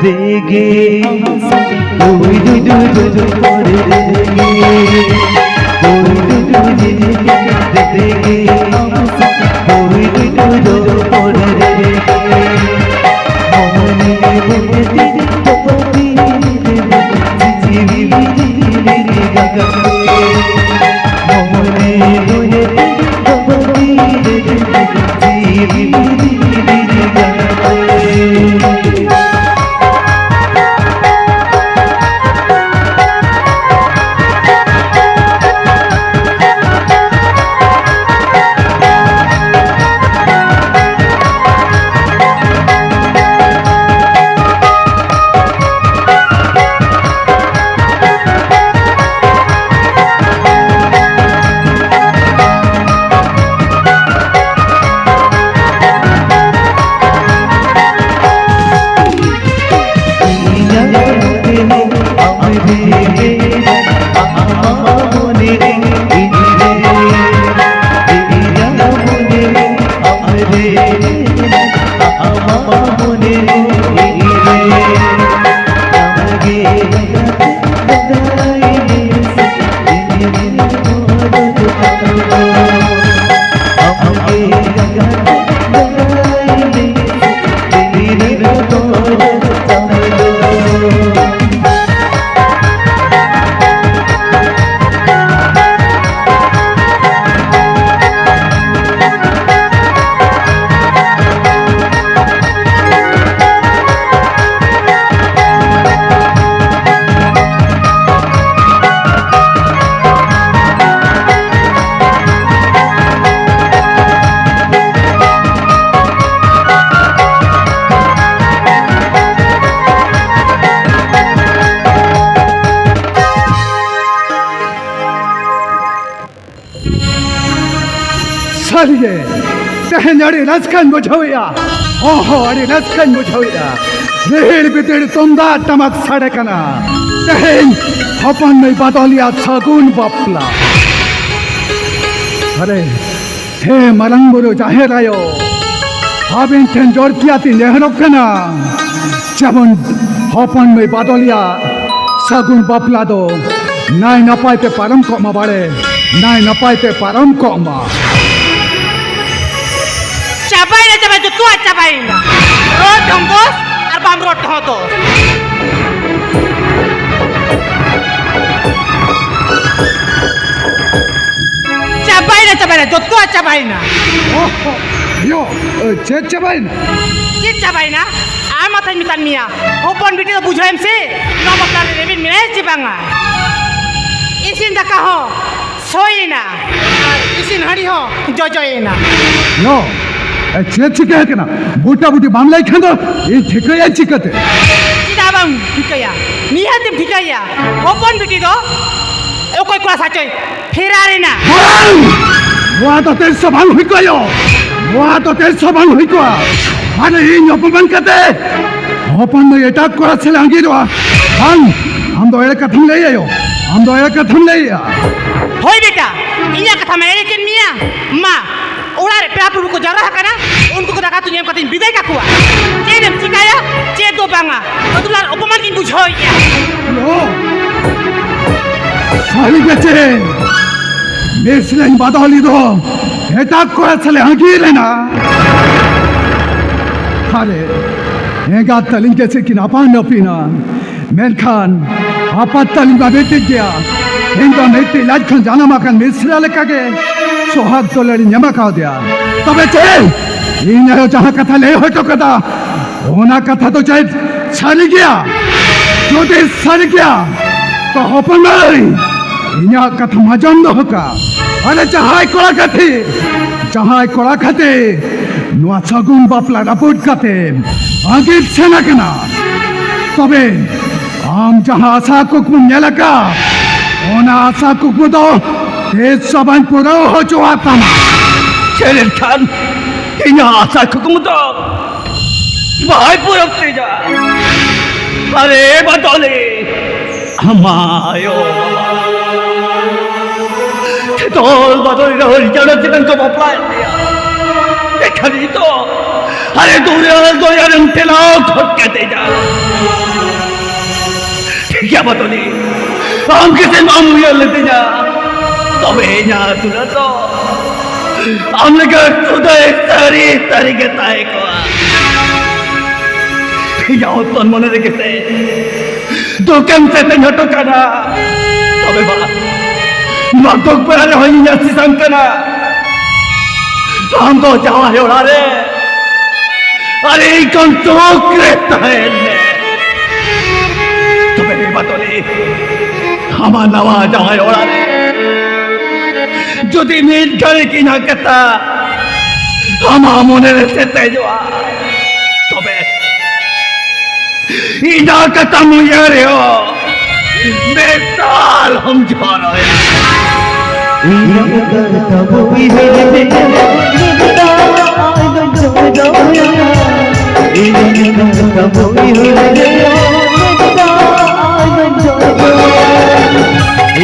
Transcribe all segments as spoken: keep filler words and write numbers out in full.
देंगे हम सब, कोई दूर दूर पर देंगे, कोई दूर दूर पर देंगे हम सब, कोई दूर दूर पर देंगे। मोहनी मोहती तो पति जीवी गगन, मोहनी मोहती तो पति जीवी गगन। ᱥᱟᱹᱨᱤᱜᱮ, ᱛᱮᱦᱮᱧ ᱟᱹᱰᱤ ᱨᱟᱹᱥᱠᱟᱹᱧ ᱵᱩᱡᱷᱟᱹᱣᱮᱫᱼᱟ᱾ ᱦᱚᱸ ᱦᱚᱸ, ᱟᱹᱰᱤ ᱨᱟᱹᱥᱠᱟᱹᱧ ᱵᱩᱡᱷᱟᱹᱣᱮᱫᱼᱟ᱾ ᱨᱤᱦᱤᱲ ᱵᱤᱫᱤᱲ ᱛᱩᱢᱫᱟᱜ ᱴᱟᱢᱟᱠ ᱥᱟᱰᱮ ᱠᱟᱱᱟ᱾ ᱛᱮᱦᱮᱧ ᱦᱚᱯᱚᱱ ᱢᱟᱹᱭ ᱵᱟᱫᱚᱞᱤᱭᱟ ᱥᱟᱹᱜᱩᱱ ᱵᱟᱯᱞᱟ᱾ ᱟᱨᱮ, ᱦᱮ ᱢᱟᱨᱟᱝ ᱵᱩᱨᱩ ᱡᱟᱦᱮᱨ ᱟᱭᱳ, ᱟᱵᱮᱱ ᱴᱷᱮᱱ ᱡᱚᱨ ᱛᱤᱭᱟᱛᱤᱧ ᱱᱮᱦᱚᱨᱚᱜ ᱠᱟᱱᱟ᱾ ᱡᱮᱢᱚᱱ ᱦᱚᱯᱚᱱ ᱢᱟᱹᱭ ᱵᱟᱫᱚᱞᱤᱭᱟ ᱥᱟᱹᱜᱩᱱ ᱵᱟᱯᱞᱟ ᱫᱚ ᱱᱟᱭ ᱱᱟᱯᱟᱭ ᱛᱮ ᱯᱟᱨᱚᱢ ᱠᱚᱜ ᱢᱟ ᱵᱟᱲᱮ, ᱱᱟᱭ ᱱᱟᱯᱟᱭ ᱛᱮ ᱯᱟᱨᱚᱢ ᱠᱚᱜ ᱢᱟ᱾ ᱪᱟᱵᱟᱭᱮᱱᱟ, ᱪᱟᱵᱟᱭᱮᱱᱟ, ᱡᱚᱛᱚᱣᱟᱜ ᱪᱟᱵᱟᱭᱮᱱᱟ᱾ ᱨᱚᱲ ᱛᱮᱦᱚᱸ ᱫᱳᱥ ᱟᱨ ᱵᱟᱢ ᱨᱚᱲ ᱛᱮᱦᱚᱸ ᱫᱳᱥ᱾ ᱪᱟᱵᱟᱭᱮᱱᱟ, ᱪᱟᱵᱟᱭᱮᱱᱟ, ᱡᱚᱛᱚᱣᱟᱜ ᱪᱟᱵᱟᱭᱮᱱᱟ᱾ ᱚᱦ, ᱭᱳ, ᱪᱮᱫ ᱪᱟᱵᱟᱭᱮᱱᱟ? ᱪᱮᱫ ᱪᱟᱵᱟᱭᱮᱱᱟ? ᱟᱢ ᱢᱟᱛᱷᱟᱧ ᱢᱮᱛᱟᱫ ᱢᱮᱭᱟ, ᱦᱚᱯᱚᱱ ᱵᱤᱴᱤ ᱫᱚ ᱵᱩᱡᱷᱟᱹᱣᱮᱢ ᱥᱮ, ᱱᱚᱣᱟ ᱵᱟᱯᱞᱟ ᱨᱮ ᱨᱮᱵᱮᱱ ᱢᱮᱱᱟᱭᱟ ᱪᱮ ᱵᱟᱝᱟ? ᱤᱥᱤᱱ ᱫᱟᱠᱟ ᱦᱚᱸ ᱥᱚᱭᱮᱱᱟ ᱟᱨ ᱤᱥᱤᱱ ᱦᱟᱺᱰᱤ ᱦᱚᱸ ᱡᱚᱡᱚᱭᱮᱱᱟ᱾ ᱭᱳ, ᱮ, ᱪᱮᱫ ᱪᱤᱠᱟᱹ ᱟᱠᱟᱱᱟ? ᱵᱩᱴᱟ ᱵᱩᱴᱤ ᱵᱟᱢ ᱞᱟᱹᱭ ᱠᱷᱟᱱ ᱫᱚ ᱤᱧ ᱴᱷᱤᱠᱟᱹᱭᱟᱹᱧ ᱪᱤᱠᱟᱹᱛᱮ? ᱪᱮᱫᱟᱜ ᱵᱟᱢ ᱴᱷᱤᱠᱟᱹᱭᱟ? ᱱᱤᱦᱟᱹᱛ ᱮᱢ ᱴᱷᱤᱠᱟᱹᱭᱟ᱾ ᱦᱚᱯᱚᱱ ᱵᱤᱴᱤ ᱫᱚ ᱚᱠᱚᱭ ᱠᱚᱲᱟ ᱥᱟᱪᱚᱭ ᱯᱷᱮᱨᱟᱨ ᱮᱱᱟ᱾ ᱵᱟᱝ! ᱱᱚᱣᱟ ᱫᱚ ᱛᱤᱥ ᱦᱚᱸ ᱵᱟᱝ ᱦᱩᱭ ᱠᱚᱜᱼᱟ ᱭᱳ᱾ ᱱᱚᱣᱟ ᱫᱚ ᱛᱤᱥ ᱦᱚᱸ ᱵᱟᱝ ᱦᱩᱭ ᱠᱚᱜᱼᱟ᱾ ᱢᱟᱱᱮ ᱤᱧ ᱚᱯᱚᱢᱟᱱ ᱠᱟᱛᱮ ᱦᱚᱯᱚᱱ ᱢᱟᱹᱭ ᱮᱴᱟᱜ ᱠᱚᱲᱟ ᱥᱟᱞᱟᱜ ᱟᱸᱜᱤᱨᱚᱜᱼᱟ᱾ ᱵᱟᱝ! ᱟᱢ ᱫᱚ ᱮᱲᱮ ᱠᱟᱛᱷᱟᱢ ᱞᱟᱹᱭᱟ ᱭᱳ᱾ ᱟᱢ ᱫᱚ ᱮᱲᱮ ᱠᱟᱛᱷᱟᱢ ᱞᱟᱹᱭᱮᱜᱼᱟ᱾ ᱦᱳᱭ ᱵᱮᱴᱟ, ᱤᱧᱟᱹᱜ ᱠᱟᱛᱷᱟᱢ ᱮᱲᱮ ᱠᱮᱫ ᱢᱮᱭᱟ᱾ ᱢᱟ, ᱚᱲᱟᱜ ᱨᱮ ᱯᱮᱲᱟ ᱯᱩᱨᱵᱷᱩ ᱠᱚ ᱡᱟᱣᱨᱟ ᱟᱠᱟᱱᱟ, ᱩᱱᱠᱩ ᱠᱚ ᱫᱟᱠᱟ ᱩᱛᱩ ᱧᱮᱞ ᱠᱟᱛᱮᱧ ᱵᱤᱫᱟᱹᱭ ᱠᱟᱠᱚᱣᱟ᱾ ᱪᱮᱫ ᱮᱢ ᱪᱤᱠᱟᱹᱭᱟ, ᱪᱮᱫ ᱫᱚ ᱵᱟᱝᱟ, ᱟᱹᱛᱩ ᱚᱲᱟᱜ ᱨᱮ ᱚᱯᱚᱢᱟᱱ ᱜᱤᱧ ᱵᱩᱡᱷᱟᱹᱣᱮᱫᱼᱟ᱾ ᱚ, ᱥᱟᱹᱨᱤ ᱜᱮ ᱪᱮ? ᱢᱤᱥᱨᱟᱧ ᱵᱟᱫᱚᱞᱤ ᱫᱚ ᱮᱴᱟᱜ ᱠᱚᱲᱟ ᱥᱟᱞᱮ ᱟᱸᱜᱤᱨ ᱞᱮᱱᱟ᱾ ᱟᱨᱮ, ᱮᱸᱜᱟᱛ ᱛᱟᱹᱞᱤᱧ ᱜᱮ ᱪᱮᱫ ᱠᱤᱱ ᱟᱯᱟᱱ ᱟᱹᱯᱤᱱᱟ? ᱢᱮᱱᱠᱷᱟᱱ ᱟᱯᱟᱛ ᱛᱟᱹᱞᱤᱧ ᱢᱟ ᱢᱤᱫᱴᱤᱡ ᱜᱮᱭᱟ᱾ ᱤᱧ ᱫᱚ ᱢᱤᱫᱴᱤᱡ ᱞᱟᱡ ᱠᱷᱚᱱ ᱡᱟᱱᱟᱢ ᱟᱠᱟᱱ ᱢᱤᱥᱨᱟ ᱞᱮᱠᱟᱜᱮ ᱥᱚᱦᱟᱜᱽ ᱫᱩᱞᱟᱹᱲᱤᱧ ᱮᱢᱟ ᱠᱟᱣᱫᱮᱭᱟ᱾ ᱛᱚᱵᱮ ᱪᱮᱫ? ᱤᱧ ᱟᱭᱳ ᱡᱟᱦᱟᱸ ᱠᱟᱛᱷᱟ ᱞᱟᱹᱭ ᱦᱚᱴᱚ ᱠᱟᱫᱟ, ᱚᱱᱟ ᱠᱟᱛᱷᱟ ᱫᱚ ᱪᱮᱫ ᱥᱟᱹᱨᱤ ᱜᱮᱭᱟ? ᱡᱩᱫᱤ ᱥᱟᱹᱨᱤ ᱜᱮᱭᱟ, ᱛᱚ ᱦᱚᱯᱚᱱ ᱢᱟᱹᱭ, ᱤᱧᱟᱹᱜ ᱠᱟᱛᱷᱟ ᱢᱟᱡᱚᱢ ᱫᱚᱦᱚ ᱠᱟᱜ᱾ ᱟᱨᱮ ᱡᱟᱦᱟᱸᱭ ᱠᱚᱲᱟ ᱠᱟᱹᱴᱷᱤ, ᱡᱟᱦᱟᱸᱭ ᱠᱚᱲᱟ ᱠᱷᱟᱹᱛᱤᱨ ᱱᱚᱣᱟ ᱥᱟᱹᱜᱩᱱ ᱵᱟᱯᱞᱟ ᱨᱟᱹᱯᱩᱫ ᱠᱟᱛᱮ ᱟᱸᱜᱤᱨ ᱥᱮᱱ ᱟᱠᱟᱱᱟ, ᱛᱚᱵᱮ ᱟᱢ ᱡᱟᱦᱟᱸ ᱟᱥᱟ ᱠᱩᱠᱢᱩᱢ ᱧᱮᱞ ᱟᱠᱟᱫ, ᱚᱱᱟ ᱟᱥᱟ ᱠᱩᱠᱢᱩ ᱫᱚ ᱛᱤᱥ ᱦᱚᱸ ᱵᱟᱹᱧ ᱯᱩᱨᱟᱹᱣ ᱦᱚᱪᱚᱣᱟᱜ ᱛᱟᱢᱟ᱾ ᱪᱮᱫ ᱮᱱᱠᱷᱟᱱ ᱤᱧᱟᱹᱜ ᱟᱥᱟ ᱠᱩᱠᱢᱩ ᱫᱚ ᱵᱟᱭ ᱯᱩᱨᱟᱹᱣ ᱛᱤᱧᱟ? ᱟᱨᱮ ᱵᱟᱫᱚᱞᱤ, ᱟᱢᱟᱭᱳ, ᱛᱚᱞ ᱵᱟᱫᱚᱞᱤ ᱨᱮᱦᱚᱸ ᱡᱟᱲᱟ ᱪᱮᱛᱟᱱ ᱠᱚ ᱵᱟᱯᱞᱟᱭᱮᱫ ᱞᱮᱭᱟ᱾ ᱮᱠᱷᱟᱱ ᱱᱤᱛᱚᱜ ᱟᱨᱮ ᱫᱩᱞᱟᱹᱲ ᱫᱚᱭᱟᱨᱮᱢ ᱴᱷᱮᱞᱟᱣ ᱜᱚᱫ ᱠᱟᱛᱮᱧᱟ᱾ ᱴᱷᱤᱠ ᱜᱮᱭᱟ ᱵᱟᱫᱚᱞᱤ, ᱟᱢ ᱜᱮᱥᱮ ᱱᱚᱣᱟᱢ ᱩᱭᱦᱟᱹᱨ ᱞᱮᱫᱤᱧᱟ᱾ ᱛᱚᱵᱮ ᱤᱧᱟᱹᱜ ᱫᱩᱞᱟᱹᱲ ᱫᱚ ᱟᱢ ᱞᱮᱠᱟ ᱥᱩᱫᱷᱟᱹᱭ ᱥᱟᱹᱨᱤ ᱥᱟᱹᱨᱤ ᱜᱮ ᱛᱟᱦᱮᱸ ᱠᱚᱜᱼᱟ᱾ ᱤᱧᱟᱹᱜ ᱦᱚᱯᱚᱱ ᱢᱚᱱᱮ ᱨᱮᱜᱮ ᱥᱮ ᱫᱩᱠᱮᱢ ᱥᱮᱛᱮᱧ ᱦᱚᱴᱚ ᱠᱟᱱᱟ᱾ ᱛᱚᱵᱮ ᱢᱟ, ᱱᱚᱣᱟ ᱫᱩᱠ ᱵᱮᱲᱟ ᱨᱮᱦᱚᱸ ᱤᱧ ᱟᱹᱥᱤᱥᱟᱢ ᱠᱟᱱᱟ᱾ ᱟᱢ ᱫᱚ ᱡᱟᱶᱟᱭ ᱚᱲᱟᱜ ᱨᱮ ᱟᱨ ᱤᱧ ᱠᱷᱚᱱ ᱥᱩᱠ ᱨᱮ ᱛᱟᱦᱮᱱ ᱢᱮ᱾ ᱛᱚᱵᱮ ᱨᱮ ᱵᱟᱫᱚᱞᱤ, ᱟᱢᱟᱜ ᱱᱟᱣᱟ ᱡᱟᱶᱟᱭ ᱚᱲᱟᱜ ᱨᱮ ᱡᱩᱫᱤ ᱢᱤᱫ ᱜᱷᱟᱹᱲᱤᱡ ᱤᱧᱟᱹᱜ ᱠᱟᱛᱷᱟ ᱟᱢᱟᱜ ᱢᱚᱱᱮ ᱨᱮ ᱥᱮᱴᱮᱡᱚᱜᱼᱟ, ᱛᱚᱵᱮ ᱤᱧᱟᱹᱜ ᱠᱟᱛᱷᱟᱢ ᱩᱭᱦᱟᱹᱨ ᱨᱮᱦᱚᱸ ᱢᱮᱫ ᱫᱟᱜ ᱟᱞᱚᱢ ᱡᱚᱨᱚᱭᱟ᱾ ᱤᱧᱟᱹᱜ ᱠᱟᱛᱷᱟᱢ ᱩᱭᱦᱟᱹᱨ ᱨᱮᱦᱚᱸ ᱢᱮᱫ ᱫᱟᱜ ᱟᱞᱚᱢ ᱡᱚᱨᱚᱭᱟ᱾ ᱤᱧᱟᱹᱜ ᱠᱟᱛᱷᱟᱢ ᱩᱭᱦᱟᱹᱨ ᱨᱮᱦᱚᱸ ᱢᱮᱫ ᱫᱟᱜ ᱟᱞᱚᱢ ᱡᱚᱨᱚᱭᱟ᱾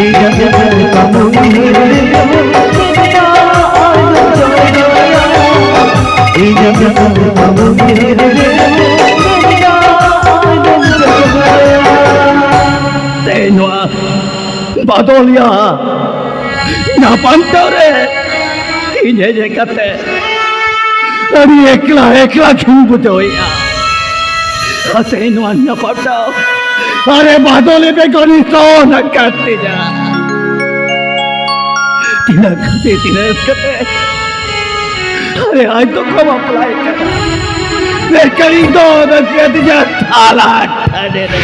ᱤᱧᱟᱹᱜ ᱠᱟᱛᱷᱟᱢ ᱩᱭᱦᱟᱹᱨ ᱨᱮᱦᱚᱸ ᱢᱮᱫ ᱫᱟᱜ ᱟᱞᱚᱢ ᱡᱚᱨᱚᱭᱟ᱾ ᱤᱧᱟᱹᱜ ᱠᱟᱛᱷᱟᱢ ᱩᱭᱦᱟᱹᱨ ᱨᱮᱦᱚᱸ ᱢᱮᱫ ᱫᱟᱜ ᱟᱞᱚᱢ ᱡᱚᱨᱚᱭᱟ᱾ ᱛᱮᱦᱮᱧ ᱱᱚᱣᱟ ᱵᱟᱫᱚᱞᱤᱭᱟ ᱧᱟᱯᱟᱢ ᱴᱷᱟᱶ ᱨᱮ ᱤᱧ ᱦᱮᱡ ᱠᱟᱛᱮ ᱟᱹᱰᱤ ᱮᱠᱞᱟ ᱮᱠᱞᱟ ᱜᱤᱧ ᱵᱩᱡᱷᱟᱹᱣᱮᱫᱼᱟ᱾ ᱟᱨ ᱛᱮᱦᱮᱧ ᱱᱚᱣᱟ ᱧᱟᱯᱟᱢ ᱴᱷᱟᱶ ᱟᱨᱮ ᱵᱟᱫᱚᱞᱤ ᱵᱮᱜᱚᱨ ᱤᱧ ᱥᱚᱦᱚᱱ ᱟᱠᱟᱫ ᱛᱤᱧᱟ᱾ ᱛᱤᱱᱟᱹᱜ ᱠᱷᱟᱹᱛᱤᱨ ᱛᱤᱱᱟᱹᱜ ᱠᱟᱛᱮ ᱟᱨᱮ ᱟᱡ ᱫᱚᱠᱚ ᱵᱟᱯᱞᱟᱭ ᱠᱟᱱᱟ᱾ ᱢᱮᱱᱠᱷᱟᱱ ᱤᱧ ᱫᱚ ᱚᱱᱟ ᱠᱟᱹᱴᱤᱡᱟᱜ ᱛᱟᱞᱟ ᱴᱟᱺᱰᱤ ᱨᱮ᱾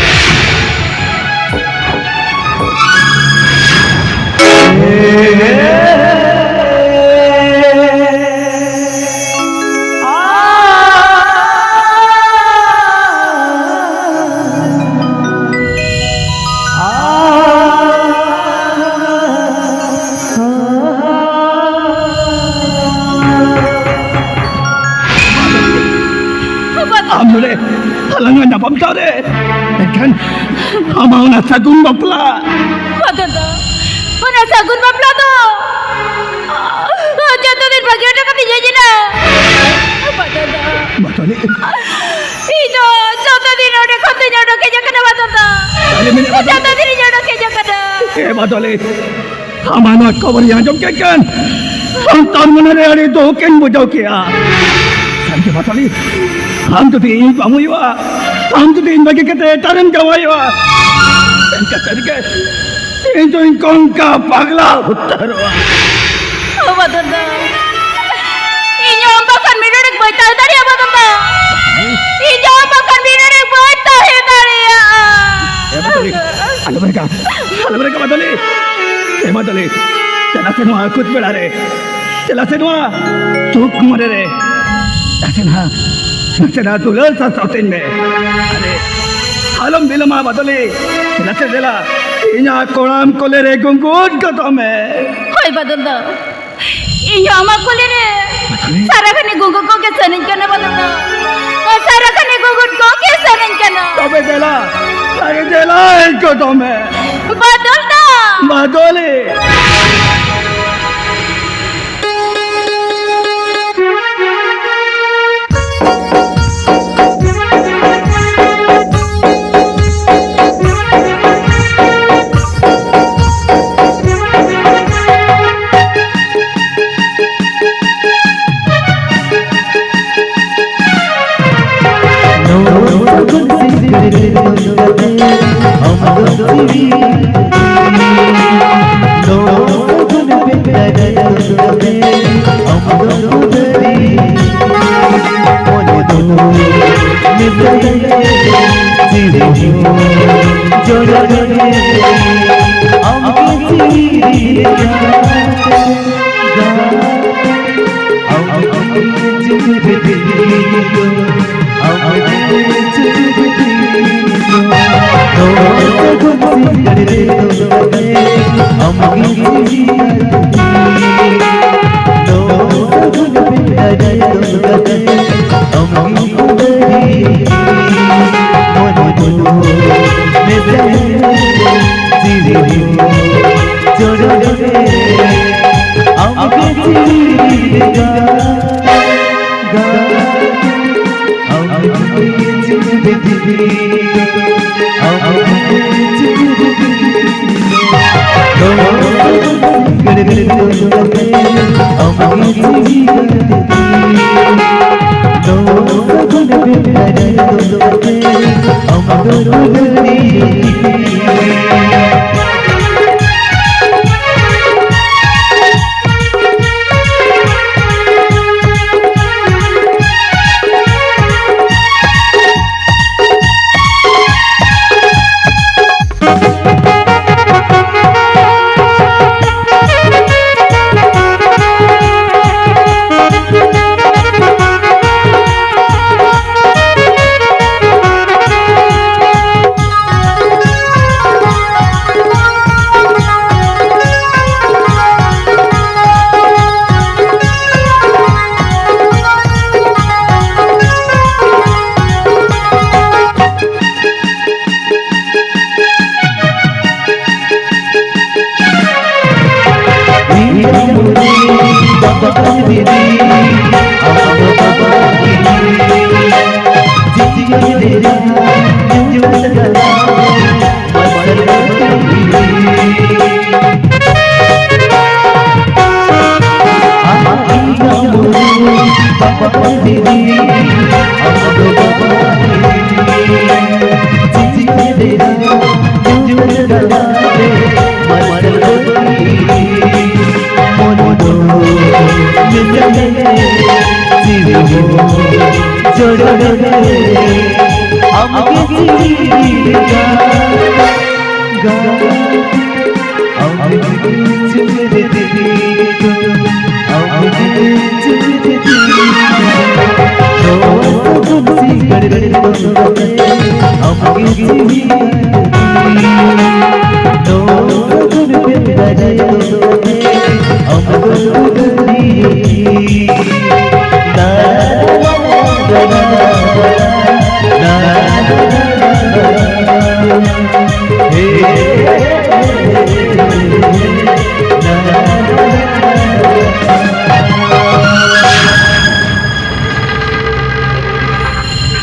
ᱟᱢ ᱱᱚᱰᱮ ᱟᱞᱟᱝᱟᱜ ᱧᱟᱯᱟᱢ ᱴᱷᱟᱶ ᱨᱮ, ᱢᱮᱱᱠᱷᱟᱱ ᱟᱢᱟᱜ ᱚᱱᱟ ᱥᱟᱹᱜᱩᱱ ᱵᱟᱯᱞᱟ᱾ ᱵᱟᱫᱚᱞ ᱫᱟ, ᱚᱱᱟ ᱥᱟᱹᱜᱩᱱ ᱵᱟᱯᱞᱟ ᱫᱚ ᱡᱚᱛᱚ ᱫᱤᱱ ᱵᱟᱹᱜᱤ ᱦᱚᱴᱚ ᱠᱟᱛᱮᱧ ᱦᱮᱡ ᱮᱱᱟ᱾ ᱵᱟᱫᱚᱞ ᱫᱟ, ᱵᱟᱫᱚᱞᱤ᱾ ᱤᱧ ᱫᱚ ᱡᱚᱛᱚ ᱫᱤᱱ ᱚᱸᱰᱮ ᱠᱷᱚᱱ ᱫᱚᱧ ᱚᱰᱚᱠ ᱦᱮᱡ ᱟᱠᱟᱱᱟ, ᱵᱟᱫᱚᱞ ᱫᱟ᱾ ᱛᱟᱦᱞᱮ ᱢᱮᱱᱮᱫ ᱵᱟᱫᱚᱞᱤ᱾ ᱡᱚᱛᱚ ᱫᱤᱱ ᱤᱧ ᱚᱰᱚᱠ ᱦᱮᱡ ᱟᱠᱟᱱᱟ᱾ ᱮ ᱵᱟᱫᱚᱞᱤ, ᱟᱢᱟᱜ ᱱᱚᱣᱟ ᱠᱷᱚᱵᱚᱨᱤᱧ ᱟᱸᱡᱚᱢ ᱠᱮᱫ ᱠᱷᱟᱱ ᱥᱟᱱᱛᱟᱲ ᱢᱚᱱᱮᱨᱮ ᱟᱹᱰᱤ ᱫᱩᱠᱤᱧ ᱵᱩᱡᱷᱟᱹᱣ ᱠᱮᱜᱼᱟ᱾ ᱥᱟᱹᱨᱤᱜᱮ ᱵᱟᱫᱚᱞᱤ, ᱟᱢ ᱡᱩᱫᱤ ᱤᱧ ᱵᱟᱢ ᱦᱩᱭᱩᱜᱼᱟ, ᱟᱢ ᱡᱩᱫᱤ ᱤᱧ ᱵᱟᱹᱜᱤ ᱠᱟᱛᱮ ᱮᱴᱟᱜ ᱨᱮᱢ ᱡᱟᱶᱟᱭᱚᱜᱼᱟ, ᱮᱱᱠᱷᱟᱱ ᱥᱟᱹᱨᱤᱜᱮ ᱤᱧ ᱫᱚᱧ ᱠᱚᱝᱠᱟ ᱯᱟᱜᱽᱞᱟ ᱩᱛᱟᱹᱨᱚᱜᱼᱟ᱾ ᱚ, ᱵᱟᱫᱚᱞ ᱫᱟ, ᱤᱧ ᱦᱚᱸ ᱟᱢ ᱵᱟᱠᱷᱟᱱ ᱢᱤᱫ ᱰᱚᱸᱰᱮᱠ ᱵᱟᱹᱧ ᱛᱟᱦᱮᱸ ᱫᱟᱲᱮᱭᱟᱜᱼᱟ, ᱵᱟᱫᱚᱞ ᱫᱟ᱾ ᱤᱧ ᱦᱚᱸ ᱟᱢ ᱵᱟᱠᱷᱟᱱ ᱢᱤᱫ ᱰᱚᱸᱰᱮᱠ ᱵᱟᱹᱧ ᱛᱟᱦᱮᱸ ᱫᱟᱲᱮᱭᱟᱜᱼᱟ᱾ ᱮ ᱵᱟᱫᱚᱞᱤ, ᱟᱞᱚᱢ ᱨᱟᱜᱟ, ᱟᱞᱚᱢ ᱨᱟᱜᱟ, ᱵᱟᱫᱚᱞᱤ᱾ ᱮ ᱵᱟᱫᱚᱞᱤ, ᱪᱮᱫᱟᱜ ᱥᱮ ᱱᱚᱣᱟ ᱟᱹᱠᱩᱛ ᱵᱮᱲᱟ ᱨᱮ ᱪᱮᱫᱟᱜ ᱥᱮ ᱱᱚᱣᱟ ᱫᱩᱠ ᱢᱚᱱᱮ ᱨᱮ ᱱᱟᱥᱮᱱᱟᱜ, ᱱᱟᱥᱮᱱᱟᱜ ᱫᱩᱞᱟᱹᱲ ᱥᱟᱥᱟᱣᱛᱤᱧ ᱢᱮ᱾ ᱟᱨᱮ, ᱟᱞᱚᱢ ᱵᱤᱞᱚᱢᱟ ᱵᱟᱫᱚᱞᱤ᱾ ᱪᱮᱫᱟᱜ ᱥᱮ ᱫᱮᱞᱟ, ᱤᱧᱟᱜ ᱠᱚᱲᱟᱢ ᱠᱚᱞᱮ ᱨᱮ ᱜᱩᱸᱜᱩᱫ ᱜᱚᱫᱚᱜ ᱢᱮ᱾ ᱦᱳᱭ ᱵᱟᱫᱚᱞ ᱫᱟ, ᱤᱧ ᱦᱚᱸ ᱟᱢᱟᱜ ᱠᱚᱞᱮ ᱨᱮ ᱵᱟᱫᱚᱞᱤ᱾ ᱥᱟᱨᱟ ᱜᱷᱟᱹᱲᱤ ᱜᱩᱸᱜᱩᱫ ᱠᱚᱜᱮ ᱥᱟᱱᱟᱧ ᱠᱟᱱᱟ ᱵᱟᱫᱚᱞ ᱫᱟ᱾ ᱥᱟᱨᱟ ᱜᱷᱟᱹᱲᱤ ᱜᱩᱸᱜᱩᱫ ᱠᱚᱜᱮ ᱥᱟᱱᱟᱧ ᱠᱟᱱᱟ᱾ ᱛᱚᱵᱮ ᱫᱮᱞᱟ, ᱟᱨᱮ ᱫᱮᱞᱟ, ᱤᱧ ᱠᱚᱫᱚ ᱢᱮ᱾ ᱵᱟᱫᱚᱞ ᱫᱟ᱾ ᱵᱟᱫᱚᱞᱤ᱾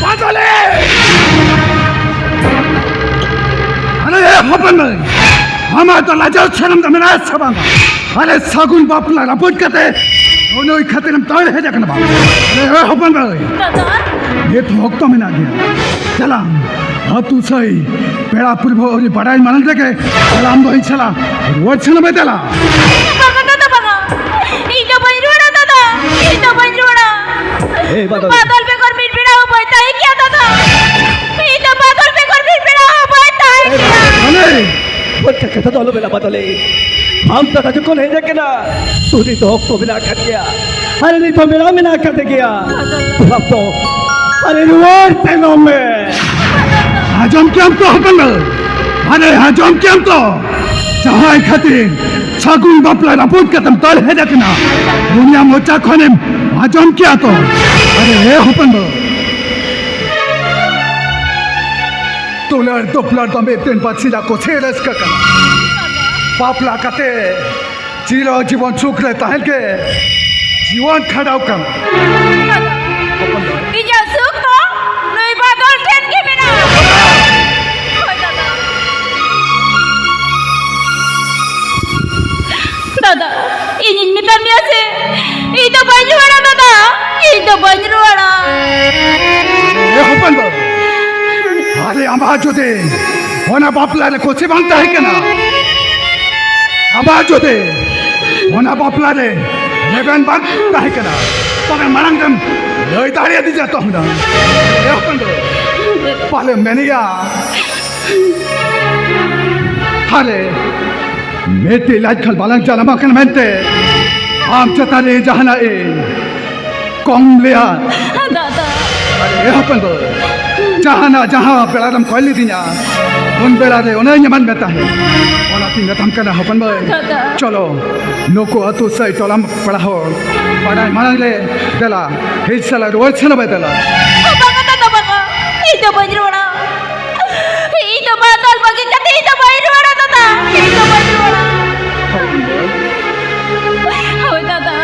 ᱯᱟᱸᱪᱟᱞᱤ! ᱦᱟᱱᱮ ᱦᱚᱯᱚᱱ ᱢᱟᱹᱭ! ᱟᱢᱟᱜ ᱫᱚ ᱞᱟᱡᱟᱣ ᱥᱚᱨᱚᱢ ᱫᱚ ᱢᱮᱱᱟᱜᱼᱟ ᱥᱮ ᱵᱟᱝ? ᱟᱞᱮ ᱥᱟᱹᱜᱩᱱ ᱵᱟᱯᱞᱟ ᱨᱟᱹᱯᱩᱫ ᱠᱟᱛᱮ ᱱᱩᱭ ᱠᱷᱟᱹᱛᱤᱨᱮᱢ ᱫᱟᱹᱲ ᱦᱮᱡ ᱟᱠᱟᱱᱟ ᱵᱟᱝ? ᱟᱨᱮ ᱦᱚᱯᱚᱱ ᱵᱟᱹᱭ, ᱫᱟᱫᱟ᱾ ᱱᱤᱛ ᱦᱚᱸ ᱚᱠᱛᱚ ᱢᱮᱱᱟᱜ ᱜᱮᱭᱟ᱾ ᱪᱟᱞᱟᱜ ᱟᱹᱛᱩ ᱥᱟᱹᱭ ᱯᱮᱲᱟ ᱯᱩᱨᱵᱷᱟᱹ ᱟᱹᱣᱨᱤ ᱵᱟᱰᱟᱭ ᱢᱟᱲᱟᱝ ᱨᱮᱜᱮ ᱪᱟᱞᱟᱜ ᱟᱢ ᱫᱚ ᱤᱧ ᱥᱟᱞᱟᱜ ᱨᱩᱣᱟᱹᱲ ᱥᱮᱱᱚᱜ ᱢᱮ ᱫᱮᱞᱟ᱾ ᱵᱟᱝᱟ ᱫᱟᱫᱟ, ᱵᱟᱝᱟ᱾ ᱤᱧ ᱫᱚ ᱵᱟᱹᱧ ᱨᱩᱣᱟᱹᱲᱟ ᱫᱟᱫᱟ᱾ ᱤᱧ ᱫᱚ ᱵᱟᱹᱧ ᱨᱩᱣᱟᱹᱲᱟ᱾ ᱮ ᱵᱟᱫᱚᱞ᱾ ᱵᱟᱫᱚᱞ ᱵᱮᱜᱚᱨ ᱢᱤᱫ ᱵᱮᱲᱟ ᱦᱚᱸ ᱵᱟᱹᱧ ᱛᱟᱦᱮᱸ ᱠᱮᱭᱟ ᱫᱟᱫᱟ᱾ ᱤᱧ ᱫᱚ ᱵᱟᱫᱚᱞ ᱵᱮᱜᱚᱨ ᱢᱤᱫ ᱵᱮᱲᱟ ᱦᱚᱸ ᱵᱟᱹᱧ ᱛᱟᱦᱮᱸ ᱠᱮᱭᱟ᱾ ᱢᱟᱱᱮ, ᱵᱟᱹᱧ ᱠᱟᱛᱷᱟ ᱫᱚ ᱟᱞᱚ ᱢᱮᱱᱟ ᱵᱟᱫᱚᱞᱮ᱾ ᱟᱢ ᱫᱟᱫᱟ ᱡᱚᱠᱷᱚᱱ ᱦᱮᱡ ᱟᱠᱟᱱᱟ, ᱩᱱᱤ ᱫᱚ ᱚᱠᱛᱚ ᱢᱮᱱᱟᱜ ᱟᱠᱟᱫ ᱜᱮᱭᱟ᱾ ᱟᱨ ᱱᱤᱛ ᱦᱚᱸ ᱢᱮᱱᱟᱜ, ᱢᱮᱱᱟᱜ ᱟᱠᱟᱫ ᱜᱮᱭᱟ᱾ ᱵᱟᱫᱚᱞ᱾ ᱟᱨ ᱨᱩᱣᱟᱹᱲ ᱛᱟᱭᱱᱚᱢ ᱢᱮ᱾ ᱟᱸᱡᱚᱢ ᱠᱮᱫᱟᱢ ᱛᱚ ᱦᱚᱯᱚᱱ ᱵᱟᱹᱵᱩ? ᱟᱨᱮ ᱟᱸᱡᱚᱢ ᱠᱮᱫᱟᱢ ᱛᱚ? ᱡᱟᱦᱟᱸᱭ ᱠᱷᱟᱹᱛᱤᱨ ᱥᱟᱹᱜᱩᱱ ᱵᱟᱯᱞᱟ ᱨᱟᱹᱯᱩᱫ ᱠᱟᱛᱮᱢ ᱫᱟᱹᱲ ᱦᱮᱡ ᱟᱠᱟᱱᱟ, ᱩᱱᱤᱭᱟᱜ ᱢᱚᱪᱟ ᱠᱷᱚᱱᱮᱢ ᱟᱸᱡᱚᱢ ᱠᱮᱫᱟ ᱛᱚ? ᱟᱨᱮ ᱦᱮ ᱦᱚᱯᱚᱱ ᱵᱟᱹᱵᱩ, ᱫᱩᱞᱟᱹᱲ ᱫᱩᱯᱞᱟᱹᱲ ᱫᱚ ᱢᱤᱫ ᱫᱤᱱ ᱵᱟᱫ ᱥᱤᱫᱟ ᱠᱚ ᱥᱮ ᱨᱟᱹᱥᱠᱟᱹ ᱠᱟᱱᱟ᱾ ᱵᱟᱯᱞᱟ ᱠᱟᱛᱮ ᱪᱤᱨᱚ ᱡᱤᱵᱚᱱ ᱥᱩᱠ ᱨᱮ ᱛᱟᱦᱮᱱ ᱜᱮ ᱡᱤᱭᱚᱱ ᱠᱷᱟᱸᱰᱟᱣ ᱠᱟᱱᱟ᱾ ᱤᱧᱟᱹᱜ ᱥᱩᱠ ᱫᱚ ᱱᱩᱭ ᱵᱟᱫᱚᱞ ᱴᱷᱮᱱ ᱜᱮ ᱢᱮᱱᱟᱜᱼᱟ᱾ ᱦᱳᱭ ᱫᱟᱫᱟ᱾ ᱫᱟᱫᱟ, ᱤᱧᱤᱧ ᱢᱮᱛᱟᱫ ᱢᱮᱭᱟ ᱥᱮ, ᱤᱧ ᱫᱚ ᱵᱟᱹᱧ ᱨᱩᱣᱟᱹᱲᱟ ᱫᱟᱫᱟ, ᱤᱧ ᱫᱚ ᱵᱟᱹᱧ ᱨᱩᱣᱟᱹᱲᱟ᱾ ᱮ ᱦᱚᱯᱚᱱ ᱵᱟᱹᱵᱩ, ᱟᱨᱮ ᱟᱢᱟᱜ ᱡᱩᱫᱤ ᱚᱱᱟ ᱵᱟᱯᱞᱟ ᱨᱮ ᱠᱩᱥᱤ ᱵᱟᱝ ᱛᱟᱦᱮᱸ ᱠᱟᱱᱟ, ᱟᱢᱟᱜ ᱡᱩᱫᱤ ᱚᱱᱟ ᱵᱟᱯᱞᱟ ᱨᱮ ᱨᱮᱵᱮᱱ ᱵᱟᱝ ᱛᱟᱦᱮᱸ ᱠᱟᱱᱟ, ᱛᱚᱵᱮ ᱢᱟᱲᱟᱝ ᱨᱮᱢ ᱞᱟᱹᱭ ᱫᱟᱲᱮᱭᱟᱫᱤᱧᱟ ᱛᱚ ᱦᱩᱱᱟᱹᱝ᱾ ᱮ ᱦᱚᱯᱚᱱ ᱵᱟᱹᱵᱩ, ᱯᱟᱞᱮ ᱢᱮᱱᱮᱭᱟ, ᱟᱨᱮ ᱢᱤᱫᱴᱤᱡ ᱞᱟᱡ ᱠᱷᱟᱱ ᱵᱟᱞᱟᱝ ᱡᱟᱱᱟᱢ ᱟᱠᱟᱱᱟ ᱢᱮᱱᱛᱮ ᱟᱢ ᱪᱮᱛᱟᱱ ᱨᱮ ᱡᱟᱦᱟᱱᱟᱜ ᱤᱧ ᱠᱚᱢ ᱞᱮᱭᱟ᱾ ᱫᱟᱫᱟ᱾ ᱮ ᱦᱚᱯᱚᱱ ᱫᱚ, ᱡᱟᱦᱟᱱᱟᱜ ᱡᱟᱦᱟᱸ ᱵᱮᱲᱟ ᱨᱮᱢ ᱠᱚᱭ ᱞᱤᱫᱤᱧᱟ, ᱩᱱ ᱵᱮᱲᱟ ᱨᱮ ᱚᱱᱮᱧ ᱮᱢᱟᱫ ᱢᱮ ᱛᱟᱦᱮᱸᱫ᱾ ᱚᱱᱟᱛᱤᱧ ᱢᱮᱛᱟᱢ ᱠᱟᱱᱟ ᱦᱚᱯᱚᱱ ᱵᱟᱹᱭ᱾ ᱫᱟᱫᱟ᱾ ᱪᱚᱞᱚ, ᱱᱩᱠᱩ ᱟᱹᱛᱩ ᱥᱟᱹᱭ ᱴᱚᱞᱟ ᱯᱟᱲᱟ ᱦᱚᱲ ᱵᱟᱰᱟᱭ ᱢᱟᱲᱟᱝ ᱨᱮ ᱫᱮᱞᱟ, ᱦᱮᱡ ᱥᱟᱞᱟ ᱨᱩᱣᱟᱹᱲ ᱥᱮᱱᱚᱜ ᱢᱮ ᱫᱮᱞᱟ᱾ ᱵᱟᱝᱟ ᱫᱟᱫᱟ, ᱵᱟᱝᱟ᱾ ᱤᱧ ᱫᱚ ᱵᱟᱹᱧ ᱨᱩᱣᱟᱹᱲᱟ᱾ ᱤᱧ ᱫᱚ ᱵᱟᱫᱚᱞ ᱵᱟᱹᱜᱤ ᱠᱟᱛᱮ ᱤᱧ ᱫᱚ ᱵᱟᱹᱧ ᱨᱩᱣᱟᱹᱲᱟ ᱫᱟᱫᱟ᱾ ᱤᱧ ᱫᱚ ᱵᱟᱹᱧ ᱨᱩᱣᱟᱹᱲᱟ᱾ ᱦᱳᱭ ᱫᱟᱫᱟ,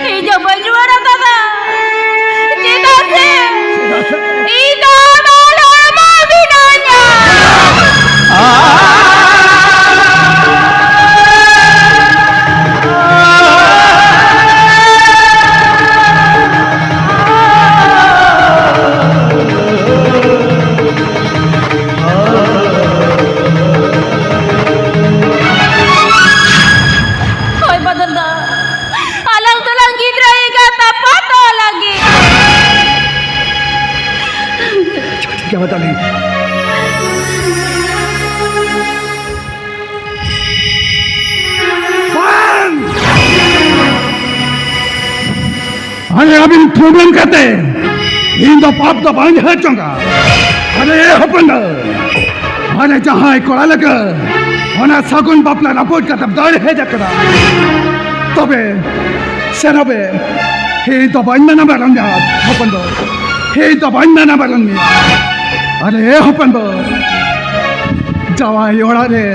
ᱤᱧ ᱫᱚ ᱵᱟᱹᱧ ᱨᱩᱣᱟᱹᱲᱟ ᱫᱟᱫᱟ᱾ ᱪᱮᱫᱟᱜ ᱥᱮ ᱤᱧ ᱫᱚ ᱟᱢᱟᱜ ᱦᱚᱲᱢᱚ ᱢᱤᱱᱟᱹᱧᱟ᱾ ᱠᱮᱣᱟ ᱛᱟᱞᱤᱧ᱾ ᱵᱟᱝ! ᱟᱨᱮ ᱟᱹᱵᱤᱱ ᱛᱷᱩᱢᱮᱱ ᱠᱟᱛᱮ ᱤᱧ ᱫᱚ ᱯᱟᱯ ᱫᱚ ᱵᱟᱹᱧ ᱦᱟᱹᱨ ᱪᱚᱸᱜᱟ᱾ ᱟᱨᱮ ᱦᱚᱯᱚᱱ ᱫᱚ, ᱟᱨᱮ ᱡᱟᱦᱟᱸᱭ ᱠᱚᱲᱟ ᱞᱮᱠᱟ ᱚᱱᱟ ᱥᱟᱹᱜᱩᱱ ᱵᱟᱯᱞᱟ ᱨᱟᱹᱯᱩᱫ ᱠᱟᱛᱮ ᱫᱟᱹᱲ ᱦᱮᱡ ᱟᱠᱟᱱᱟ, ᱛᱚᱵᱮ ᱥᱮᱱᱚᱜ ᱵᱮ᱾ ᱤᱧ ᱫᱚ ᱵᱟᱹᱧ ᱢᱮᱱᱟ ᱵᱟᱨᱚᱱ ᱢᱮᱭᱟ ᱦᱚᱯᱚᱱ ᱫᱚ, ᱤᱧ ᱫᱚ ᱵᱟᱹᱧ ᱢᱮᱱᱟ ᱵᱟᱨᱚᱱ ᱢᱮᱭᱟ᱾ ᱟᱨᱮ ᱦᱚᱯᱚᱱ ᱫᱚ, ᱡᱟᱶᱟᱭ ᱚᱲᱟᱜ ᱨᱮ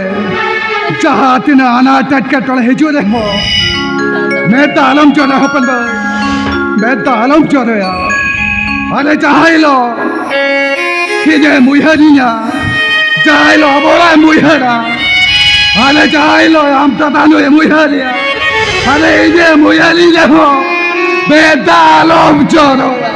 ᱡᱟᱦᱟᱸ ᱛᱤᱱᱟᱹᱜ ᱟᱱᱟᱴ ᱮᱴᱠᱮᱴᱚᱬᱮ ᱦᱤᱡᱩᱜ ᱨᱮᱦᱚᱸ, ᱢᱮᱫ ᱫᱟᱜ ᱟᱞᱚᱢ ᱡᱚᱨᱚᱭᱟ ᱦᱚᱯᱚᱱ ᱫᱚ, ᱢᱮᱫ ᱫᱟᱜ ᱟᱞᱚᱢ ᱡᱚᱨᱚᱭᱟ᱾ ᱟᱨᱮ ᱡᱟᱦᱟᱸ ᱦᱤᱞᱳᱜ ᱤᱧᱮᱢ ᱩᱭᱦᱟᱹᱨᱤᱧᱟ, ᱡᱟᱦᱟᱸ ᱦᱤᱞᱳᱜ ᱟᱵᱚ ᱚᱲᱟᱜ ᱮᱢ ᱩᱭᱦᱟᱹᱨᱟ, ᱟᱨᱮ ᱡᱟᱦᱟᱸ ᱦᱤᱞᱳᱜ ᱟᱢ ᱫᱟᱫᱟ ᱱᱩᱭᱮᱢ ᱩᱭᱦᱟᱹᱨᱮᱭᱟ, ᱟᱨᱮ ᱤᱧᱮᱢ ᱩᱭᱦᱟᱹᱨᱤᱧ ᱨᱮᱦᱚᱸ, ᱢᱮᱫ ᱫᱟᱜ ᱟᱞᱚᱢ ᱡᱚᱨᱚᱭᱟ᱾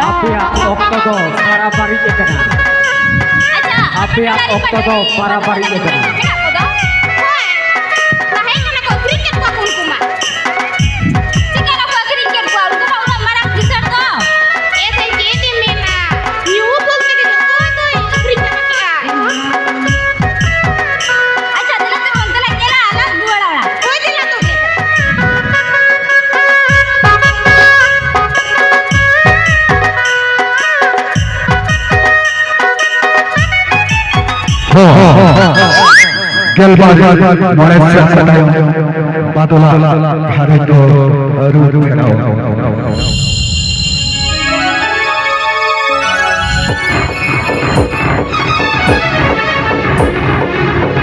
ᱟᱯᱮᱭᱟᱜ ᱚᱠᱛᱚ ᱫᱚ ᱯᱟᱨᱟᱵᱟᱨᱤᱡ ᱟᱠᱟᱱᱟ᱾ ᱟᱪᱪᱷᱟ, ᱟᱯᱮᱭᱟᱜ ᱚᱠᱛᱚ ᱫᱚ ᱯᱟᱨᱟᱵᱟᱨᱤᱡ ᱟᱠᱟᱱᱟ᱾ ᱢᱮᱱᱟᱜ ᱠᱚᱫᱚ? ᱦᱳᱭ᱾ ᱛᱟᱦᱮᱸ ᱠᱟᱱᱟ ᱠᱚ, ᱟᱹᱠᱷᱨᱤᱧ ᱠᱮᱫ ᱠᱚᱣᱟ ᱠᱚ ᱩᱱᱠᱩ ᱢᱟ᱾ ᱪᱮᱫᱟᱜ ᱵᱟᱠᱚ ᱟᱹᱠᱷᱨᱤᱧ ᱠᱮᱫ ᱠᱚᱣᱟ? ᱩᱱᱠᱩ ᱢᱟ ᱩᱱᱟᱹᱜ ᱢᱟᱨᱟᱝ ᱠᱤᱥᱟᱹᱬ ᱫᱚ᱾ ᱮ ᱥᱮ ᱪᱮᱫ ᱮᱢ ᱢᱮᱱᱟ? ᱧᱩ ᱵᱩᱞ ᱛᱮᱜᱮ ᱡᱚᱛᱚ ᱫᱚᱭ ᱟᱹᱠᱷᱨᱤᱧ ᱪᱟᱵᱟ ᱠᱮᱜᱼᱟ᱾ ᱟᱪᱪᱷᱟ, ᱫᱮᱞᱟ ᱛᱚᱵᱮ ᱚᱱᱛᱮ ᱞᱟᱝ ᱧᱮᱞᱟ, ᱟᱞᱟᱝ ᱨᱩᱣᱟᱹᱲᱟ ᱚᱲᱟᱜ᱾ ᱦᱳᱭ, ᱫᱮᱞᱟ ᱛᱚᱵᱮ᱾ ᱦᱚᱸ, ᱦᱚᱸ, ᱦᱚᱸ, ᱦᱚᱸ᱾ ᱜᱮᱞᱵᱟᱨ ᱢᱚᱬᱮ ᱥᱮᱨᱢᱟ ᱛᱟᱭᱚᱢ ᱵᱟᱫᱚᱞᱟ ᱜᱷᱟᱨᱚᱸᱡᱽ ᱫᱚ ᱟᱹᱨᱩ ᱯᱷᱮᱨᱟᱣ᱾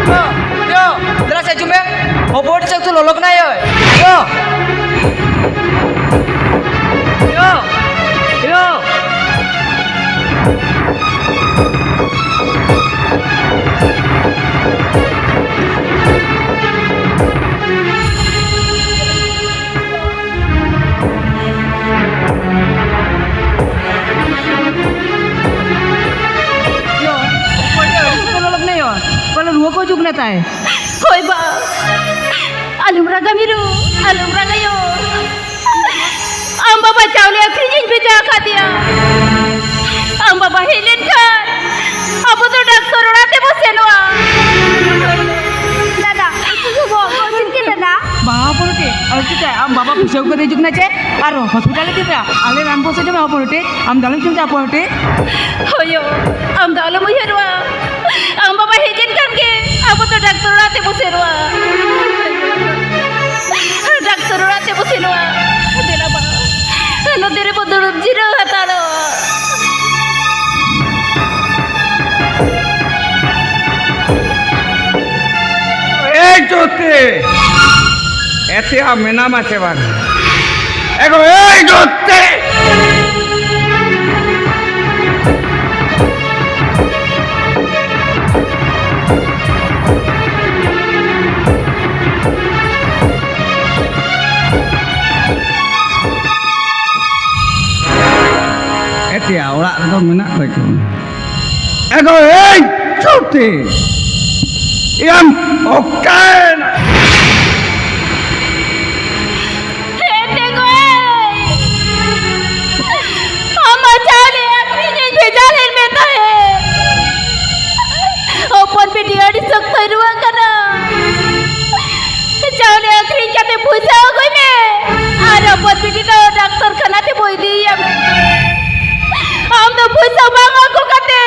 ᱭᱳ, ᱭᱳ, ᱫᱮᱞᱟ ᱥᱮ ᱦᱤᱡᱩᱜ ᱢᱮ᱾ ᱚᱵᱚᱨ ᱪᱮᱫ ᱛᱩ ᱞᱚᱞᱚ ᱠᱟᱱᱟ ᱭᱳ᱾ ᱭᱳ᱾ ᱭᱳ, ᱭᱳ᱾ ᱭᱳ, ᱚᱠᱚᱭ ᱫᱚ ᱞᱚᱞᱚ ᱠᱟᱱᱟ ᱭᱳ? ᱯᱟᱞᱮ ᱨᱩᱣᱟᱹ ᱠᱚ ᱦᱤᱡᱩᱜ ᱠᱟᱱᱟ ᱛᱟᱭ᱾ ᱦᱳᱭ ᱵᱟ, ᱟᱞᱚᱢ ᱨᱟᱜᱟ ᱢᱤᱨᱩ, ᱟᱞᱚᱢ ᱨᱟᱜᱟ ᱭᱳ᱾ ᱟᱢ ᱵᱟᱵᱟ ᱪᱟᱣᱞᱮ ᱟᱹᱠᱷᱨᱤᱧ ᱤᱧ ᱵᱷᱮᱡᱟ ᱟᱠᱟᱫᱮᱭᱟ᱾ ᱟᱢ ᱵᱟᱵᱟ ᱦᱮᱡ ᱞᱮᱱᱠᱷᱟᱱ ᱟᱵᱚ ᱫᱚ ᱰᱟᱠᱛᱚᱨ ᱚᱲᱟᱜ ᱛᱮᱵᱚ ᱥᱮᱱᱚᱜᱼᱟ᱾ ᱫᱟᱫᱟ, ᱩᱱᱠᱩ ᱠᱚ ᱵᱚᱦᱚᱜ ᱠᱚ ᱪᱮᱫ ᱠᱮᱫᱟ ᱫᱟ? ᱵᱟᱝ ᱦᱚᱯᱚᱱ ᱵᱤᱴᱤ, ᱟᱞᱚᱢ ᱪᱤᱱᱛᱟᱹᱭᱟ, ᱟᱢ ᱵᱟᱵᱟ ᱯᱩᱭᱥᱟᱹ ᱠᱚ ᱠᱟᱛᱮ ᱦᱤᱡᱩᱜ ᱠᱟᱱᱟ ᱪᱮ? ᱟᱨ ᱦᱚᱥᱯᱤᱴᱟᱞ ᱤᱫᱤ ᱯᱮᱭᱟ, ᱟᱞᱮ ᱨᱟᱱ ᱯᱚᱭᱥᱟ ᱡᱚᱢᱟ ᱦᱚᱯᱚᱱ ᱵᱤᱴᱤ, ᱟᱢ ᱫᱚ ᱟᱞᱚᱢ ᱪᱤᱱᱛᱟᱹᱭᱟ ᱦᱚᱯᱚᱱ ᱵᱤᱴᱤ᱾ ᱦᱳᱭᱳ, ᱟᱢ ᱫᱚ ᱟᱞᱚᱢ ᱩᱭᱦᱟᱹᱨᱚᱜᱼᱟ᱾ ᱟᱢ ᱵᱟᱵᱟ ᱦᱮᱡ ᱮᱱ ᱠᱷᱟᱱ ᱜᱮ ᱟᱵᱚ ᱫᱚ ᱰᱟᱠᱛᱚᱨ ᱚᱲᱟᱜ ᱛᱮᱵᱚ ᱥᱮᱱᱚᱜᱼᱟ᱾ ᱰᱟᱠᱛᱚᱨ ᱚᱲᱟᱜ ᱛᱮᱵᱚ ᱥᱮᱱᱚᱜᱼᱟ᱾ ᱫᱮᱞᱟ ᱵᱟ, ᱱᱚᱛᱮ ᱨᱮᱵᱚ ᱫᱩᱲᱩᱵ ᱡᱤᱨᱟᱹᱣ ᱦᱟᱛᱟᱲᱚᱜᱼᱟ᱾ ᱮᱭ ᱡᱳᱛᱤ! ᱮᱛᱮᱭᱟ ᱢᱮᱱᱟᱢᱟ ᱥᱮ ᱵᱟᱝ? ᱮᱜᱳ, ᱮᱭ ᱡᱳᱛᱤ! ᱢᱮᱱᱟᱜ ᱛᱟᱠᱚᱣᱟ᱾ ᱮᱜᱳ, ᱮᱭ ᱪᱩᱴᱤ, ᱮᱢ ᱚᱠᱟᱭᱮᱱᱟ? ᱦᱮᱸ, ᱛᱮᱸᱜᱳᱭ᱾ ᱟᱢᱟᱜ ᱪᱟᱣᱞᱮ ᱟᱹᱠᱷᱨᱤᱧ ᱤᱧ ᱵᱷᱮᱡᱟ ᱞᱮᱱ ᱢᱮ ᱛᱟᱦᱮᱸᱫ᱾ ᱦᱚᱯᱚᱱ ᱵᱤᱴᱤ ᱟᱹᱰᱤ ᱥᱚᱠᱛᱚᱭ ᱨᱩᱣᱟᱹᱜ ᱠᱟᱱᱟ᱾ ᱪᱟᱣᱞᱮ ᱟᱹᱠᱷᱨᱤᱧ ᱠᱟᱛᱮ ᱯᱩᱭᱥᱟᱹ ᱟᱹᱜᱩᱭ ᱢᱮ᱾ ᱟᱨ ᱦᱚᱯᱚᱱ ᱵᱤᱴᱤ ᱫᱚ ᱰᱟᱠᱛᱚᱨ ᱠᱷᱟᱱᱟ ᱛᱮᱵᱚ ᱤᱫᱤᱭᱮᱭᱟ ᱢᱮᱱᱛᱮ᱾ ᱟᱢ ᱫᱚ ᱯᱩᱭᱥᱟᱹ ᱵᱟᱝ ᱟᱹᱜᱩ ᱠᱟᱛᱮ,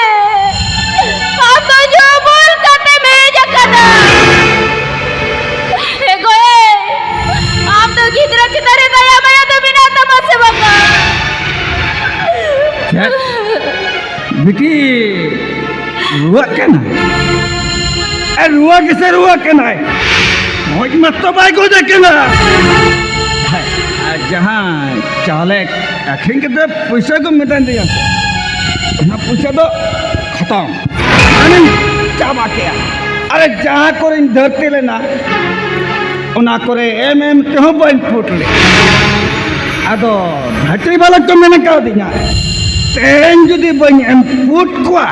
ᱟᱢ ᱫᱚ ᱧᱩ ᱵᱩᱞ ᱠᱟᱛᱮᱢ ᱦᱮᱡ ᱟᱠᱟᱱᱟ᱾ ᱮ ᱜᱚᱭ, ᱟᱢ ᱫᱚ ᱜᱤᱫᱽᱨᱟᱹ ᱪᱮᱛᱟᱱ ᱨᱮ ᱫᱟᱭᱟ ᱢᱟᱭᱟ ᱫᱚ ᱢᱮᱱᱟᱜ ᱛᱟᱢᱟ ᱥᱮ ᱵᱟᱝᱟ? ᱪᱮᱫ? ᱵᱤᱴᱤ ᱨᱩᱣᱟᱹᱜ ᱠᱟᱱᱟᱭ? ᱮ, ᱨᱩᱣᱟᱹ ᱜᱮᱥᱮ ᱨᱩᱣᱟᱹᱜ ᱠᱟᱱᱟᱭ, ᱜᱚᱡ ᱢᱟᱛᱚ ᱵᱟᱭ ᱜᱚᱡ ᱟᱠᱟᱱᱟ᱾ ᱟᱨ ᱡᱟᱦᱟᱸ ᱪᱟᱣᱞᱮ ᱟᱹᱠᱷᱨᱤᱧ ᱠᱟᱛᱮ ᱯᱩᱭᱥᱟᱹ ᱠᱚ ᱢᱮᱛᱟᱧ ᱫᱤᱧᱟ, ᱚᱱᱟ ᱯᱩᱭᱥᱟᱹ ᱫᱚ ᱠᱷᱟᱛᱚᱢ, ᱢᱟᱱᱮᱧ ᱪᱟᱵᱟ ᱠᱮᱜᱼᱟ᱾ ᱟᱨ ᱡᱟᱦᱟᱸ ᱠᱚᱨᱮᱧ ᱫᱷᱟᱹᱨᱛᱤ ᱞᱮᱱᱟ, ᱚᱱᱟ ᱠᱚᱨᱮ ᱮᱢ ᱮᱢ ᱛᱮᱦᱚᱸ ᱵᱟᱹᱧ ᱯᱩᱴ ᱞᱮᱫ᱾ ᱟᱫᱚ ᱵᱷᱟᱹᱴᱤ ᱵᱟᱞᱟ ᱠᱚ ᱢᱮᱱ ᱠᱟᱣᱫᱤᱧᱟ, ᱛᱮᱦᱮᱧ ᱡᱩᱫᱤ ᱵᱟᱹᱧ ᱮᱢ ᱯᱩᱴ ᱠᱚᱣᱟ,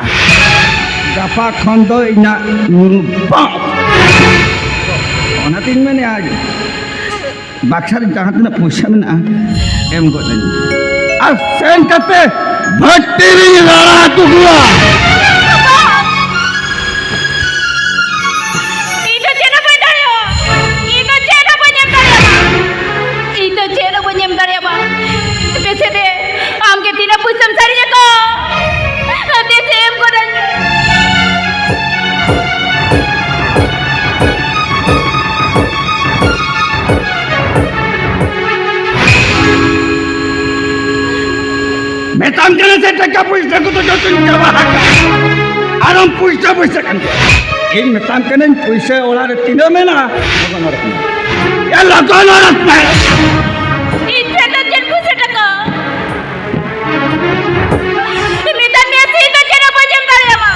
ᱜᱟᱯᱟ ᱠᱷᱚᱱ ᱫᱚ ᱤᱧᱟᱹᱜ ᱧᱩᱨᱩ ᱵᱟᱝ᱾ ᱚᱱᱟᱛᱤᱧ ᱢᱮᱱᱮᱫᱼᱟ, ᱵᱟᱠᱥᱟ ᱨᱮ ᱡᱟᱦᱟᱸ ᱛᱤᱱᱟᱹᱜ ᱯᱚᱭᱥᱟ ᱢᱮᱱᱟᱜᱼᱟ, ᱮᱢ ᱜᱚᱫ ᱟᱹᱧ ᱢᱮ᱾ ᱟᱨ ᱥᱮᱱ ᱠᱟᱛᱮ ᱵᱷᱟᱹᱴᱤ ᱨᱤᱧ ᱨᱟᱲᱟ ᱦᱚᱪᱚ ᱠᱚᱣᱟ᱾ ᱤᱧ ᱫᱚ ᱪᱮᱫ ᱦᱚᱸ ᱵᱟᱹᱧ ᱫᱟᱲᱮᱭᱟᱜᱼᱟ᱾ ᱤᱧ ᱫᱚ ᱪᱮᱫ ᱦᱚᱸ ᱵᱟᱹᱧ ᱮᱢ ᱫᱟᱲᱮᱭᱟᱜᱼᱟ᱾ ᱤᱧ ᱫᱚ ᱪᱮᱫ ᱦᱚᱸ ᱵᱟᱹᱧ ᱮᱢ ᱫᱟᱲᱮᱭᱟᱜᱼᱟ᱾ ᱵᱮᱥᱮ ᱫᱮ, ᱟᱢ ᱜᱮ ᱛᱤᱱᱟᱹᱜ ᱯᱩᱭᱥᱟᱹᱢ ᱥᱟᱹᱨᱤᱧ ᱟᱠᱟᱫ? ᱫᱮᱥᱮ ᱮᱢ ᱜᱚᱫᱟᱹᱧ ᱢᱮ᱾ ᱢᱮᱛᱟᱢ ᱠᱟᱱᱟ ᱥᱮ ᱴᱟᱠᱟ ᱯᱩᱭᱥᱟᱹ ᱠᱚᱫᱚ ᱡᱚᱛᱚᱧ ᱪᱟᱵᱟ ᱟᱠᱟᱫ᱾ ᱟᱨ ᱟᱢ ᱯᱩᱭᱥᱟᱹ ᱯᱩᱭᱥᱟᱹ ᱠᱟᱱ ᱜᱮᱭᱟ᱾ ᱤᱧ ᱢᱮᱛᱟᱢ ᱠᱟᱹᱱᱟᱹᱧ ᱯᱩᱭᱥᱟᱹ ᱚᱲᱟᱜ ᱨᱮ ᱛᱤᱱᱟᱹᱜ ᱢᱮᱱᱟᱜᱼᱟ, ᱞᱚᱜᱚᱱ ᱚᱰᱚᱠ ᱢᱮ᱾ ᱮ, ᱞᱚᱜᱚᱱ ᱚᱰᱚᱠ ᱢᱮ᱾ ᱤᱧ ᱴᱷᱮᱱ ᱫᱚ ᱪᱮᱫ ᱯᱩᱭᱥᱟᱹ ᱴᱟᱠᱟ? ᱢᱮᱛᱟᱧ ᱢᱮ ᱥᱮ, ᱤᱧ ᱫᱚ ᱪᱮᱫ ᱦᱚᱸ ᱵᱟᱹᱧ ᱮᱢ ᱫᱟᱲᱮᱭᱟᱢᱟ᱾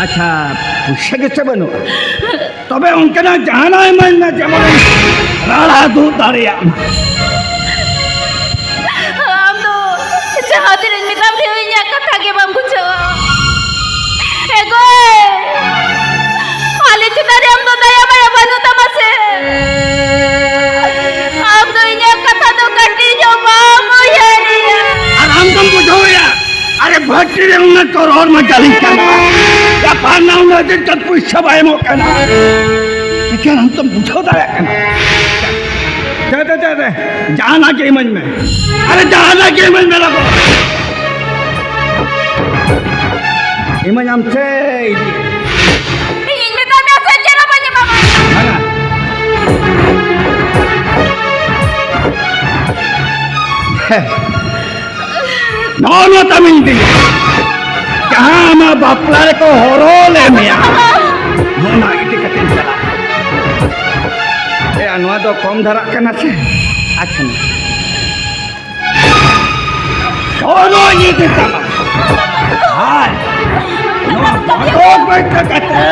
ᱟᱪᱪᱷᱟ, ᱯᱩᱭᱥᱟᱹ ᱜᱮᱥᱮ ᱵᱟᱹᱱᱩᱜᱼᱟ? ᱛᱚᱵᱮ ᱚᱱᱠᱟᱱᱟᱜ ᱡᱟᱦᱟᱱᱟᱜ ᱤᱢᱟᱹᱧ ᱢᱮ, ᱡᱮᱢᱚᱱ ᱤᱧ ᱨᱟᱲᱟ ᱫᱩᱜ ᱫᱟᱲᱮᱭᱟᱜ ᱢᱟ᱾ ᱟᱢ ᱫᱚ ᱡᱟᱦᱟᱸ ᱛᱤᱱᱟᱹᱜ ᱢᱮᱛᱟᱢ ᱨᱮᱦᱚᱸ ᱤᱧ ᱦᱚᱲᱢᱟ ᱡᱟᱹᱞᱤᱧ ᱠᱟᱱᱟ᱾ ᱜᱟᱯᱟ ᱱᱟᱣᱟ ᱪᱮᱫ ᱪᱮᱫ ᱯᱚᱭᱥᱟ ᱵᱟᱭ ᱮᱢᱚᱜ ᱠᱟᱱᱟ᱾ ᱮᱠᱷᱟᱱ ᱟᱢ ᱛᱚᱢ ᱵᱩᱡᱷᱟᱹᱣ ᱫᱟᱲᱮᱭᱟᱜ ᱠᱟᱱᱟ᱾ ᱫᱮ, ᱫᱮ, ᱫᱮ, ᱫᱮ, ᱡᱟᱦᱟᱱᱟᱜ ᱜᱮ ᱤᱢᱟᱹᱧ ᱢᱮ᱾ ᱟᱨᱮ, ᱡᱟᱦᱟᱱᱟᱜ ᱜᱮ ᱤᱢᱟᱹᱧ ᱢᱮ ᱞᱚᱜᱚᱱ᱾ ᱤᱢᱟᱹᱧ ᱟᱢ ᱥᱮ ᱤᱫᱤ? ᱤᱧ ᱢᱮᱛᱟᱫ ᱢᱮᱭᱟ ᱥᱮ ᱪᱮᱫ ᱦᱚᱸ ᱵᱟᱹᱧ ᱮᱢᱟᱢᱟ᱾ ᱵᱟᱝᱟ᱾ ᱱᱚᱜᱼᱚ ᱱᱚᱣᱟ ᱛᱟᱢᱤᱧ ᱤᱫᱤᱭᱟ᱾ ᱡᱟᱦᱟᱸ ᱟᱢᱟᱜ ᱵᱟᱯᱞᱟ ᱨᱮᱠᱚ ᱦᱚᱨᱚ ᱞᱮ ᱢᱮᱭᱟ, ᱚᱱᱟ ᱤᱫᱤ ᱠᱟᱛᱮᱧ ᱪᱟᱞᱟᱜᱼᱟ᱾ ᱮᱭᱟ, ᱱᱚᱣᱟ ᱫᱚ ᱠᱚᱢ ᱫᱷᱟᱨᱟᱜ ᱠᱟᱱᱟ ᱥᱮ? ᱟᱪᱪᱷᱟ, ᱦᱚᱨᱚ ᱤᱫᱤ ᱛᱟᱢᱟ᱾ ᱟᱨ ᱱᱚᱣᱟ ᱵᱟᱝ ᱵᱟᱹᱭᱥᱟᱹ ᱠᱟᱛᱮ᱾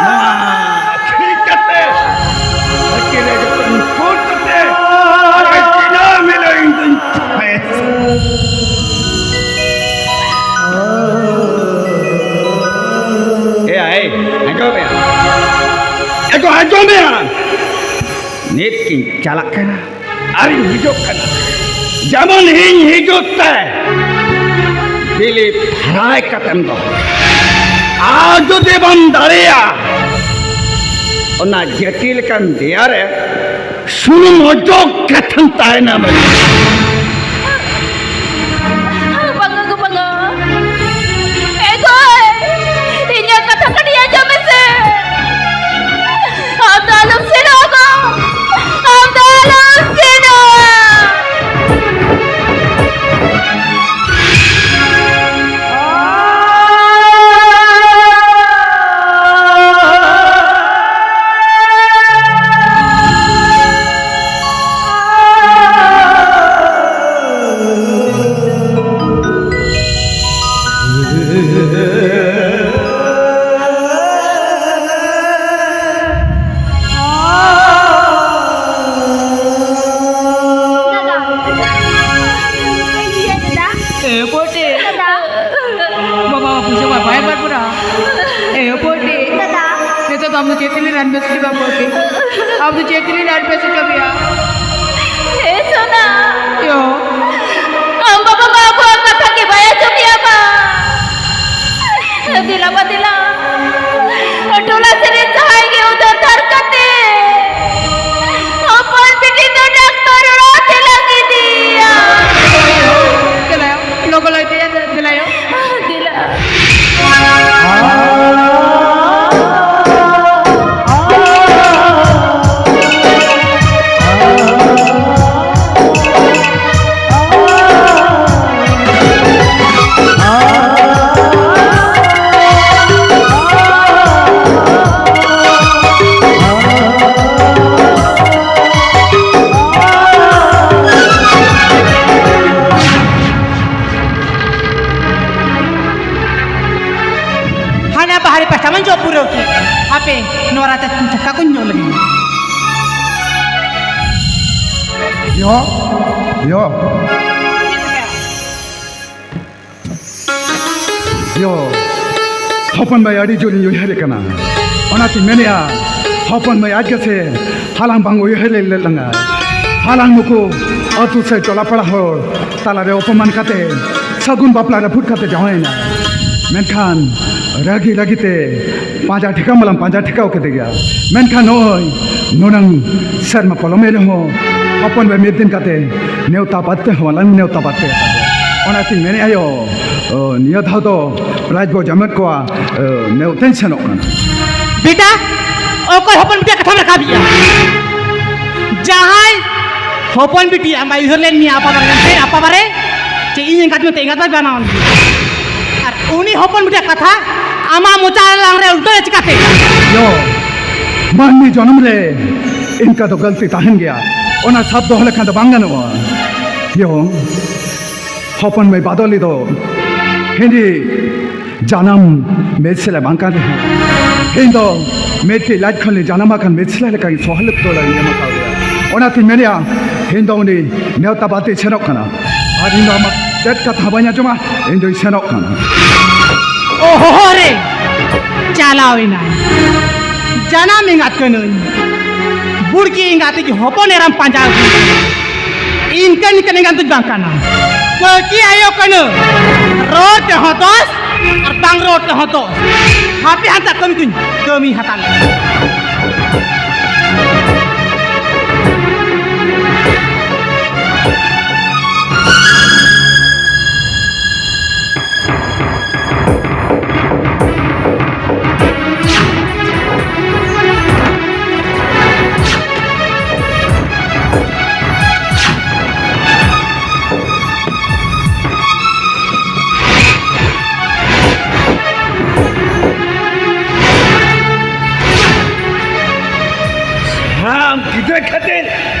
ᱱᱚᱣᱟ ᱴᱷᱤᱠ ᱠᱟᱛᱮ ᱟᱹᱠᱤᱞ ᱮ ᱡᱚᱛᱚᱱ ᱠᱩᱞ ᱠᱟᱛᱮ ᱟᱨ ᱫᱤᱱᱟᱹᱢ ᱦᱤᱞᱳᱜ ᱤᱧ ᱫᱩᱧ ᱮᱭᱟ, ᱮᱭ, ᱟᱸᱡᱚᱢᱮᱭᱟ᱾ ᱮ ᱜᱚ, ᱟᱸᱡᱚᱢᱮᱭᱟ᱾ ᱱᱤᱛ ᱜᱤᱧ ᱪᱟᱞᱟᱜ ᱠᱟᱱᱟ ᱟᱨᱤᱧ ᱦᱤᱡᱩᱜ ᱠᱟᱱᱟ᱾ ᱡᱮᱢᱚᱱ ᱤᱧ ᱦᱤᱡᱩᱜ ᱛᱮ ᱵᱤᱞᱤ ᱯᱷᱟᱨᱟᱭ ᱠᱟᱛᱮᱢ ᱫᱚᱦᱚ᱾ ᱟᱨ ᱡᱩᱫᱤ ᱵᱟᱢ ᱫᱟᱲᱮᱭᱟᱜᱼᱟ, ᱚᱱᱟ ᱡᱟᱹᱛᱤ ᱞᱮᱠᱟᱱ ᱫᱮᱭᱟ ᱨᱮ ᱥᱩᱱᱩᱢ ᱚᱡᱚᱜ ᱠᱟᱛᱮᱢ ᱛᱟᱦᱮᱱᱟ ᱢᱮᱱᱛᱮ᱾ ᱵᱟᱝᱟ ᱜᱳ, ᱵᱟᱝᱟ᱾ ᱮ ᱜᱳᱭ, ᱤᱧᱟᱹᱜ ᱠᱟᱛᱷᱟ ᱠᱟᱹᱴᱤᱡ ᱟᱸᱡᱚᱢ ᱢᱮᱥᱮ᱾ ᱟᱢ ᱫᱚ ᱟᱞᱚᱢ ᱥᱮᱱᱚᱜᱼᱟ ᱜᱳ᱾ ᱟᱢ ᱫᱚ ᱟᱞᱚᱢ ᱥᱮᱱᱚᱜᱼᱟ᱾ ᱥᱤᱫᱤ ᱵᱟᱹᱵᱩ ᱟᱹᱠᱤᱱ᱾ ᱟᱢ ᱫᱚ ᱪᱮᱫ ᱛᱮᱞᱤᱧ ᱞᱟᱰ ᱯᱮ ᱦᱚᱪᱚ ᱢᱮᱭᱟ? ᱦᱮ ᱥᱳᱱᱟ᱾ ᱭᱳ᱾ ᱟᱢ ᱵᱟᱵᱟ ᱢᱟ ᱟᱵᱚᱣᱟᱜ ᱠᱟᱛᱷᱟ ᱜᱮ ᱵᱟᱭ ᱟᱸᱡᱚᱢᱮᱭᱟ ᱵᱟ᱾ ᱫᱮᱞᱟ ᱵᱟ ᱫᱮᱞᱟ᱾ ᱴᱚᱞᱟ ᱥᱮᱫ ᱨᱮ ᱡᱟᱦᱟᱸᱭ ᱜᱮ ᱩᱫᱷᱟᱹᱨ ᱫᱷᱟᱨ ᱠᱟᱛᱮ ᱦᱚᱯᱚᱱ ᱵᱤᱴᱤ ᱫᱚ ᱰᱟᱠᱛᱚᱨ ᱚᱲᱟᱜ ᱛᱮ ᱞᱟᱝ ᱤᱫᱤᱭᱮᱭᱟ᱾ ᱫᱮᱞᱟᱭᱳ, ᱞᱚᱜᱚ ᱞᱚᱭ ᱛᱮ ᱫᱮᱞᱟᱭᱳ᱾ ᱫᱮᱞᱟ᱾ ᱦᱟᱱᱟ ᱵᱟᱦᱨᱮ ᱯᱟᱥᱴᱟ ᱢᱟᱧ ᱡᱚᱜ ᱯᱩᱨᱟᱹᱣ ᱠᱮᱫ᱾ ᱦᱟᱯᱮ, ᱱᱚᱣᱟ ᱨᱟᱪᱟ ᱪᱷᱟᱴᱠᱟ ᱠᱚᱧ ᱡᱚᱜ ᱞᱮᱜᱮ᱾ ᱭᱚ, ᱭᱚ᱾ ᱭᱚ, ᱦᱚᱯᱚᱱ ᱢᱟᱹᱭ ᱟᱹᱰᱤ ᱡᱳᱨᱤᱧ ᱩᱭᱦᱟᱹᱨᱮ ᱠᱟᱱᱟ᱾ ᱚᱱᱟᱛᱤᱧ ᱢᱮᱱᱮᱜᱼᱟ, ᱦᱚᱯᱚᱱ ᱢᱟᱹᱭ ᱟᱡ ᱜᱮᱥᱮ ᱦᱟᱞᱟᱝ ᱵᱟᱝ ᱩᱭᱦᱟᱹᱨ ᱞᱮ ᱞᱟᱝᱟ᱾ ᱦᱟᱞᱟᱝ ᱱᱩᱠᱩ ᱟᱹᱛᱩ ᱥᱮ ᱴᱚᱞᱟ ᱯᱟᱲᱟ ᱦᱚᱲ ᱛᱟᱞᱟᱨᱮ ᱚᱯᱚᱢᱟᱱ ᱠᱟᱛᱮ, ᱥᱟᱹᱜᱩᱱ ᱵᱟᱯᱞᱟ ᱨᱟᱹᱯᱩᱫ ᱠᱟᱛᱮ ᱡᱟᱶᱟᱭᱮᱱᱟ᱾ ᱢᱮᱱᱠᱷᱟᱱ ᱨᱟᱹᱜᱤ ᱨᱟᱹᱜᱤ ᱛᱮ ᱯᱟᱸᱡᱟ ᱴᱷᱤᱠᱟᱹ ᱢᱟᱞᱟᱝ ᱯᱟᱸᱡᱟ ᱴᱷᱤᱠᱟᱹᱣ ᱠᱮᱫᱮ ᱜᱮᱭᱟ᱾ ᱢᱮᱱᱠᱷᱟᱱ ᱱᱚᱜᱼᱚᱭ ᱱᱩᱱᱟᱹᱝ ᱥᱮᱨᱢᱟ ᱯᱚᱞᱚᱢᱮᱱ ᱨᱮᱦᱚᱸ ᱦᱚᱯᱚᱱ ᱵᱟᱹᱭ ᱢᱤᱫ ᱫᱤᱱ ᱠᱟᱛᱮ ᱱᱮᱣᱛᱟ ᱵᱟᱫ ᱛᱮᱦᱚᱸ ᱵᱟᱞᱟᱝ ᱱᱮᱣᱛᱟ ᱵᱟᱫ ᱠᱟᱫᱮᱭᱟ᱾ ᱚᱱᱟᱛᱤᱧ ᱢᱮᱱᱮᱫᱼᱟ ᱭᱳ, ᱚ, ᱱᱤᱭᱟᱹ ᱫᱷᱟᱣ ᱫᱚ ᱯᱨᱟᱭᱤᱡᱽ ᱵᱚ ᱡᱟᱢᱮᱫ ᱠᱚᱣᱟ, ᱚ, ᱱᱮᱣᱛᱟᱧ ᱥᱮᱱᱚᱜ ᱠᱟᱱᱟ᱾ ᱵᱮᱴᱟ, ᱚᱠᱚᱭ ᱦᱚᱯᱚᱱ ᱵᱤᱴᱤᱭᱟᱜ ᱠᱟᱛᱷᱟᱢ ᱨᱟᱠᱟᱵᱮᱜᱼᱟ? ᱡᱟᱦᱟᱸᱭ ᱦᱚᱯᱚᱱ ᱵᱤᱴᱤ ᱟᱢ ᱵᱟᱭ ᱩᱭᱦᱟᱹᱨ ᱞᱮᱫ ᱢᱮᱭᱟ ᱟᱯᱟ ᱵᱟᱨᱮ, ᱦᱮᱸ, ᱟᱯᱟ ᱵᱟᱨᱮ, ᱪᱮ ᱤᱧ ᱮᱸᱜᱟᱛ ᱢᱮᱱᱛᱮ ᱮᱸᱜᱟᱛ ᱵᱟᱭ ᱵᱮᱱᱟᱣ ᱞᱮᱫ ᱢᱮᱭᱟ? ᱟᱨ ᱩᱱᱤ ᱦᱚᱯᱚᱱ ᱵᱤᱴᱤᱭᱟᱜ ᱠᱟᱛᱷᱟ ᱟᱢᱟᱜ ᱢᱚᱪᱟ ᱞᱟᱝ ᱨᱮ ᱩᱞᱴᱟᱹᱣ ᱪᱤᱠᱟᱹᱛᱮ? ᱭᱳ, ᱢᱟᱹᱱᱢᱤ ᱡᱚᱱᱚᱢ ᱨᱮ ᱤᱱᱠᱟ ᱫᱚ ᱜᱟᱹᱞᱛᱤ ᱛᱟᱦᱮᱱ ᱜᱮᱭᱟ, ᱚᱱᱟ ᱥᱟᱵ ᱫᱚᱦᱚ ᱞᱮᱠᱷᱟᱱ ᱫᱚ ᱵᱟᱝ ᱜᱟᱱᱚᱜᱼᱟ᱾ ᱭᱳ, ᱦᱚᱯᱚᱱ ᱢᱟᱹᱭ ᱵᱟᱫᱚᱞᱤ ᱫᱚ ᱦᱤᱸᱫᱤ ᱡᱟᱱᱟᱢ ᱢᱮᱫ ᱥᱮᱞᱟ ᱵᱟᱝ ᱠᱟᱱ ᱨᱮᱦᱚᱸ, ᱤᱧ ᱫᱚ ᱢᱤᱫᱴᱤᱡ ᱞᱟᱡ ᱠᱷᱚᱱ ᱞᱮ ᱡᱟᱱᱟᱢ ᱟᱠᱟᱱ ᱢᱮᱫ ᱥᱮᱞᱟ ᱞᱮᱠᱟᱧ ᱥᱚᱦᱞᱮ ᱫᱚ ᱞᱟᱹᱭ ᱮᱢ ᱟᱠᱟᱫ ᱞᱮᱭᱟ᱾ ᱚᱱᱟᱛᱤᱧ ᱢᱮᱱᱮᱫᱼᱟ, ᱤᱧ ᱫᱚ ᱩᱱᱤ ᱱᱮᱣᱛᱟ ᱵᱟᱨᱛᱮ ᱥᱮᱱᱚᱜ ᱠᱟᱱᱟ᱾ ᱟᱨ ᱤᱧ ᱫᱚ ᱟᱢᱟᱜ ᱪᱮᱫ ᱠᱟᱛᱷᱟ ᱵᱟᱹᱧ ᱟᱸᱡᱚᱢᱟ, ᱤᱧ ᱫᱚᱧ ᱥᱮᱱᱚᱜ ᱠᱟᱱᱟ᱾ ᱚᱦᱚ ᱨᱮ, ᱪᱟᱞᱟᱣ ᱮᱱᱟᱭ᱾ ᱡᱟᱱᱟᱢ ᱮᱸᱜᱟᱛ ᱠᱟᱹᱱᱟᱹᱧ, ᱵᱩᱲᱠᱤ ᱮᱸᱜᱟᱛ ᱤᱡ ᱦᱚᱯᱚᱱ ᱮᱨᱟᱢ ᱯᱟᱸᱡᱟ ᱟᱹᱜᱩ᱾ ᱤᱱᱠᱟᱹ ᱤᱱᱠᱟᱹ ᱮᱸᱜᱟᱛ ᱫᱚᱧ ᱵᱟᱝ ᱠᱟᱱᱟ, ᱠᱟᱹᱠᱤ ᱟᱭᱳ ᱠᱟᱹᱱᱟᱹᱧ᱾ ᱨᱚᱲ ᱛᱮᱦᱚᱸ ᱫᱚᱥ ᱟᱨ ᱵᱟᱝ ᱨᱚᱲ ᱛᱮᱦᱚᱸ ᱫᱚᱥ᱾ ᱦᱟᱯᱮ ᱦᱟᱱᱛᱮ ᱠᱟᱹᱢᱤ ᱠᱚᱧ ᱠᱟᱹᱢᱤ ᱦᱟᱛᱟᱲ ᱞᱮᱜᱮ᱾ ᱟᱢ ᱜᱤᱫᱽᱨᱟᱹ ᱠᱷᱟᱹᱛᱤᱨ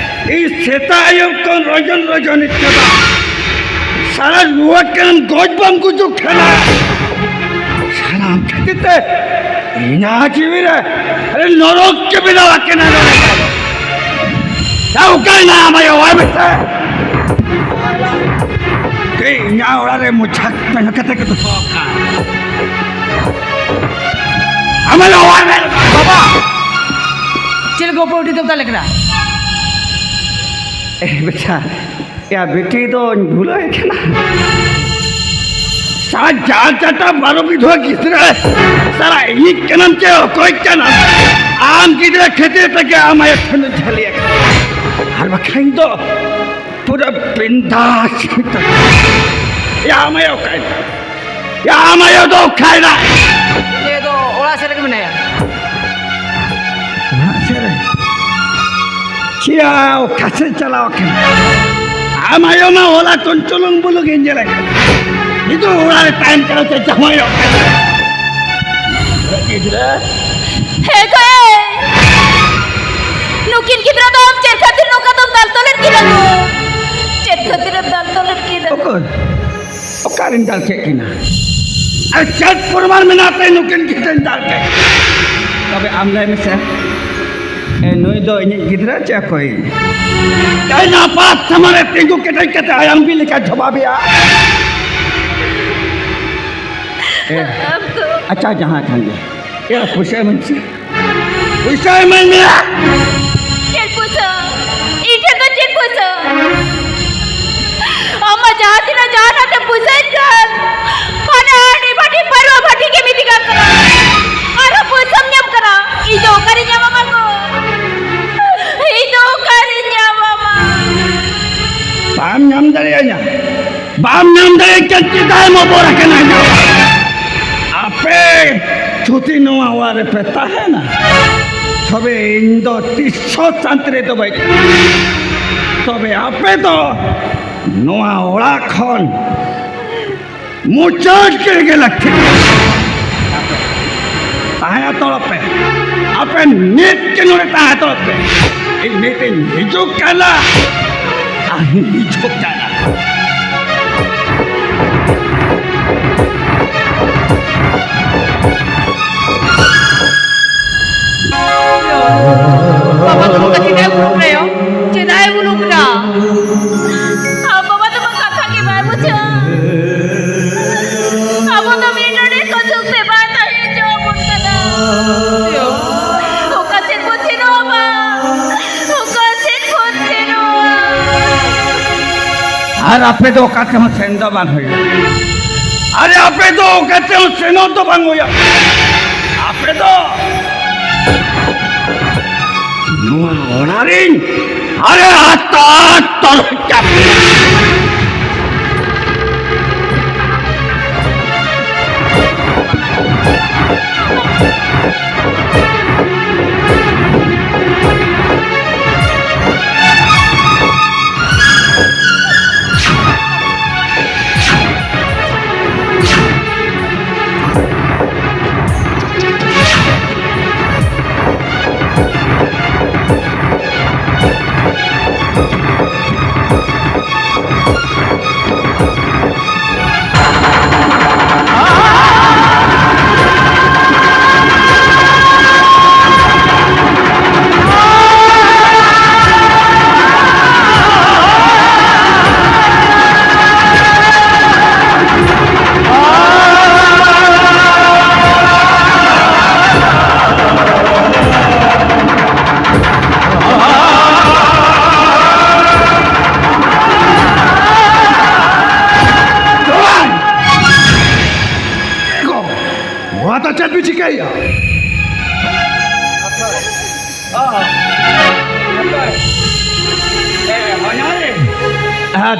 ᱤᱧ ᱥᱮᱛᱟᱜ ᱟᱹᱭᱩᱵ ᱠᱷᱚᱱ ᱨᱚᱡᱚᱱ ᱨᱚᱡᱚᱱᱤᱧ ᱠᱟᱱᱟ᱾ ᱥᱟᱨᱟ ᱨᱩᱣᱟᱹᱜ ᱠᱟᱱᱟᱢ, ᱜᱚᱡ ᱵᱟᱢ ᱜᱩᱡᱩᱜ ᱠᱟᱱᱟ᱾ ᱥᱟᱱᱟᱢ ᱠᱷᱟᱹᱛᱤᱨ ᱛᱮ ᱤᱧᱟᱹᱜ ᱡᱤᱣᱤ ᱨᱮ ᱱᱚᱨᱚᱠ ᱜᱮ ᱵᱮᱱᱟᱣ ᱟᱠᱟᱱᱟ᱾ ᱱᱚᱰᱮ ᱫᱚ ᱚᱠᱟᱭᱮᱱᱟ ᱟᱢ ᱟᱭᱳ? ᱚᱠᱟᱭ ᱢᱮᱥᱮ? ᱛᱮ ᱤᱧᱟᱹᱜ ᱚᱲᱟᱜ ᱨᱮ ᱢᱚᱪᱟ ᱢᱮᱱ ᱠᱟᱛᱮ ᱠᱚ ᱫᱚᱦᱚ ᱟᱠᱟᱫ᱾ ᱟᱢ ᱟᱭᱳ, ᱚᱠᱟᱭ ᱢᱮ? ᱵᱟᱵᱟ! ᱪᱮᱫ ᱞᱮᱠᱟ ᱩᱯᱟᱹᱭ ᱩᱴᱤ ᱫᱚ ᱛᱟᱞᱮ ᱠᱟᱱᱟ? ᱮ ᱵᱮᱪᱟ, ᱭᱟ ᱵᱤᱴᱤ ᱫᱚᱧ ᱵᱷᱩᱞᱟᱹᱣ ᱠᱟᱱᱟ᱾ ᱥᱟᱨᱟ ᱡᱟᱨ ᱪᱟᱴᱟ ᱵᱟᱨᱚ ᱵᱤᱫᱷᱣᱟ ᱜᱤᱫᱽᱨᱟᱹ, ᱥᱟᱨᱟ ᱤᱧᱤᱡ ᱠᱟᱱᱟᱢ ᱪᱮ ᱚᱠᱚᱭ ᱠᱟᱱᱟᱢ? ᱟᱢ ᱜᱤᱫᱽᱨᱟᱹ ᱠᱷᱟᱹᱛᱤᱨ ᱛᱮᱜᱮ ᱟᱢ ᱟᱭᱳ ᱴᱷᱮᱱ ᱡᱷᱟᱹᱞᱤ ᱟᱠᱟᱱᱟ᱾ ᱟᱨ ᱵᱟᱠᱷᱟᱱ ᱫᱚ ᱯᱩᱨᱟᱹ ᱵᱤᱱᱫᱟᱥ᱾ ᱭᱟ ᱟᱢ ᱟᱭᱳ ᱚᱠᱟᱭ ᱱᱟᱭ? ᱭᱟ ᱟᱢ ᱟᱭᱳ ᱫᱚ ᱚᱠᱟᱭ ᱱᱟᱭ? ᱩᱱᱤ ᱫᱚ ᱚᱲᱟᱜ ᱥᱮᱫ ᱨᱮᱜᱮ ᱢᱮᱱᱟᱭᱟ᱾ ᱚᱲᱟᱜ ᱥᱮᱫ ᱨᱮ? ᱪᱮᱫ ᱚᱠᱟ ᱥᱮᱫ ᱪᱟᱞᱟᱣ ᱟᱠᱟᱱᱟ? ᱟᱢ ᱟᱭᱳ ᱢᱟ ᱦᱚᱞᱟ ᱠᱷᱚᱱ ᱪᱩᱞᱩᱝ ᱵᱩᱞᱩᱝ ᱤᱧ ᱧᱮᱞᱮ ᱠᱟᱱᱟ᱾ ᱱᱤᱛᱚᱜ ᱚᱲᱟᱜ ᱨᱮ ᱛᱟᱦᱮᱱ ᱠᱟᱱᱟ ᱥᱮ ᱡᱟᱶᱟᱭᱚᱜ ᱠᱟᱱᱟ? ᱜᱤᱫᱽᱨᱟᱹ᱾ ᱦᱮᱸ ᱜᱚᱭ᱾ ᱱᱩᱠᱤᱱ ᱜᱤᱫᱽᱨᱟᱹ ᱫᱚ ᱟᱢ ᱪᱮᱫ ᱠᱷᱟᱹᱛᱤᱨ ᱱᱚᱝᱠᱟ ᱫᱚᱢ ᱫᱟᱞ ᱛᱚᱞᱮᱫ ᱠᱤᱱᱟ ᱜᱚ? ᱪᱮᱫ ᱠᱷᱟᱹᱛᱤᱨᱮᱢ ᱫᱟᱞ ᱛᱚᱞᱮᱫ ᱠᱤᱱᱟ? ᱚᱠᱚᱭ? ᱚᱠᱟᱨᱮᱢ ᱫᱟᱞ ᱠᱮᱫ ᱠᱤᱱᱟ? ᱟᱨ ᱪᱮᱫ ᱯᱨᱚᱢᱟᱱ ᱢᱮᱱᱟᱜ ᱛᱮ ᱱᱩᱠᱤᱱ ᱜᱤᱫᱽᱨᱟᱹᱧ ᱫᱟᱞ ᱠᱮᱫ? ᱛᱚᱵᱮ ᱟᱢ ᱞᱟᱹᱭ ᱢᱮᱥᱮ, ᱮ, ᱱᱩᱭ ᱫᱚ ᱤᱧᱤᱡ ᱜᱤᱫᱽᱨᱟᱹ ᱪᱮ ᱚᱠᱚᱭ? ᱛᱮᱦᱮᱧ ᱟᱯᱟᱛ ᱥᱟᱢᱟᱝ ᱨᱮ ᱛᱤᱸᱜᱩ ᱠᱮᱴᱮᱡ ᱠᱟᱛᱮ ᱟᱭᱟᱝ ᱵᱤ ᱞᱮᱠᱟ ᱡᱚᱵᱟᱵᱮᱭᱟ᱾ ᱮ, ᱟᱪᱪᱷᱟ, ᱡᱟᱦᱟᱸ ᱠᱷᱟᱱ ᱜᱮ᱾ ᱮ, ᱯᱩᱭᱥᱟᱹ ᱮᱢᱟᱹᱧ ᱥᱮ᱾ ᱯᱩᱭᱥᱟᱹ ᱤᱢᱟᱹᱧ ᱢᱮ᱾ ᱪᱮᱫ ᱯᱩᱭᱥᱟᱹ? ᱤᱧ ᱴᱷᱮᱱ ᱫᱚ ᱪᱮᱫ ᱯᱩᱭᱥᱟᱹ? ᱟᱢᱟᱜ ᱡᱟᱦᱟᱸ ᱛᱤᱱᱟᱹᱜ ᱡᱟᱦᱟᱱᱟᱜ ᱛᱮ ᱯᱩᱭᱥᱟᱹᱧ ᱠᱷᱟᱱ, ᱦᱟᱱᱮ ᱦᱟᱺᱰᱤ ᱵᱷᱟᱹᱴᱤ, ᱯᱟᱹᱨᱣᱟᱹ ᱵᱷᱟᱹᱴᱤ ᱜᱮᱢ ᱤᱫᱤ ᱠᱟᱜ ᱠᱟᱱᱟ᱾ ᱟᱨᱦᱚᱸ ᱯᱩᱭᱥᱟᱹᱢ ᱧᱟᱢ ᱠᱟᱱᱟ᱾ ᱤᱧ ᱫᱚ ᱚᱠᱟᱨᱮᱧ ᱧᱟᱢᱟ ᱢᱟ ᱜᱚ? ᱤᱧ ᱫᱚ ᱚᱠᱟᱨᱮᱧ ᱧᱟᱢᱟ ᱢᱟ? ᱵᱟᱢ ᱧᱟᱢ ᱫᱟᱲᱮᱭᱟᱹᱧᱟ᱾ ᱵᱟᱢ ᱧᱟᱢ ᱫᱟᱲᱮᱭᱟᱜ ᱠᱟᱱ ᱪᱮᱫᱟᱜ ᱮᱢ ᱚᱵᱚᱨ ᱟᱠᱟᱱᱟ? ᱟᱯᱮ ᱡᱩᱫᱤ ᱱᱚᱣᱟ ᱚᱲᱟᱜ ᱨᱮᱯᱮ ᱛᱟᱦᱮᱱᱟ, ᱛᱚᱵᱮ ᱤᱧ ᱫᱚ ᱛᱤᱥ ᱦᱚᱸ ᱥᱟᱱᱛᱤ ᱨᱮᱫᱚ ᱵᱟᱹᱧ ᱛᱟᱦᱮᱱᱟ᱾ ᱛᱚᱵᱮ ᱟᱯᱮ ᱫᱚ ᱱᱚᱣᱟ ᱚᱲᱟᱜ ᱠᱷᱚᱱ ᱢᱩᱪᱟᱹᱫ ᱜᱮ ᱞᱟᱹᱠᱛᱤ᱾ ᱛᱟᱦᱮᱸ ᱦᱟᱛᱟᱲᱚᱜ ᱯᱮ᱾ ᱟᱯᱮ ᱱᱤᱛ ᱜᱮ ᱱᱚᱰᱮ ᱛᱟᱦᱮᱸ ᱦᱟᱛᱟᱲᱚᱜ ᱯᱮ᱾ ᱤᱧ ᱱᱤᱛ ᱤᱧ ᱦᱤᱡᱩᱜ ᱠᱟᱱᱟ᱾ ᱟᱨ ᱤᱧ ᱦᱤᱡᱩᱜ ᱠᱟᱱᱟ᱾ ᱵᱟᱵᱟ ᱫᱚ ᱱᱚᱝᱠᱟ ᱪᱮᱫᱟᱜ ᱮ ᱵᱩᱞᱩᱜ ᱠᱟᱱᱟᱭ? ᱪᱮᱫᱟᱜ ᱮ ᱵᱩᱞᱩᱜ ᱠᱟᱱᱟ? ᱟᱢ ᱵᱟᱵᱟ ᱫᱚ ᱠᱟᱛᱷᱟ ᱜᱮ ᱵᱟᱭ ᱵᱩᱡᱷᱟᱹᱣᱟ᱾ ᱟᱵᱚ ᱫᱚ ᱢᱤᱫ ᱰᱚᱸᱰᱮ ᱠᱚ ᱥᱩᱠ ᱛᱮ ᱵᱟᱭ ᱛᱟᱦᱮᱸ ᱦᱚᱪᱚ ᱟᱵᱚᱱ ᱠᱟᱱᱟ᱾ ᱚᱠᱟ ᱥᱮᱫ ᱵᱚᱱ ᱥᱮᱱᱚᱜᱼᱟ ᱵᱟ? ᱚᱠᱟ ᱥᱮᱫ ᱵᱚᱱ ᱥᱮᱱᱚᱜᱼᱟ? ᱟᱨ ᱟᱯᱮ ᱫᱚ ᱚᱠᱟ ᱛᱮᱦᱚᱸ ᱥᱮᱱ ᱫᱚ ᱵᱟᱝ ᱦᱩᱭᱩᱜᱼᱟ᱾ ᱟᱨᱮ ᱟᱯᱮ ᱫᱚ ᱚᱠᱟ ᱛᱮᱦᱚᱸ ᱥᱮᱱᱚᱜ ᱫᱚ ᱵᱟᱝ ᱦᱩᱭᱩᱜᱼᱟ᱾ ᱟᱯᱮ ᱫᱚ ᱱᱚᱣᱟ ᱚᱲᱟᱜ ᱨᱤᱧ ᱟᱨᱮ ᱟᱛᱟᱨ ᱛᱚᱨᱚᱡ ᱠᱟᱯᱮ᱾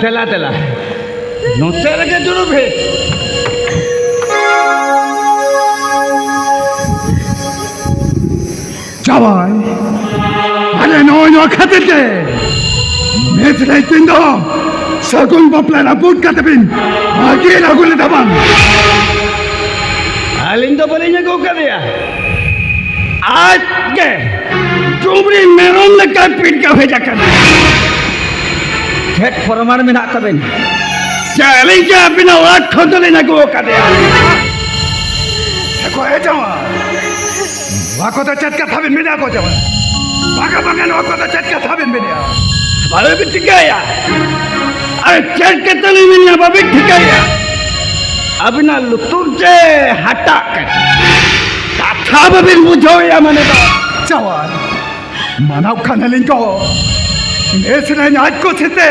ᱫᱮᱞᱟ, ᱫᱮᱞᱟ᱾ ᱱᱚᱛᱮ ᱨᱮᱜᱮ ᱫᱩᱲᱩᱵ ᱦᱮᱡ᱾ ᱡᱟᱶᱟᱭ, ᱟᱞᱮ ᱱᱚᱜᱼᱚᱭ ᱱᱚᱣᱟ ᱠᱷᱟᱹᱛᱤᱨ ᱛᱮ ᱢᱤᱥᱨᱟᱧ ᱛᱤᱧ ᱫᱚ ᱥᱟᱹᱜᱩᱱ ᱵᱟᱯᱞᱟ ᱨᱟᱹᱯᱩᱫ ᱠᱟᱛᱮ ᱵᱤᱱ ᱵᱟᱹᱜᱤ ᱟᱹᱜᱩ ᱞᱮᱫᱟ ᱵᱟᱝ? ᱟᱹᱞᱤᱧ ᱫᱚ ᱵᱟᱹᱞᱤᱧ ᱟᱹᱜᱩ ᱠᱟᱫᱮᱭᱟ᱾ ᱟᱡ ᱜᱮ ᱰᱩᱢᱨᱤ ᱢᱮᱨᱚᱢ ᱞᱮᱠᱟ ᱯᱤᱴᱠᱟᱹᱣ ᱦᱮᱡ ᱟᱠᱟᱱᱟ᱾ ᱪᱮᱫ ᱯᱨᱚᱢᱟᱬ ᱢᱮᱱᱟᱜ ᱛᱟᱵᱮᱱ ᱡᱮ ᱟᱹᱞᱤᱧ ᱜᱮ ᱟᱹᱵᱤᱱᱟᱜ ᱚᱲᱟᱜ ᱠᱷᱚᱱ ᱫᱚᱞᱤᱧ ᱟᱹᱜᱩ ᱟᱠᱟᱫᱮᱭᱟ? ᱮ ᱜᱚ, ᱮ ᱡᱟᱶᱟᱭ, ᱱᱚᱣᱟ ᱠᱚᱫᱚ ᱪᱮᱫ ᱠᱟᱛᱷᱟ ᱵᱤᱱ ᱢᱮᱱᱟ ᱜᱚ ᱡᱟᱶᱟᱭ? ᱵᱟᱝᱟ, ᱵᱟᱝᱟ, ᱱᱚᱣᱟ ᱠᱚᱫᱚ ᱪᱮᱫ ᱠᱟᱛᱷᱟ ᱵᱤᱱ ᱢᱮᱱᱮᱜᱼᱟ? ᱵᱟᱵᱤᱱ ᱴᱷᱤᱠᱟᱹᱭᱟ᱾ ᱟᱨ ᱪᱮᱫ ᱠᱟᱛᱷᱟ ᱞᱤᱧ ᱢᱮᱱᱟ, ᱵᱟᱵᱤᱱ ᱴᱷᱤᱠᱟᱹᱭᱟ᱾ ᱟᱹᱵᱤᱱᱟᱜ ᱞᱩᱛᱩᱨ ᱪᱮ ᱦᱟᱴᱟᱜ ᱠᱟᱱᱟ? ᱠᱟᱛᱷᱟ ᱵᱟᱵᱤᱱ ᱵᱩᱡᱷᱟᱹᱣᱮᱜᱼᱟ ᱢᱟᱱᱮ ᱫᱚ᱾ ᱡᱟᱶᱟᱭ, ᱢᱟᱱᱟᱣ ᱠᱟᱱᱟᱞᱤᱧ ᱜᱚ, ᱢᱤᱥᱨᱟᱧ ᱟᱡ ᱠᱩᱥᱤᱛᱮ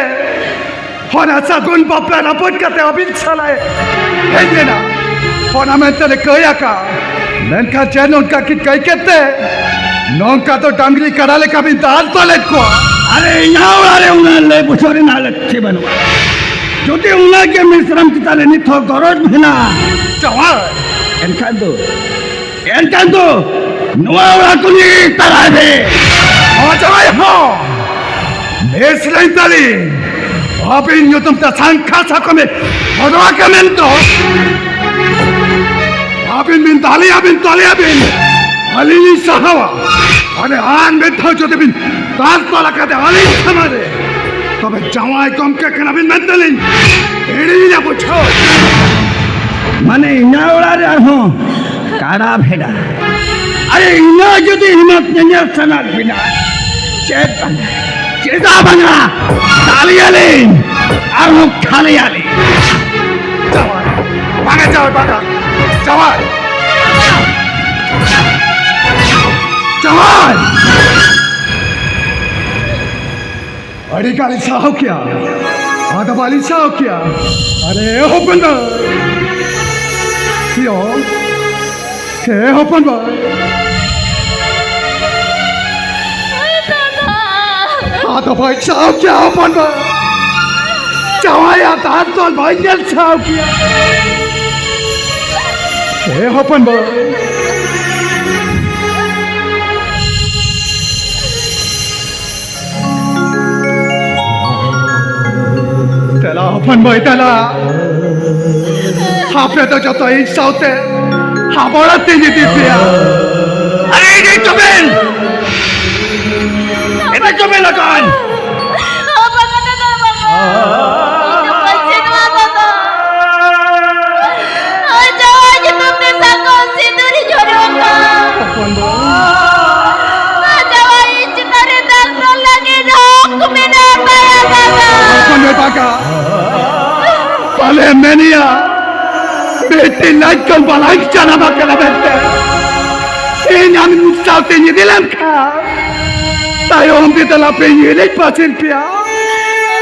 ᱚᱱᱟ ᱥᱟᱹᱜᱩᱱ ᱵᱟᱯᱞᱟ ᱨᱟᱹᱯᱩᱫ ᱠᱟᱛᱮ ᱟᱹᱵᱤᱱ ᱥᱟᱞᱟᱜ ᱦᱮᱡ ᱞᱮᱱᱟ, ᱚᱱᱟ ᱢᱮᱱᱛᱮ ᱞᱮ ᱠᱟᱹᱭ ᱟᱠᱟᱫ᱾ ᱢᱮᱱᱠᱷᱟᱱ ᱪᱮᱫ ᱱᱚᱝᱠᱟ ᱠᱤᱱ ᱠᱟᱹᱭ ᱠᱮᱫ ᱛᱮ? ᱱᱚᱝᱠᱟ ᱫᱚ ᱰᱟᱝᱨᱤ ᱠᱟᱰᱟ ᱞᱮᱠᱟ ᱵᱤᱱ ᱫᱟᱞ ᱛᱚᱞᱮᱫ ᱠᱚᱣᱟ᱾ ᱟᱨᱮ, ᱤᱧᱟᱹᱜ ᱚᱲᱟᱜ ᱨᱮ ᱩᱱᱟᱹᱜ ᱞᱟᱹᱭ ᱵᱩᱡᱷᱟᱹᱣ ᱨᱮᱱᱟᱜ ᱞᱟᱹᱠᱛᱤ ᱵᱟᱹᱱᱩᱜᱼᱟ᱾ ᱡᱩᱫᱤ ᱩᱱᱟᱹᱜ ᱜᱮ ᱢᱤᱥᱨᱟᱢ ᱪᱮᱛᱟᱱ ᱨᱮ ᱱᱤᱛ ᱦᱚᱸ ᱜᱚᱨᱚᱡᱽ ᱢᱮᱱᱟᱜᱼᱟ, ᱡᱟᱶᱟᱭ, ᱮᱱᱠᱷᱟᱱ ᱫᱚ ᱮᱱᱠᱷᱟᱱ ᱫᱚ ᱱᱚᱣᱟ ᱚᱲᱟᱜ ᱠᱷᱚᱱ ᱤᱫᱤ ᱛᱟᱨᱟᱭ ᱢᱮ᱾ ᱦᱚᱸ ᱡᱟᱶᱟᱭ ᱦᱚᱸ, ᱵᱮᱥ ᱞᱟᱹᱭ ᱛᱟᱞᱤᱧ, ᱟᱹᱵᱤᱱ ᱧᱩᱛᱩᱢ ᱛᱮ ᱥᱟᱝᱠᱷᱟ ᱥᱟᱠᱚᱢᱮ ᱦᱚᱫᱣᱟ ᱠᱮ ᱢᱮᱱ ᱫᱚ᱾ ᱟᱹᱵᱤᱱ ᱵᱤᱱ ᱫᱟᱞᱮᱭᱟ ᱵᱤᱱ, ᱫᱟᱞᱮᱭᱟ ᱵᱤᱱ, ᱟᱹᱞᱤᱧ ᱞᱤᱧ ᱥᱟᱦᱟᱣᱟ᱾ ᱟᱨᱮ ᱟᱨ ᱢᱤᱫ ᱫᱷᱟᱣ ᱡᱩᱫᱤ ᱵᱤᱱ ᱫᱟᱞ ᱛᱚᱞ ᱟᱠᱟᱫᱟ ᱟᱹᱞᱤᱧ ᱥᱟᱢᱟᱝ ᱨᱮ, ᱛᱚᱵᱮ ᱡᱟᱶᱟᱭ ᱜᱚᱢᱠᱮ ᱠᱟᱱᱟᱵᱤᱱ ᱢᱮᱱᱛᱮᱞᱤᱧ ᱦᱤᱲᱤᱧᱟ ᱵᱩᱡᱷᱟᱹᱣ᱾ ᱢᱟᱱᱮ ᱤᱧᱟᱹᱜ ᱚᱲᱟᱜ ᱨᱮ ᱟᱨᱦᱚᱸ ᱠᱟᱲᱟ ᱵᱷᱮᱰᱟ? ᱟᱨᱮ ᱤᱱᱟᱹ ᱡᱩᱫᱤ ᱦᱤᱢᱚᱛ ᱧᱮᱧᱮᱞ ᱥᱟᱱᱟᱭᱮᱫ ᱵᱤᱱᱟ, ᱪᱮᱫ ᱵᱟᱝᱟ, ᱪᱮᱫᱟᱜ ᱵᱟᱝᱟ, ᱫᱟᱞᱮᱭᱟᱞᱤᱧ, ᱟᱨᱦᱚᱸ ᱠᱷᱟᱞᱮᱭᱟᱞᱤᱧ᱾ ᱡᱟᱶᱟᱭ, ᱵᱟᱝᱟ ᱡᱟᱶᱟᱭ, ᱵᱟᱝᱟ, ᱡᱟᱶᱟᱭ, ᱡᱟᱶᱟᱭ᱾ ᱟᱹᱰᱤ ᱜᱟᱱᱤᱧ ᱥᱟᱦᱟᱣ ᱠᱮᱭᱟ, ᱟᱫᱚ ᱵᱟᱹᱞᱤᱧ ᱥᱟᱦᱟᱣ ᱠᱮᱭᱟ᱾ ᱟᱨᱮ ᱦᱚᱯᱚᱱ ᱵᱟ, ᱭᱳ, ᱦᱮ ᱦᱚᱯᱚᱱ ᱵᱟ, ᱟᱫᱚ ᱵᱟᱹᱧ ᱥᱟᱦᱟᱣ ᱠᱮᱭᱟ ᱦᱚᱯᱚᱱ ᱵᱟ᱾ ᱡᱟᱶᱟᱭᱟᱜ ᱛᱟᱞ ᱛᱚᱞ ᱵᱟᱹᱧ ᱧᱮᱞ ᱥᱟᱦᱟᱣ ᱠᱮᱭᱟ᱾ ᱮ ᱦᱚᱯᱚᱱ ᱵᱟᱹᱭ, ᱫᱮᱞᱟ ᱦᱚᱯᱚᱱ ᱵᱟᱹᱭ, ᱫᱮᱞᱟ᱾ ᱟᱯᱮ ᱫᱚ ᱡᱚᱛᱚ ᱤᱧ ᱥᱟᱶᱛᱮ ᱦᱟᱵᱚᱲ ᱟᱛᱮᱧ ᱤᱫᱤ ᱯᱮᱭᱟ᱾ ᱟᱨᱮ ᱤᱫᱤ ᱦᱚᱪᱚ ᱵᱮᱱ! ᱤᱫᱤ ᱦᱚᱪᱚ ᱵᱮᱱ ᱞᱟᱜᱟᱱ! ᱵᱟᱵᱟ, ᱠᱟᱛᱷᱟ ᱫᱚ ᱵᱟᱵᱟ᱾ ᱵᱟᱵᱟ, ᱪᱮᱫ ᱱᱚᱣᱟ ᱫᱚ? ᱟᱨ ᱡᱟᱶᱟᱭ ᱧᱩᱛᱩᱢ ᱛᱮ ᱥᱟᱠᱚᱢ ᱥᱤᱸᱫᱩᱨ ᱡᱚᱨᱚᱜ ᱠᱟᱱ᱾ ᱦᱚᱯᱚᱱ ᱵᱟᱹᱭ᱾ ᱟᱨ ᱡᱟᱶᱟᱭ ᱤᱧ ᱪᱮᱛᱟᱱ ᱨᱮ ᱫᱟᱜ ᱫᱚ ᱞᱟᱹᱜᱤᱫ ᱦᱚᱠ ᱢᱮᱱᱟᱜ ᱛᱟᱭᱟ, ᱵᱟᱵᱟ᱾ ᱦᱚᱯᱚᱱ ᱵᱟᱹᱭ ᱵᱟᱜᱟ᱾ ᱯᱟᱞᱮ ᱢᱮᱱᱮᱭᱟ, ᱵᱤᱴᱤ ᱞᱟᱡ ᱠᱷᱚᱱ ᱵᱟᱞᱟᱧ ᱡᱟᱱᱟᱢ ᱟᱠᱟᱱᱟ ᱢᱮᱱᱛᱮ᱾ ᱤᱧ ᱟᱢ ᱥᱟᱶᱛᱮᱧ ᱤᱫᱤ ᱞᱮᱱᱠᱷᱟᱱ ᱛᱟᱭᱚᱢ ᱛᱮ ᱫᱮᱞᱟ ᱯᱮ ᱧᱮᱞᱮᱧ ᱯᱟᱹᱥᱤᱨ ᱯᱮᱭᱟ᱾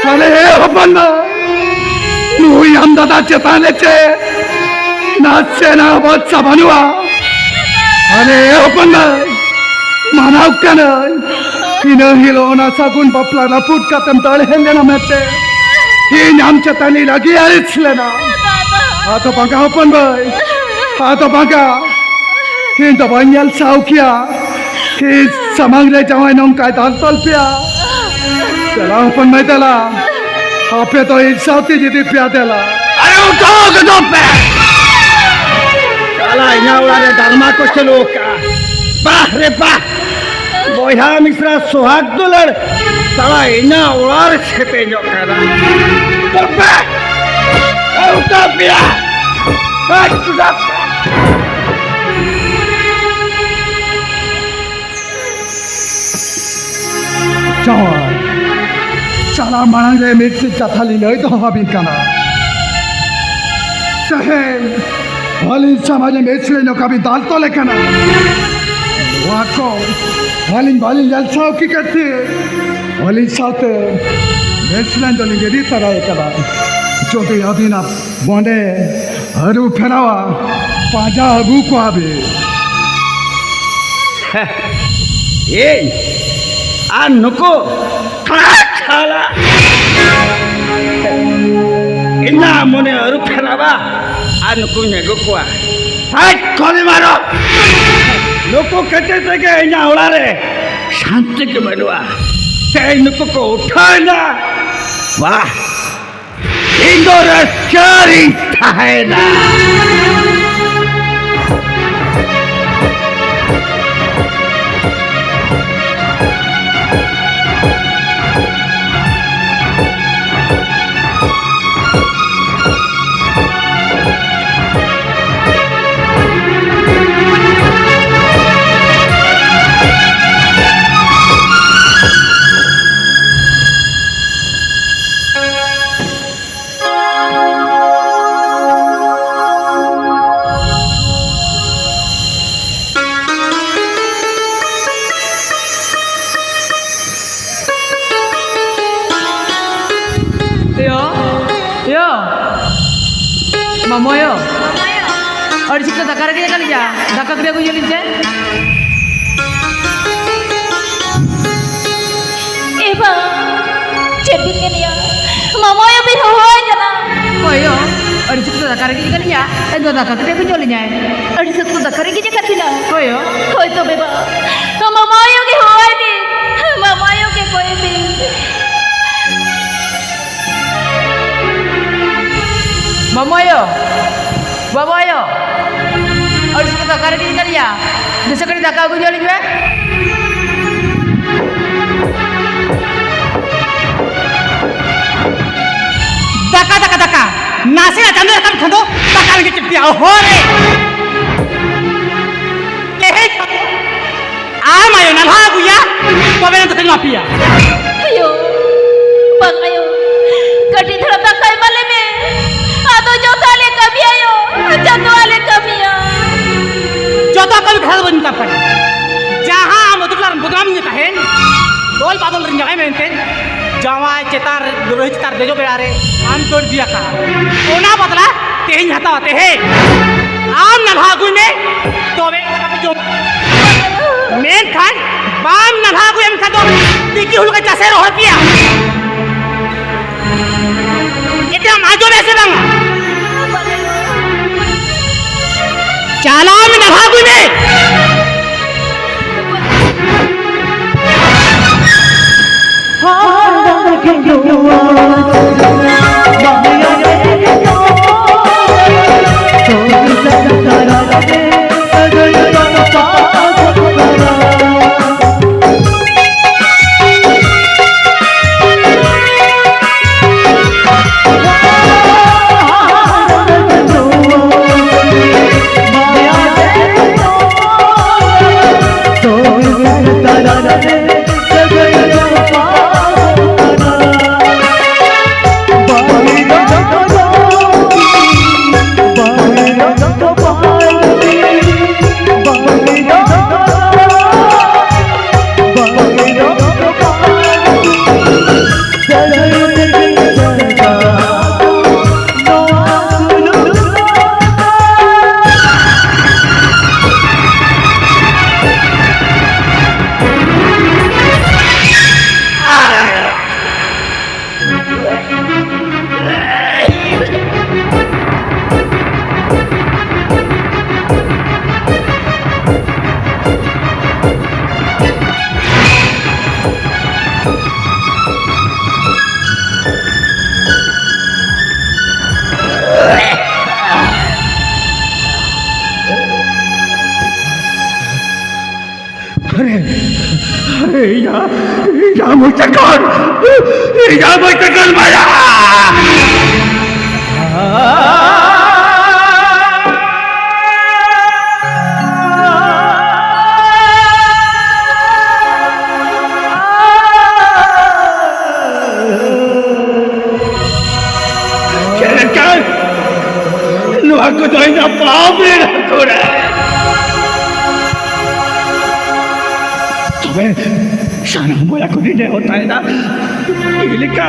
ᱛᱟᱦᱞᱮ ᱮ ᱦᱚᱯᱚᱱ ᱵᱟ, ᱱᱩᱭ ᱟᱢ ᱫᱟᱫᱟ ᱪᱮᱛᱟᱱ ᱨᱮ ᱪᱮᱫ ᱱᱟᱥᱮᱱᱟᱜ ᱵᱷᱚᱨᱥᱟ ᱵᱟᱹᱱᱩᱜᱼᱟ? ᱛᱟᱦᱞᱮ ᱮ ᱦᱚᱯᱚᱱ ᱵᱟ, ᱢᱟᱱᱟᱣ ᱠᱟᱹᱱᱟᱹᱧ, ᱤᱱᱟᱹ ᱦᱤᱞᱳᱜ ᱚᱱᱟ ᱥᱟᱹᱜᱩᱱ ᱵᱟᱯᱞᱟ ᱨᱟᱹᱯᱩᱫ ᱠᱟᱛᱮᱢ ᱫᱟᱹᱲ ᱦᱮᱡ ᱞᱮᱱᱟ ᱢᱮᱱᱛᱮ ᱤᱧ ᱟᱢ ᱪᱮᱛᱟᱱ ᱤᱧ ᱨᱟᱹᱜᱤ ᱟᱹᱲᱤᱥ ᱞᱮᱱᱟ᱾ ᱟᱫᱚ ᱵᱟᱝᱟ ᱦᱚᱯᱚᱱ ᱵᱟᱹᱭ, ᱟᱫᱚ ᱵᱟᱝᱟ, ᱤᱧ ᱫᱚ ᱵᱟᱹᱧ ᱧᱮᱞ ᱥᱟᱦᱟᱣ ᱠᱮᱭᱟ᱾ ᱤᱧ ᱥᱟᱢᱟᱝ ᱨᱮ ᱡᱟᱶᱟᱭ ᱱᱚᱝᱠᱟᱭ ᱫᱟᱞ ᱛᱚᱞ ᱯᱮᱭᱟ᱾ ᱫᱮᱞᱟ ᱦᱚᱯᱚᱱ ᱢᱟᱹᱭ ᱫᱮᱞᱟ, ᱟᱯᱮ ᱫᱚ ᱤᱧ ᱥᱟᱶᱛᱮ ᱤᱫᱤ ᱯᱮᱭᱟ ᱫᱮᱞᱟ᱾ ᱟᱨᱮ ᱩᱴᱷᱟᱹᱣ ᱜᱚᱫᱚᱜ ᱯᱮ! ᱥᱟᱞᱟ ᱤᱧᱟᱹᱜ ᱚᱲᱟᱜ ᱨᱮ ᱰᱨᱟᱢᱟ ᱠᱚ ᱪᱟᱹᱞᱩ ᱟᱠᱟᱫᱼᱟ᱾ ᱵᱟᱦ ᱨᱮ ᱵᱟᱦ! ᱵᱚᱭᱦᱟ ᱢᱤᱥᱨᱟ ᱥᱚᱦᱟᱜ ᱫᱩᱞᱟᱹᱲ ᱥᱟᱞᱟ ᱤᱧᱟᱹᱜ ᱚᱲᱟᱜ ᱨᱮ ᱥᱮᱯᱮᱧᱚᱜ ᱠᱟᱱᱟ᱾ ᱩᱴᱷᱟᱹᱣ ᱯᱮ! ᱩᱴᱷᱟᱹᱣ ᱯᱮᱭᱟ! ᱩᱴᱷᱟᱹᱣ ᱯᱮ! ᱡᱟᱶᱟᱭ, ᱪᱟᱞᱟᱣ ᱢᱟᱲᱟᱝ ᱨᱮ ᱢᱤᱫᱴᱤᱡ ᱠᱟᱛᱷᱟ ᱞᱤᱧ ᱞᱟᱹᱭ ᱫᱚᱦᱚ ᱟᱹᱵᱤᱱ ᱠᱟᱱᱟ᱾ ᱛᱮᱦᱮᱧ ᱟᱹᱞᱤᱧ ᱥᱚᱢᱟᱡᱽ ᱨᱮ ᱢᱤᱫ ᱥᱤᱨᱟᱹ ᱱᱚᱝᱠᱟ ᱵᱤᱱ ᱫᱟᱞ ᱛᱚᱞᱮ ᱠᱟᱱᱟ᱾ ᱱᱚᱣᱟ ᱠᱚ ᱟᱹᱞᱤᱧ ᱵᱟᱹᱞᱤᱧ ᱧᱮᱞ ᱥᱟᱦᱟᱣ ᱠᱮᱫ ᱠᱷᱟᱹᱛᱤᱨ ᱟᱹᱞᱤᱧ ᱥᱟᱶᱛᱮ ᱢᱤᱫ ᱥᱤᱨᱟᱹ ᱫᱚᱞᱤᱧ ᱤᱫᱤ ᱛᱟᱨᱟᱭᱮ ᱠᱟᱱᱟ᱾ ᱡᱩᱫᱤ ᱟᱹᱵᱤᱱᱟᱜ ᱢᱚᱱᱮ ᱟᱹᱨᱩ ᱯᱷᱮᱨᱟᱣᱟ, ᱯᱟᱸᱡᱟ ᱟᱹᱜᱩ ᱠᱚᱣᱟ ᱵᱤᱱ᱾ ᱤᱧ ᱟᱨ ᱱᱩᱠᱩ ᱠᱷᱟᱲᱟ ᱠᱷᱟᱲᱟ᱾ ᱤᱧᱟᱹᱜ ᱢᱚᱱᱮ ᱟᱹᱨᱩ ᱯᱷᱮᱨᱟᱣᱟ ᱟᱨ ᱱᱩᱠᱩᱧ ᱟᱹᱜᱩ ᱠᱚᱣᱟ᱾ ᱦᱟᱴ ᱠᱚᱞᱤ ᱢᱟᱨᱚ! ᱱᱩᱠᱩ ᱠᱷᱟᱹᱛᱤᱨ ᱛᱮᱜᱮ ᱤᱧᱟᱹᱜ ᱚᱲᱟᱜ ᱨᱮ ᱥᱟᱱᱛᱤ ᱜᱮ ᱵᱟᱹᱱᱩᱜᱼᱟ᱾ ᱛᱮᱦᱮᱧ ᱱᱩᱠᱩ ᱠᱚ ᱩᱴᱷᱟᱹᱣ ᱮᱱᱟ᱾ ᱵᱟᱦ! ᱤᱧ ᱫᱚ ᱨᱟᱹᱥᱠᱟᱹ ᱨᱤᱧ ᱛᱟᱦᱮᱱᱟ᱾ ᱭᱳ, ᱭᱳ, ᱢᱟᱢᱚ ᱭᱳ, ᱟᱹᱰᱤ ᱥᱤᱠᱷᱟᱹ ᱫᱟᱠᱟ ᱨᱮᱜᱮ ᱠᱟᱱ ᱜᱮᱭᱟ, ᱫᱟᱠᱟ ᱠᱟᱹᱴᱤᱡ ᱟᱹᱜᱩ ᱧᱚᱜ ᱞᱤᱧ ᱥᱮ᱾ ᱮ ᱵᱟ, ᱪᱮᱫ ᱵᱤᱱ ᱢᱮᱱᱮᱜᱼᱟ? ᱢᱟᱢᱟ ᱟᱭᱳ ᱵᱤᱱ ᱦᱚᱦᱚᱣᱟᱭ ᱠᱟᱱᱟ? ᱦᱳᱭ ᱭᱳ, ᱟᱹᱰᱤ ᱥᱚᱠᱛᱚ ᱫᱟᱠᱟ ᱨᱮᱸᱜᱮᱡ ᱠᱟᱱ ᱜᱮᱭᱟ, ᱤᱧ ᱫᱚ ᱫᱟᱠᱟ ᱠᱟᱹᱴᱤᱡ ᱟᱹᱜᱩ ᱧᱚᱜ ᱞᱤᱧᱟᱭ᱾ ᱟᱹᱰᱤ ᱥᱚᱠᱛᱚ ᱫᱟᱠᱟ ᱨᱮᱸᱜᱮᱡ ᱟᱠᱟᱫ ᱵᱤᱱᱟ? ᱦᱳᱭ ᱭᱳ᱾ ᱦᱳᱭ ᱛᱚᱵᱮ ᱵᱟ, ᱢᱟᱢᱟ ᱟᱭᱳ ᱜᱮ ᱦᱚᱦᱚᱣᱟᱭ ᱵᱤᱱ, ᱢᱟᱢᱟ ᱟᱭᱳ ᱜᱮ ᱠᱚᱭᱮ ᱵᱤᱱ᱾ ᱵᱟᱵᱟ ᱟᱭᱳ, ᱵᱟᱵᱟ ᱟᱭᱳ, ᱟᱹᱰᱤ ᱥᱚᱠᱛᱚ ᱫᱟᱠᱟ ᱨᱮᱸᱜᱮᱡ ᱠᱟᱱ ᱜᱮᱭᱟ, ᱫᱮᱥᱮ ᱠᱟᱹᱴᱤᱡ ᱫᱟᱠᱟ ᱟᱹᱜᱩ ᱧᱚᱜ ᱞᱤᱧ ᱢᱮ᱾ ᱫᱟᱠᱟ, ᱫᱟᱠᱟ, ᱫᱟᱠᱟ, ᱱᱟᱥᱮᱱᱟᱜ ᱪᱟᱸᱫᱚ ᱨᱟᱠᱟᱵ ᱠᱷᱟᱱ ᱫᱚ ᱫᱟᱠᱟ ᱨᱮᱸᱜᱮᱡ ᱪᱮᱫ ᱯᱮᱭᱟ, ᱚᱦᱚ ᱨᱮ᱾ ᱛᱮᱦᱮᱧ ᱟᱢ ᱟᱭᱳ ᱱᱟᱞᱦᱟ ᱟᱹᱜᱩᱭᱟ, ᱛᱚᱵᱮ ᱱᱟ ᱫᱟᱠᱟᱧ ᱮᱢᱟ ᱯᱮᱭᱟ᱾ ᱟᱭᱳ, ᱵᱟᱝ ᱟᱭᱳ, ᱠᱟᱹᱴᱤᱡ ᱫᱷᱟᱨᱟ ᱫᱟᱠᱟ ᱮᱢᱟ ᱞᱮ ᱢᱮ᱾ ᱟᱫᱚ ᱡᱚᱛᱚ ᱞᱮ ᱠᱟᱹᱢᱤᱭᱟ ᱟᱭᱳ, ᱡᱚᱛᱚ ᱞᱮ ᱠᱟᱹᱢᱤᱭᱟ᱾ ᱡᱚᱛᱚ ᱠᱟᱹᱢᱤ ᱫᱷᱟᱨᱟ ᱫᱚ ᱵᱟᱹᱧ ᱢᱮᱛᱟ ᱯᱮᱭᱟ᱾ ᱡᱟᱦᱟᱸ ᱟᱢ ᱟᱹᱛᱩ ᱴᱚᱞᱟ ᱨᱮᱱ ᱵᱚᱫᱱᱟᱢ ᱤᱧ ᱛᱟᱦᱮᱱ, ᱫᱚᱞ ᱵᱟᱫᱚᱞ ᱨᱮᱱ ᱡᱟᱶᱟᱭ ᱢᱮᱱᱛᱮ, ᱡᱟᱶᱟᱭ ᱪᱮᱛᱟᱱ ᱨᱮ, ᱨᱟᱹᱦᱤ ᱪᱮᱛᱟᱱ ᱨᱮ ᱫᱮᱡᱚᱜ ᱵᱮᱲᱟ ᱨᱮ ᱟᱢ ᱫᱟᱹᱲ ᱤᱫᱤᱭᱟᱠᱟᱫ, ᱚᱱᱟ ᱵᱟᱫᱞᱟ ᱛᱮᱦᱮᱧ ᱦᱟᱛᱟᱣᱟ, ᱛᱮᱦᱮᱧ᱾ ᱟᱢ ᱱᱟᱞᱦᱟ ᱟᱹᱜᱩᱭ ᱢᱮ, ᱛᱚᱵᱮ ᱫᱟᱠᱟ ᱯᱮ ᱡᱚᱢ᱾ ᱢᱮᱱᱠᱷᱟᱱ ᱵᱟᱢ ᱱᱟᱞᱦᱟ ᱟᱹᱜᱩᱭᱟ, ᱢᱮᱱᱠᱷᱟᱱ ᱫᱚ ᱛᱤᱠᱤ ᱦᱩᱲᱩ ᱠᱚ ᱪᱟᱥᱮ ᱨᱚᱦᱚᱭ ᱯᱮᱭᱟ᱾ ᱮᱴᱟᱜ ᱟᱡ ᱛᱚᱵᱮ ᱥᱮ ᱵᱟᱝᱟ? ᱪᱟᱞᱟᱣ ᱢᱮ, ᱱᱟᱞᱦᱟ ᱟᱹᱜᱩᱭ ᱢᱮ᱾ ᱟᱨᱮ, ᱟᱨᱮ, ᱤᱧᱟᱜ, ᱤᱧᱟᱜ ᱢᱚᱪᱟ ᱠᱷᱚᱱ, ᱤᱧᱟᱜ ᱢᱚᱪᱟ ᱠᱷᱚᱱ ᱢᱟᱭᱟ! ᱪᱮᱫ ᱞᱮᱠᱟ? ᱱᱚᱣᱟ ᱠᱚᱫᱚ ᱤᱧᱟᱜ ᱯᱟᱯ ᱢᱮᱱᱟᱜ ᱠᱚᱨᱮ᱾ ᱛᱚᱵᱮ ᱥᱟᱱᱟᱢ ᱵᱚᱭᱦᱟ ᱠᱚ ᱱᱮᱦᱚᱨ ᱛᱟᱦᱮᱱᱟ, ᱪᱮᱫ ᱞᱮᱠᱟ,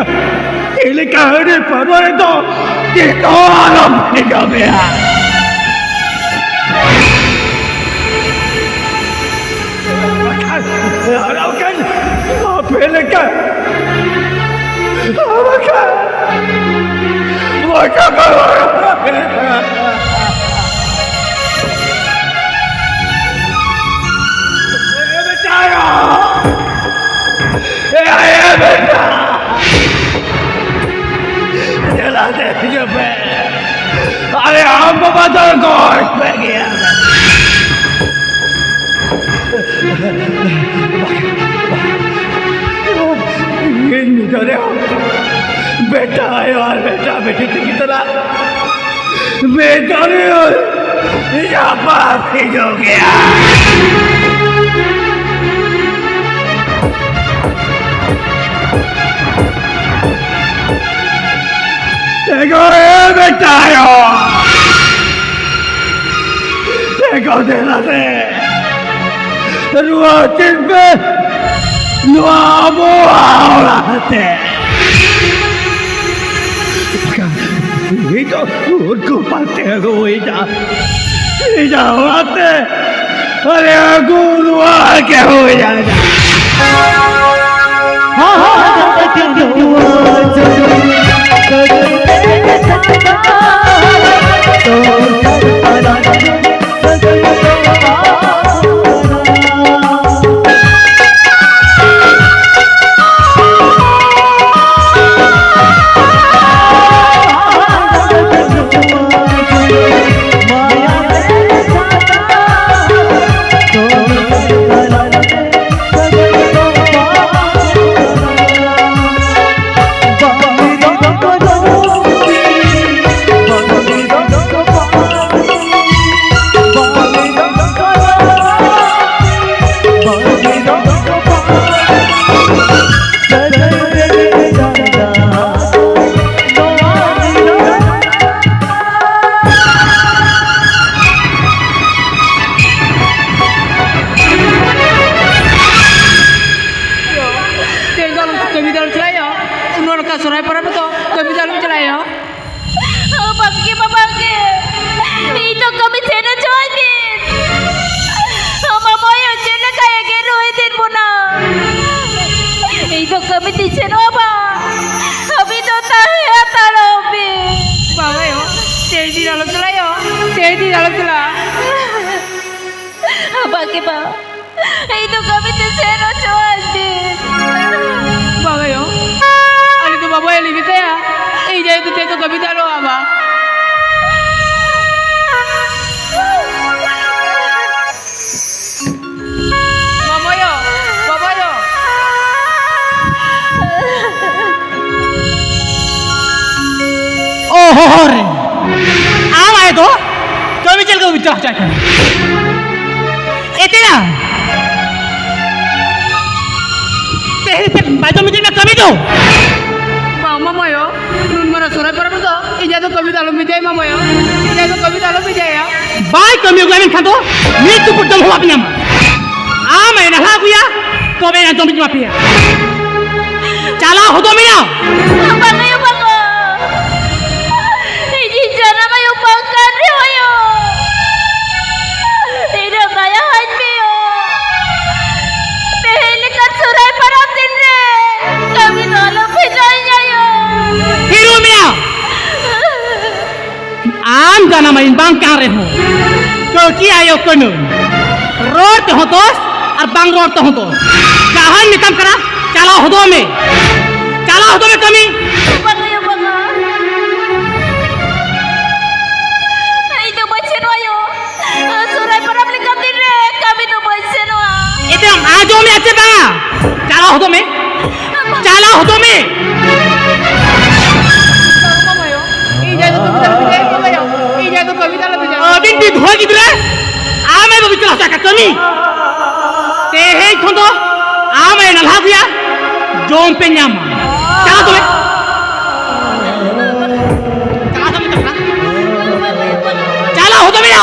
ᱪᱮᱫ ᱞᱮᱠᱟ ᱦᱟᱺᱰᱤ ᱯᱟᱹᱨᱣᱟᱹ ᱨᱮᱫᱚ ᱛᱤᱥ ᱦᱚᱸ ᱟᱞᱚᱢ ᱧᱟᱢᱮᱭᱟ᱾ ᱟᱨ ᱵᱟᱠᱷᱟᱱ ᱟᱯᱮ ᱞᱮᱠᱟ, ᱟᱨ ᱵᱟᱠᱷᱟᱱ ᱪᱟᱞᱟᱣ ᱛᱮ ᱦᱤᱡᱩᱜ ᱯᱮ᱾ ᱟᱞᱮ ᱟᱢ ᱵᱟᱵᱟ ᱫᱚ ᱜᱚᱡ ᱯᱮ ᱜᱮᱭᱟ᱾ ᱤᱧ ᱱᱤᱛᱚᱜ ᱨᱮ ᱵᱮᱴᱟ ᱟᱭᱳ ᱟᱨ ᱵᱮᱴᱟ ᱵᱮᱴᱤ ᱛᱤᱸᱜᱤ ᱛᱟᱨᱟ ᱵᱮᱴᱟ ᱨᱮ ᱤᱧᱟᱜ ᱵᱟᱯ ᱦᱤᱡᱩᱜ ᱜᱮᱭᱟ᱾ ᱮᱜᱳ ᱮ ᱵᱮᱴᱟ ᱟᱭᱳ, ᱮᱜᱳ ᱫᱮᱞᱟ ᱨᱮ᱾ ᱨᱩᱣᱟᱹᱲ ᱦᱚᱪᱚᱭ ᱯᱮ ᱱᱚᱣᱟ ᱟᱵᱚᱣᱟᱜ ᱚᱲᱟᱜ ᱛᱮ᱾ ᱤᱧ ᱫᱚ ᱩᱱᱠᱩ ᱯᱟᱱᱛᱮ ᱟᱹᱜᱩ ᱦᱩᱭ ᱮᱱᱟ᱾ ᱤᱧᱟᱜ ᱚᱲᱟᱜ ᱛᱮ ᱟᱨᱮ ᱟᱹᱜᱩ ᱨᱩᱣᱟᱹᱲ ᱜᱮ ᱦᱩᱭ ᱮᱱᱟ᱾ ᱛᱮᱦᱮᱧ ᱫᱚ ᱟᱞᱚᱢ ᱠᱟᱹᱢᱤ ᱫᱟᱲᱮ ᱪᱟᱞᱟᱜ ᱭᱟ᱾ ᱩᱱ ᱚᱱᱠᱟ ᱥᱚᱨᱦᱟᱭ ᱯᱚᱨᱚᱵᱽ ᱨᱮᱫᱚ ᱠᱟᱹᱢᱤ ᱫᱟᱲᱮ ᱪᱟᱞᱟᱜ ᱭᱟ᱾ ᱵᱟᱝᱜᱮ ᱵᱟᱵᱟ ᱜᱮ, ᱤᱧ ᱫᱚ ᱠᱟᱹᱢᱤ ᱥᱮᱱ ᱦᱚᱪᱚᱣᱟᱹᱧ ᱵᱤᱱ᱾ ᱟᱢᱟᱜ ᱢᱟᱭᱟ ᱪᱮᱫ ᱞᱮᱠᱟ ᱮᱜᱮᱨ ᱦᱩᱭ ᱫᱤᱱ ᱵᱚᱱᱟ᱾ ᱤᱧ ᱫᱚ ᱠᱟᱹᱢᱤ ᱛᱤᱧ ᱥᱮᱱᱚᱜᱼᱟ ᱵᱟᱝ, ᱟᱹᱵᱤᱱ ᱫᱚ ᱛᱟᱦᱮᱸ ᱦᱟᱛᱟᱲᱚᱜ ᱵᱤᱱ᱾ ᱛᱤᱨ ᱟᱞᱚᱢ ᱪᱟᱞᱟᱜᱼᱟ ᱭᱳ, ᱛᱮᱦᱮᱧ ᱛᱤᱨ ᱟᱞᱚᱢ ᱪᱟᱞᱟᱜᱼᱟ᱾ ᱵᱟᱝ ᱜᱮ ᱵᱟ, ᱤᱧ ᱫᱚ ᱠᱟᱹᱢᱤ ᱛᱮ ᱥᱮᱱ ᱦᱚᱪᱚᱣᱟᱹᱧ ᱢᱮ᱾ ᱵᱟᱝ ᱭᱳ, ᱟᱞᱮ ᱫᱚ ᱵᱟᱵᱟ ᱟᱭᱳ ᱞᱮ ᱢᱮᱛᱟᱭᱟ, ᱤᱧ ᱟᱭᱳ ᱫᱚ ᱛᱮᱦᱮᱧ ᱫᱚ ᱠᱟᱹᱢᱤ ᱫᱚ ᱟᱞᱚ ᱟᱢᱟ᱾ ᱵᱟᱵᱟᱭᱳ, ᱵᱟᱵᱟᱭᱳ᱾ ᱚᱦᱚ ᱨᱮ, ᱟᱢ ᱟᱭᱳ ᱫᱚ ᱠᱟᱹᱢᱤ ᱪᱮᱫ ᱞᱮᱠᱟ ᱵᱩᱡᱷᱟᱹᱣ ᱦᱚᱪᱚᱭ ᱠᱟᱱᱟ? ᱮᱛᱮᱭᱟ, ᱛᱮᱦᱮᱧ ᱯᱮ ᱵᱟᱡᱚ ᱢᱤᱫ ᱫᱤᱱ ᱠᱟᱹᱢᱤ ᱫᱚ᱾ ᱵᱟᱝ ᱢᱟᱢᱟᱭᱳ, ᱱᱩᱱ ᱢᱟᱨᱟᱝ ᱥᱚᱦᱨᱟᱭ ᱯᱚᱨᱚᱵᱽ ᱨᱮᱫᱚ ᱤᱧ ᱟᱭᱳ ᱫᱚ ᱠᱟᱹᱢᱤ ᱫᱚ ᱟᱞᱚᱢ ᱵᱷᱮᱡᱟᱭᱟ ᱢᱟᱢᱟᱭᱳ, ᱤᱧ ᱟᱭᱳ ᱫᱚ ᱠᱟᱹᱢᱤ ᱫᱚ ᱟᱞᱚᱢ ᱵᱷᱮᱡᱟᱭᱟ᱾ ᱵᱟᱭ ᱠᱟᱹᱢᱤ ᱟᱹᱜᱩᱭᱟ ᱢᱮᱱᱠᱷᱟᱱ ᱫᱚ ᱢᱤᱫ ᱪᱩᱯᱩᱫ ᱡᱚᱢ ᱦᱚᱸ ᱵᱟᱯᱮ ᱧᱟᱢᱟ᱾ ᱟᱢ ᱮ ᱱᱟᱞᱦᱟ ᱟᱹᱜᱩᱭᱟ, ᱛᱚᱵᱮ ᱮᱱᱟ ᱡᱚᱢ ᱤᱧ ᱮᱢᱟ ᱯᱮᱭᱟ᱾ ᱪᱟᱞᱟᱣ ᱦᱚᱫᱚᱜ ᱢᱮᱭᱟ᱾ ᱵᱟᱝ ᱟᱭᱳ, ᱵᱟᱝ᱾ ᱤᱧᱤᱧ ᱡᱟᱱᱟᱢ ᱟᱭᱳ ᱵᱟᱝ ᱠᱟᱱ ᱨᱮᱦᱚᱸ ᱭᱳ, ᱤᱧᱟᱹᱜ ᱫᱟᱭᱟ ᱟᱹᱧ ᱢᱮ ᱭᱳ᱾ ᱛᱮᱦᱮᱧ ᱞᱮᱠᱟᱱ ᱥᱚᱦᱨᱟᱭ ᱯᱚᱨᱚᱵᱽ ᱫᱤᱱ ᱨᱮ ᱠᱟᱹᱢᱤ ᱫᱚ ᱟᱞᱚ ᱵᱷᱮᱡᱟᱭᱤᱧ ᱟᱭᱳ᱾ ᱦᱤᱨᱩ ᱢᱮᱭᱟ᱾ ᱟᱢ ᱡᱟᱱᱟᱢ ᱟᱭᱳᱧ ᱵᱟᱝ ᱠᱟᱱ ᱨᱮᱦᱚᱸ, ᱠᱟᱹᱠᱤ ᱟᱭᱳ ᱠᱟᱹᱱᱟᱹᱧ᱾ ᱨᱚᱲ ᱛᱮᱦᱚᱸ ᱫᱳᱥ ᱟᱨ ᱵᱟᱝ ᱨᱚᱲ ᱛᱮᱦᱚᱸ ᱫᱳᱥ᱾ ᱡᱟᱦᱟᱸᱧ ᱢᱮᱛᱟᱢ ᱠᱟᱱᱟ, ᱪᱟᱞᱟᱣ ᱦᱚᱫᱚᱜ ᱢᱮ, ᱪᱟᱞᱟᱣ ᱦᱚᱫᱚᱜ ᱢᱮ ᱠᱟᱹᱢᱤ᱾ ᱵᱟᱝ ᱟᱭᱳ, ᱵᱟᱝᱟ᱾ ᱤᱧ ᱫᱚ ᱵᱟᱹᱧ ᱥᱮᱱᱚᱜᱼᱟ ᱟᱭᱳ᱾ ᱥᱚᱦᱨᱟᱭ ᱯᱚᱨᱚᱵᱽ ᱞᱮᱠᱟᱱ ᱫᱤᱱ ᱨᱮ ᱠᱟᱹᱢᱤ ᱫᱚ ᱵᱟᱹᱧ ᱥᱮᱱᱚᱜᱼᱟ᱾ ᱮᱛᱮᱢ ᱟᱸᱡᱚᱢᱮᱫᱼᱟ ᱪᱮ ᱵᱟᱝᱟ? ᱪᱟᱞᱟᱣ ᱦᱚᱫᱚᱜ ᱢᱮ, ᱪᱟᱞᱟᱣ ᱦᱚᱫᱚᱜ ᱢᱮ᱾ ᱤᱧ ᱟᱭᱳ ᱫᱚ ᱠᱟᱹᱢᱤ ᱫᱟᱞᱮ ᱵᱷᱮᱡᱟ᱾ ᱟᱹᱵᱤᱱ ᱵᱤᱫᱷᱣᱟ ᱜᱤᱫᱽᱨᱟᱹ, ᱟᱢ ᱟᱭᱳ ᱵᱟᱹᱵᱤᱱ ᱪᱟᱞᱟᱣ ᱦᱚᱪᱚ ᱟᱠᱟᱫ ᱠᱟᱹᱢᱤ᱾ ᱛᱮᱦᱮᱧ ᱠᱷᱚᱱ ᱫᱚ ᱟᱢ ᱟᱭᱳ ᱱᱟᱞᱦᱟ ᱟᱹᱜᱩᱭᱟ, ᱡᱚᱢ ᱯᱮ ᱧᱟᱢᱟ᱾ ᱪᱟᱞᱟᱣ ᱦᱚᱫᱚᱜ ᱢᱮ᱾ ᱪᱟᱞᱟᱣ ᱦᱚᱫᱚᱜ ᱢᱮ, ᱪᱟᱞᱟᱣ᱾ ᱪᱟᱞᱟᱣ ᱦᱚᱫᱚᱜ ᱢᱮ ᱭᱟ᱾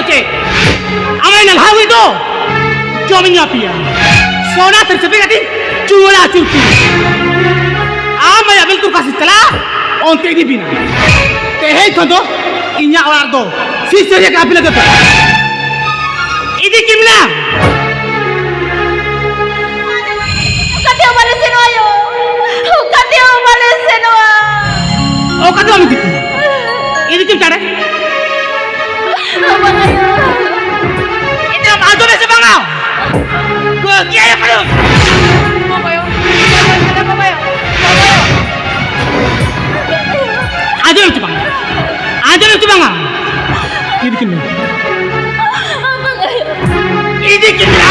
ᱪᱮᱫ? ᱟᱢᱟᱜ ᱱᱟᱞᱦᱟ ᱦᱩᱭ ᱫᱚ ᱡᱚᱢᱤᱧ ᱮᱢᱟ ᱯᱮᱭᱟ᱾ ᱥᱚᱱᱟ ᱛᱮ ᱪᱟᱯᱮ ᱠᱟᱛᱮ ᱪᱩᱣᱟᱹᱲᱟ ᱟᱹᱪᱩᱨ ᱯᱮᱭᱟ᱾ ᱟᱢ ᱟᱭᱟᱜ ᱵᱤᱞ ᱛᱩᱨᱠᱟ ᱥᱮ ᱪᱟᱞᱟᱜ, ᱚᱱᱛᱮ ᱤᱫᱤ ᱵᱤᱱᱟ᱾ ᱛᱮᱦᱮᱧ ᱠᱷᱚᱱ ᱫᱚ ᱤᱧᱟᱹᱜ ᱚᱲᱟᱜ ᱨᱮᱫᱚ ᱥᱤᱥᱟᱹᱨᱤᱭᱟᱹ ᱠᱟᱱᱟ ᱯᱮ ᱞᱟᱹᱜᱤᱫ ᱫᱚ᱾ ᱤᱫᱤ ᱠᱤᱱ ᱢᱮᱱᱟ᱾ ᱚᱠᱟᱛᱮ ᱦᱚᱸ ᱵᱟᱞᱮ ᱥᱮᱱᱚᱜᱼᱟ ᱟᱭᱳ, ᱚᱠᱟᱛᱮ ᱦᱚᱸ ᱵᱟᱞᱮ ᱥᱮᱱᱚᱜᱼᱟ᱾ ᱚᱠᱟ ᱫᱚ ᱵᱟᱢ ᱤᱫᱤ ᱠᱤᱱᱟ? ᱤᱫᱤ ᱠᱤᱱ ᱪᱟᱲᱮ᱾ ᱵᱟᱝ ᱟᱭᱳ᱾ ᱤᱧ ᱫᱚ ᱟᱸᱡᱚᱢ ᱢᱮ ᱥᱮ ᱵᱟᱝᱟ? ᱜᱚᱜᱤ ᱟᱭᱳ ᱠᱟᱱᱟᱢ᱾ ᱵᱟᱵᱟᱭᱳ, ᱵᱟᱵᱟᱭᱳ, ᱵᱟᱵᱟᱭᱳ᱾ ᱟᱸᱡᱚᱢ ᱢᱮ ᱥᱮ ᱵᱟᱝᱟ? ᱟᱸᱡᱚᱢ ᱢᱮ ᱥᱮ ᱵᱟᱝᱟ? ᱤᱫᱤ ᱠᱤᱱ ᱢᱮ᱾ ᱵᱟᱵᱟᱭᱳ᱾ ᱤᱫᱤ ᱠᱤᱱ ᱢᱮ᱾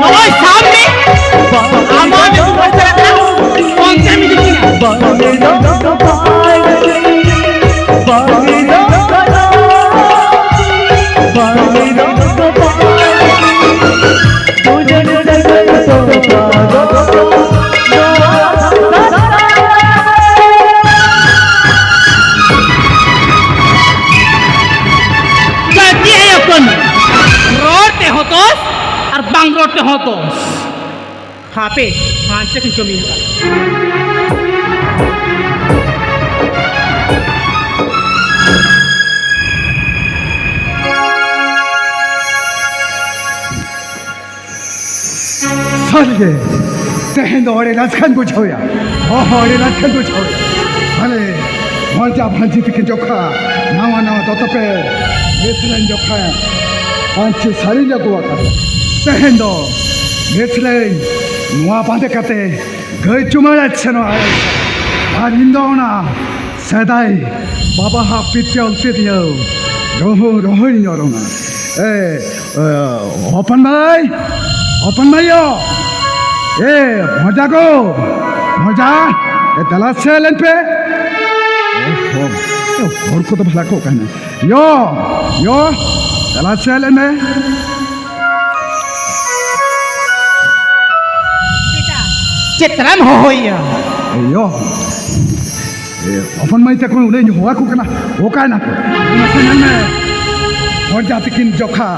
ᱱᱚᱜᱼᱚᱭ ᱥᱟᱢᱱᱮ ᱟᱢᱟᱜ ᱧᱩᱛᱩᱢ ᱨᱮ ᱥᱮᱞᱮᱫ ᱮᱱᱟ, ᱚᱱᱛᱮ ᱢᱤᱫ ᱴᱤᱠᱤᱴ᱾ ᱜᱟᱛᱮ ᱟᱭᱳ ᱠᱚ, ᱨᱚᱲ ᱛᱮᱦᱚᱸ ᱫᱳᱥ ᱟᱨ ᱵᱟᱝ ᱨᱚᱲ ᱛᱮᱦᱚᱸ ᱫᱳᱥ᱾ ᱦᱟᱯᱮ, ᱦᱟᱱᱛᱮ ᱠᱷᱚᱱ ᱠᱟᱹᱢᱤ ᱦᱟᱛᱟᱲ᱾ ᱥᱟᱹᱨᱤᱜᱮ, ᱛᱮᱦᱮᱧ ᱫᱚ ᱟᱹᱰᱤ ᱨᱟᱹᱥᱠᱟᱹᱧ ᱵᱩᱡᱷᱟᱹᱣᱮᱫᱼᱟ᱾ ᱦᱚᱸ, ᱦᱚᱸ, ᱟᱹᱰᱤ ᱨᱟᱹᱥᱠᱟᱹᱧ ᱵᱩᱡᱷᱟᱹᱣᱮᱫᱼᱟ᱾ ᱟᱞᱮ ᱢᱚᱡᱟ ᱵᱷᱟᱹᱡᱤ ᱛᱤᱠᱤᱱ ᱡᱚᱠᱷᱟ ᱱᱟᱣᱟ ᱱᱟᱣᱟ ᱫᱚᱛᱚ ᱯᱮ ᱢᱤᱥᱨᱟᱧ ᱡᱚᱠᱷᱟ ᱯᱟᱹᱧᱪᱤ ᱥᱟᱹᱲᱤᱧ ᱟᱹᱜᱩ ᱟᱠᱟᱫᱟ᱾ ᱛᱮᱦᱮᱧ ᱫᱚ ᱢᱤᱥᱨᱟᱧ ᱱᱚᱣᱟ ᱵᱟᱸᱫᱮ ᱠᱟᱛᱮ ᱜᱟᱹᱭ ᱪᱩᱢᱟᱹᱲᱟ ᱥᱮᱱᱚᱜᱼᱟ᱾ ᱟᱨ ᱤᱧ ᱫᱚ ᱚᱱᱟ ᱥᱮᱫᱟᱭ ᱵᱟᱵᱟ ᱦᱟᱜ ᱯᱤᱛ ᱛᱮ ᱚᱞ ᱛᱮᱫᱤᱧᱟᱹ᱾ ᱨᱚᱦᱚ ᱨᱚᱦᱚᱭ ᱧᱚᱨᱚᱝᱟ᱾ ᱮ, ᱮ, ᱦᱚᱯᱚᱱ ᱢᱟᱹᱭ, ᱦᱚᱯᱚᱱ ᱢᱟᱹᱭ ᱭᱚ᱾ ᱮ, ᱢᱚᱡᱟ ᱜᱚ, ᱢᱚᱡᱟ᱾ ᱮ, ᱫᱮᱞᱟ ᱥᱮ ᱞᱮᱱ ᱯᱮ᱾ ᱚ, ᱦᱚ, ᱮ, ᱦᱚᱲ ᱠᱚᱫᱚ ᱵᱷᱟᱞᱟ ᱠᱚ ᱠᱟᱱᱟ᱾ ᱭᱚ, ᱭᱚ, ᱫᱮᱞᱟ ᱥᱮ ᱞᱮᱱ ᱢᱮ᱾ ᱪᱮᱫ ᱛᱟᱨᱟᱢ ᱦᱚᱦᱚᱭᱮᱭᱟ? ᱮ, ᱭᱚ᱾ ᱮ, ᱦᱚᱯᱚᱱ ᱢᱟᱹᱭ ᱛᱟᱠᱚ ᱚᱸᱰᱮᱧ ᱦᱚᱦᱚ ᱟᱠᱚ ᱠᱟᱱᱟ, ᱚᱠᱟᱭ ᱱᱟᱠᱚ? ᱢᱟᱥᱮ ᱧᱮᱞ ᱢᱮ, ᱦᱚᱲ ᱡᱟᱦᱟᱸ ᱛᱤᱠᱤᱱ ᱡᱚᱠᱷᱟ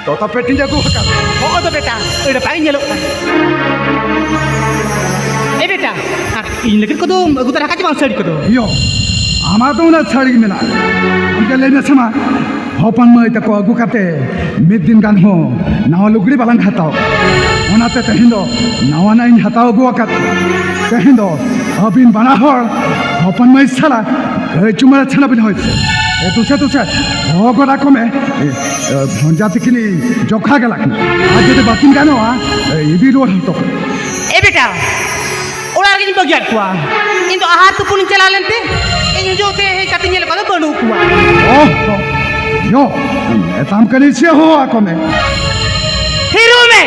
ᱫᱚᱛᱚ ᱯᱮᱴᱤᱧ ᱟᱹᱜᱩ ᱟᱠᱟᱫ᱾ ᱦᱚᱸᱜᱼᱚ ᱫᱚ ᱵᱮᱴᱟ, ᱟᱹᱰᱤ ᱱᱟᱯᱟᱭ ᱧᱮᱞᱚᱜ ᱠᱟᱱᱟ᱾ ᱮ ᱵᱮᱴᱟ, ᱟᱨ ᱤᱧ ᱞᱟᱹᱜᱤᱫ ᱠᱚᱫᱚ ᱟᱹᱜᱩ ᱛᱟᱨᱟ ᱟᱠᱟᱫ ᱪᱮ ᱵᱟᱝ ᱥᱟᱹᱲᱤ ᱠᱚᱫᱚ? ᱭᱚ, ᱟᱢᱟᱜ ᱫᱚ ᱩᱱᱟᱹᱜ ᱥᱟᱹᱲᱤ ᱢᱮᱱᱟᱜᱼᱟ, ᱟᱢ ᱜᱮ ᱞᱟᱹᱭ ᱢᱮᱥᱮ ᱢᱟ᱾ ᱦᱚᱯᱚᱱ ᱢᱟᱹᱭ ᱛᱟᱠᱚ ᱟᱹᱜᱩ ᱠᱟᱛᱮ ᱢᱤᱫ ᱫᱤᱱ ᱜᱟᱱ ᱦᱚᱸ ᱱᱟᱣᱟ ᱞᱩᱜᱽᱲᱤ ᱵᱟᱞᱟᱝ ᱦᱟᱛᱟᱣ᱾ ᱚᱱᱟᱛᱮ ᱛᱮᱦᱮᱧ ᱫᱚ ᱱᱟᱣᱟᱱᱟᱜ ᱤᱧ ᱦᱟᱛᱟᱣ ᱟᱹᱜᱩ ᱟᱠᱟᱫ᱾ ᱛᱮᱦᱮᱧ ᱫᱚ ᱟᱹᱵᱤᱱ ᱵᱟᱱᱟ ᱦᱚᱲ ᱦᱚᱯᱚᱱ ᱢᱟᱹᱭ ᱥᱟᱞᱟᱜ ᱜᱟᱹᱭ ᱪᱩᱢᱟᱹᱲᱟ ᱪᱷᱟᱱᱟ ᱵᱤᱱ ᱦᱚᱭ ᱥᱮ᱾ ᱮ, ᱛᱩᱥᱮ, ᱛᱩᱥᱮ, ᱦᱚᱦᱚ ᱜᱚᱫ ᱟᱠᱚ ᱢᱮ᱾ ᱮ, ᱮ, ᱵᱷᱚᱸᱡᱟ ᱛᱤᱠᱤᱱᱤ ᱡᱚᱠᱷᱟ ᱜᱮ ᱞᱟᱹᱠᱛᱤ᱾ ᱟᱨ ᱡᱩᱫᱤ ᱵᱟᱹᱠᱤᱱ ᱜᱟᱱᱚᱜᱼᱟ, ᱮ, ᱤᱫᱤ ᱨᱩᱣᱟᱹᱲ ᱦᱚᱴᱚ ᱠᱟᱜ᱾ ᱮ ᱵᱮᱴᱟ, ᱚᱲᱟᱜ ᱨᱮᱜᱮᱧ ᱵᱟᱹᱜᱤᱭᱟᱫ ᱠᱚᱣᱟ᱾ ᱤᱧ ᱫᱚ ᱟᱦᱟᱨ ᱛᱩᱯᱩᱱᱤᱧ ᱪᱟᱞᱟᱣ ᱞᱮᱱᱛᱮ, ᱤᱧ ᱦᱤᱡᱩᱜ ᱛᱮ ᱦᱮᱡ ᱠᱟᱛᱮ ᱧᱮᱞ ᱠᱚᱣᱟ ᱫᱚ ᱵᱟᱹᱱᱩᱜ ᱠᱚᱣᱟ᱾ ᱚᱦ, ᱭᱚ, ᱢᱮᱛᱟᱢ ᱠᱟᱹᱱᱟᱹᱧ ᱥᱮ ᱦᱚᱦᱚ ᱟᱠᱚ ᱢᱮ᱾ ᱛᱷᱤᱨᱚᱜ ᱢᱮ!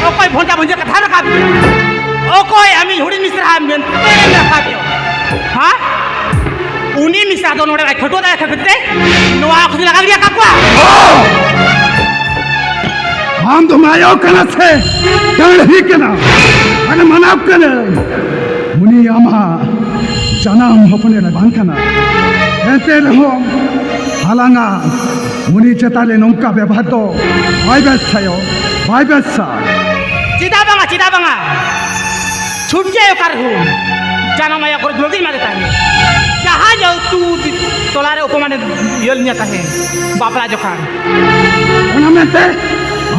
ᱚᱠᱚᱭ ᱵᱷᱚᱱᱴᱟ ᱵᱷᱚᱱᱡᱟ ᱠᱟᱛᱷᱟ ᱨᱟᱠᱟᱵ ᱠᱮᱫᱟ? ᱚᱠᱚᱭ ᱟᱢᱤᱡ ᱦᱩᱰᱤᱧ ᱢᱤᱥᱨᱟ ᱢᱮᱱ ᱨᱟᱠᱟᱵ ᱮᱫᱟ? ᱦᱟ? ᱩᱱᱤ ᱢᱤᱥᱨᱟ ᱫᱚ ᱱᱚᱰᱮ ᱵᱟᱭ ᱠᱷᱟᱹᱴᱩᱣᱟᱹ ᱫᱟᱲᱮ ᱠᱷᱟᱹᱛᱤᱨ ᱛᱮ ᱱᱚᱣᱟ ᱚᱠᱛᱚ ᱞᱟᱜᱟ ᱜᱤᱰᱤ ᱟᱠᱟᱫ ᱠᱚᱣᱟ᱾ ᱟᱢ ᱫᱚ ᱢᱟᱭᱚ ᱠᱟᱱᱟ ᱥᱮ ᱰᱟᱹᱲᱦᱤ ᱠᱟᱱᱟ? ᱢᱟᱱᱮ ᱢᱟᱱᱟᱣ ᱠᱟᱱᱟᱹᱧ᱾ ᱩᱱᱤ ᱟᱢᱟᱜ ᱡᱟᱱᱟᱢ ᱦᱚᱯᱚᱱ ᱮᱨᱟ ᱵᱟᱝ ᱠᱟᱱᱟ᱾ ᱮᱱᱛᱮ ᱨᱮᱦᱚᱸ ᱦᱟᱞᱟᱝᱟ ᱩᱱᱤ ᱪᱮᱛᱟᱱ ᱨᱮ ᱱᱚᱝᱠᱟ ᱵᱮᱵᱚᱦᱟᱨ ᱫᱚ ᱵᱟᱭ ᱵᱮᱥ ᱛᱟᱭᱚ, ᱵᱟᱭ ᱵᱮᱥᱟ᱾ ᱪᱮᱫᱟᱜ ᱵᱟᱝᱟ, ᱪᱮᱫᱟᱜ ᱵᱟᱝᱟ? ᱪᱷᱩᱴᱠᱮ ᱚᱠᱟ ᱨᱮᱦᱚᱸ ᱡᱟᱱᱟᱢ ᱟᱭᱳ ᱠᱚᱨᱮ ᱫᱩᱞᱟᱹᱲ ᱜᱤᱧ ᱮᱢᱟᱫᱮ ᱛᱟᱦᱮᱸᱫ᱾ ᱡᱟᱦᱟᱸ ᱡᱟᱹᱛᱩ ᱴᱚᱞᱟ ᱨᱮ ᱚᱯᱚᱢᱟᱱᱮ ᱤᱭᱟᱹ ᱞᱤᱧᱟ ᱛᱟᱦᱮᱸᱫ ᱵᱟᱯᱞᱟ ᱡᱚᱠᱷᱟᱱ᱾ ᱚᱱᱟ ᱢᱮᱱᱛᱮ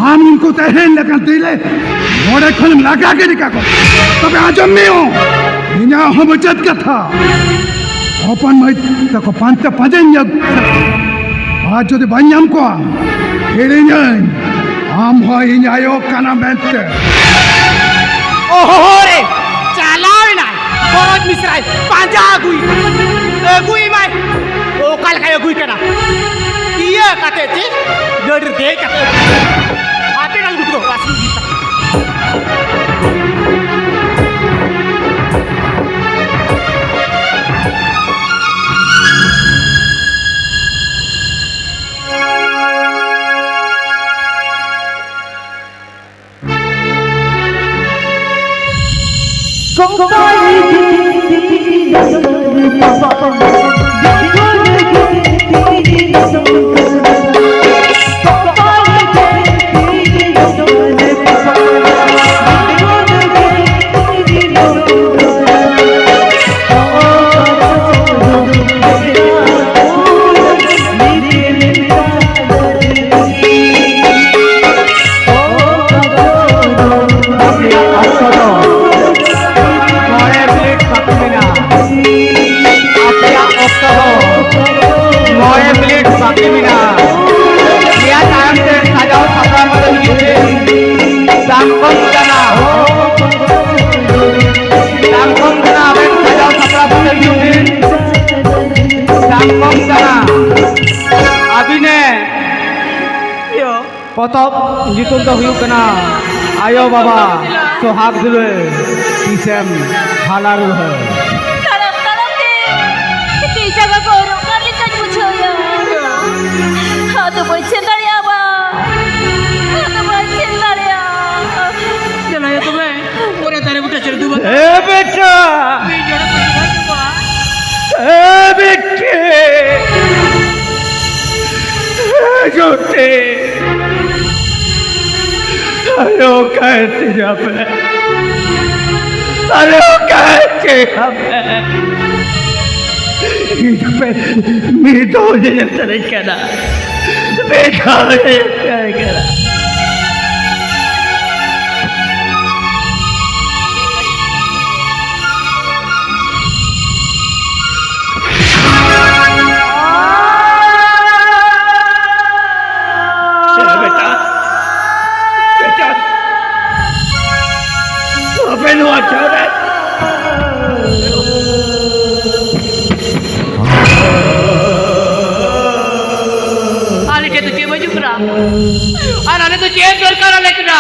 ᱟᱢ ᱩᱱᱠᱩ ᱛᱮᱦᱮᱧ ᱞᱮᱠᱟᱱ ᱛᱤᱨᱞᱟᱹ ᱱᱚᱰᱮ ᱠᱷᱚᱱᱮᱢ ᱞᱟᱜᱟ ᱜᱤᱰᱤ ᱠᱟᱠᱚ᱾ ᱛᱚᱵᱮ ᱟᱸᱡᱚᱢ ᱢᱮ, ᱤᱧᱟᱹᱜ ᱦᱚᱸ ᱢᱩᱪᱟᱹᱫ ᱠᱟᱛᱷᱟ᱾ ᱦᱚᱯᱚᱱ ᱢᱟᱹᱭ ᱛᱟᱠᱚ ᱯᱟᱱᱛᱮ ᱯᱟᱸᱡᱟᱧ ᱧᱟᱢ, ᱟᱨ ᱡᱩᱫᱤ ᱵᱟᱹᱧ ᱧᱟᱢ ᱠᱚᱣᱟ, ᱦᱤᱲᱤᱧᱟᱹᱧ ᱟᱢ ᱦᱚᱸ ᱤᱧ ᱟᱭᱳ ᱠᱟᱱᱟ ᱢᱮᱱᱛᱮ᱾ ᱳᱦᱳ ᱨᱮ, ᱪᱟᱞᱟᱣ ᱮᱱᱟ ᱠᱷᱚᱨᱚᱪ ᱢᱤᱥᱨᱟᱭ ᱯᱟᱸᱡᱟ ᱟᱹᱜᱩᱭ, ᱟᱹᱜᱩᱭ ᱢᱟᱭ᱾ ᱚᱠᱟ ᱞᱮᱠᱟᱭ ᱟᱹᱜᱩᱭ ᱠᱟᱱᱟ? ᱤᱭᱟᱹ ᱠᱟᱛᱮ ᱪᱮ ᱜᱟᱹᱰᱤ ᱨᱮ ᱫᱮᱡ ᱠᱟᱛᱮ ᱟᱹᱜᱩᱭ ᱠᱟᱱᱟ᱾ ᱦᱟᱯᱮ ᱱᱟ ᱩᱱᱠᱩ ᱫᱚ ᱵᱟᱥ ᱤᱫᱤ ᱠᱟᱜ ᱟᱯᱮᱭᱟᱜ ᱚᱠᱛᱚ ᱫᱚ ᱢᱚᱬᱮ ᱢᱤᱱᱤᱴ ᱵᱟᱹᱠᱤ ᱢᱮᱱᱟᱜᱼᱟ᱾ ᱟᱯᱮᱭᱟᱜ ᱚᱠᱛᱚ ᱫᱚ ᱢᱚᱬᱮ ᱢᱤᱱᱤᱴ ᱵᱟᱹᱠᱤ ᱢᱮᱱᱟᱜᱼᱟ᱾ ᱱᱤᱭᱟᱹ ᱛᱟᱭᱚᱢ ᱛᱮ ᱥᱟᱡᱟᱣ ᱥᱟᱯᱲᱟᱣ ᱠᱟᱛᱮ ᱦᱤᱡᱩᱜ ᱯᱮ᱾ ᱥᱟᱢᱠᱚᱢ ᱠᱟᱱᱟ᱾ ᱥᱟᱢᱠᱚᱢ ᱠᱟᱱᱟ, ᱟᱵᱮᱱ ᱥᱟᱡᱟᱣ ᱥᱟᱯᱲᱟᱣ ᱠᱟᱛᱮ ᱦᱤᱡᱩᱜ ᱵᱤᱱ᱾ ᱥᱟᱢᱠᱚᱢ ᱠᱟᱱᱟ᱾ ᱟᱹᱵᱤᱱᱮ ᱯᱚᱛᱚᱵ ᱧᱩᱛᱩᱢ ᱫᱚ ᱦᱩᱭᱩᱜ ᱠᱟᱱᱟ ᱟᱭᱳ ᱵᱟᱵᱟ ᱥᱚᱦᱟᱜ ᱫᱩᱞᱟᱹᱲ ᱛᱤᱥᱮᱢ ᱦᱟᱞᱟ ᱨᱩᱣᱟᱹᱲ᱾ ᱛᱟᱲᱟᱢ ᱛᱟᱲᱟᱢ ᱛᱮ ᱛᱤ ᱡᱟᱸᱜᱟ ᱠᱚ ᱚᱨᱚᱜ ᱠᱟᱱ ᱞᱮᱠᱟᱧ ᱵᱩᱡᱷᱟᱹᱣᱮᱫᱼᱟ᱾ ᱟᱫᱚ ᱵᱟᱹᱧ ᱥᱮᱱ ᱫᱟᱲᱮᱭᱟᱜᱼᱟ ᱵᱟ, ᱟᱫᱚ ᱵᱟᱹᱧ ᱥᱮᱱ ᱫᱟᱲᱮᱭᱟᱜᱼᱟ᱾ ᱪᱟᱞᱟᱜ ᱦᱩᱭᱩᱜ ᱛᱟᱢᱟ᱾ ᱚᱱᱟ ᱫᱟᱨᱮ ᱵᱩᱴᱟᱹ ᱪᱮᱫ ᱫᱩᱵᱟ? ᱮ ᱵᱮᱴᱟ! ᱢᱤᱫ ᱡᱚᱲᱟ ᱯᱟᱹᱴᱤ ᱵᱟᱝ ᱧᱟᱢᱚᱜᱼᱟ᱾ ᱮ ᱵᱤᱴᱤ! ᱮ ᱡᱚᱴᱤ! ᱟᱨᱮ ᱚᱠᱟᱭ ᱛᱤᱧᱟ ᱯᱮ? ᱟᱨᱮ ᱚᱠᱟᱭ ᱛᱤᱧᱟ ᱯᱮ? ᱤᱧ ᱯᱮ ᱢᱤᱫ ᱫᱷᱟᱣ ᱧᱮᱧᱮᱞ ᱥᱟᱱᱟᱧ ᱠᱟᱱᱟ᱾ ᱢᱤᱫ ᱫᱷᱟᱣ ᱧᱮᱧᱮᱞ ᱥᱟᱱᱟᱧ ᱠᱟᱱᱟ᱾ ᱵᱮᱴᱟ, ᱵᱮᱴᱟ, ᱟᱯᱮ ᱱᱚᱣᱟ ᱴᱷᱟᱶ ᱨᱮ ᱟᱨ ᱟᱞᱮ ᱫᱚ ᱪᱮᱫ ᱫᱚᱨᱠᱟᱨ ᱟᱞᱮ ᱠᱟᱱᱟ?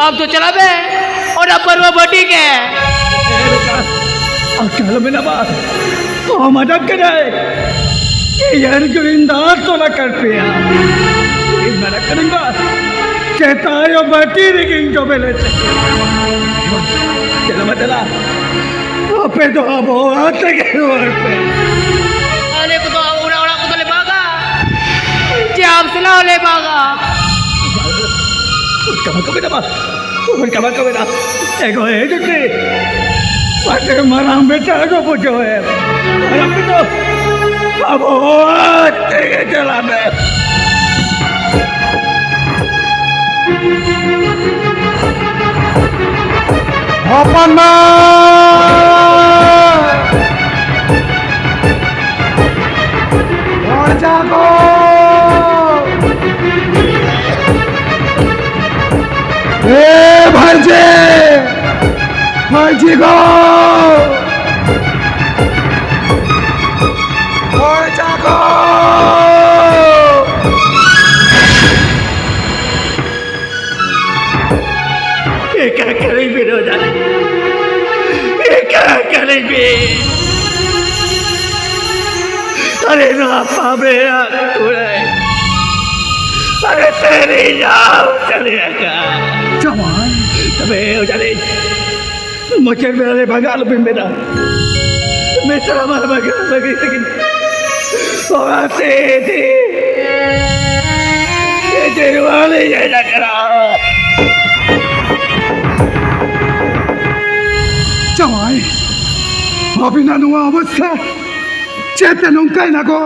ᱟᱢ ᱫᱚ ᱪᱟᱞᱟᱜ ᱢᱮ ᱚᱱᱟ ᱯᱟᱹᱨᱣᱟᱹ ᱵᱟᱹᱴᱤ ᱜᱮ᱾ ᱟᱠᱟᱞ ᱢᱮᱱᱟᱜᱼᱟ, ᱟᱢ ᱟᱡᱟᱫ ᱠᱟᱱᱟᱭ᱾ ᱤᱧ ᱜᱚᱵᱤᱱᱫᱟ ᱛᱚᱞᱟ ᱠᱟᱨᱯᱮᱭᱟ᱾ ᱤᱧ ᱢᱮᱱᱟᱜ ᱠᱟᱹᱱᱟᱹᱧ ᱵᱟ, ᱥᱮᱛᱟᱭᱚ ᱵᱟᱹᱴᱤ ᱨᱮᱜᱮᱧ ᱡᱚᱵᱮ ᱞᱮᱫ ᱛᱟᱦᱮᱸᱫ᱾ ᱪᱟᱞᱟᱜ ᱢᱟ ᱪᱟᱞᱟᱜ᱾ ᱟᱯᱮ ᱫᱚ ᱟᱵᱚ ᱚᱲᱟᱜ ᱛᱮᱜᱮ ᱨᱩᱣᱟᱹᱲ ᱯᱮ᱾ ᱟᱞᱮ ᱠᱚᱫᱚ ᱚᱲᱟᱜ, ᱚᱲᱟᱜ ᱠᱚᱫᱚᱞᱮ ᱵᱟᱜᱟ᱾ ᱡᱮ ᱟᱢ ᱥᱟᱞᱟᱜ ᱞᱮ ᱵᱟᱜᱟ᱾ ᱚᱱᱠᱟ ᱵᱟᱠᱚ ᱢᱮᱱᱟ ᱵᱟ᱾ ᱚᱱᱠᱟ ᱵᱟᱠᱚ ᱢᱮᱱᱟ᱾ ᱮᱜᱳ, ᱮ ᱡᱩᱴᱤ᱾ ᱯᱟᱪᱮ ᱢᱟᱨᱟᱝ ᱵᱮᱴᱟ ᱫᱚ ᱵᱩᱡᱷᱟᱹᱣ ᱮᱢ᱾ ᱟᱨ ᱟᱯᱮ ᱫᱚ ᱟᱵᱚ ᱚᱲᱟᱜ ᱛᱮᱜᱮ ᱪᱟᱞᱟᱜ ᱢᱮ᱾ ᱦᱚᱯᱚᱱ ᱢᱟ! ᱵᱷᱚᱲᱡᱟ ᱠᱚ! ᱮ ᱵᱷᱟᱹᱨᱡᱮ! ᱵᱷᱟᱹᱨᱡᱤ ᱠᱚ! ᱵᱷᱚᱲᱡᱟ ᱠᱚ! ᱮᱠᱟ ᱠᱟᱹᱞᱤ ᱵᱤᱱ ᱚᱡᱟᱨᱤ᱾ ᱮᱠᱟ ᱠᱟᱹᱞᱤ ᱵᱤᱱ᱾ ᱟᱨᱮ ᱱᱚᱣᱟ ᱯᱟᱵᱮ ᱟᱹᱛᱩᱨᱮ᱾ ᱟᱨᱮ ᱛᱮᱨᱤ ᱡᱟᱣ ᱪᱟᱞᱮ ᱟᱠᱟ᱾ ᱡᱟᱶᱟᱭ᱾ ᱛᱚᱵᱮ ᱚᱡᱟᱨᱤ᱾ ᱢᱩᱪᱟᱹᱫ ᱵᱮᱲᱟ ᱨᱮ ᱵᱷᱟᱜᱟᱜ ᱟᱞᱚᱵᱤᱱ ᱢᱮᱱᱟ᱾ ᱢᱤᱥᱨᱟ ᱢᱟ ᱵᱷᱟᱜᱟ ᱵᱷᱟᱜᱤ ᱛᱮᱠᱤᱱ ᱚᱲᱟᱜ ᱛᱮ ᱤᱫᱤ᱾ ᱤᱫᱤ ᱨᱩᱣᱟᱹᱲ ᱞᱤᱧ ᱦᱮᱡ ᱟᱠᱟᱱᱟ᱾ ᱡᱟᱶᱟᱭ, ᱟᱹᱵᱤᱱᱟᱜ ᱱᱚᱣᱟ ᱚᱵᱚᱥᱛᱷᱟ ᱪᱮᱫ ᱛᱮ ᱱᱚᱝᱠᱟᱭᱮᱱᱟ ᱜᱚ?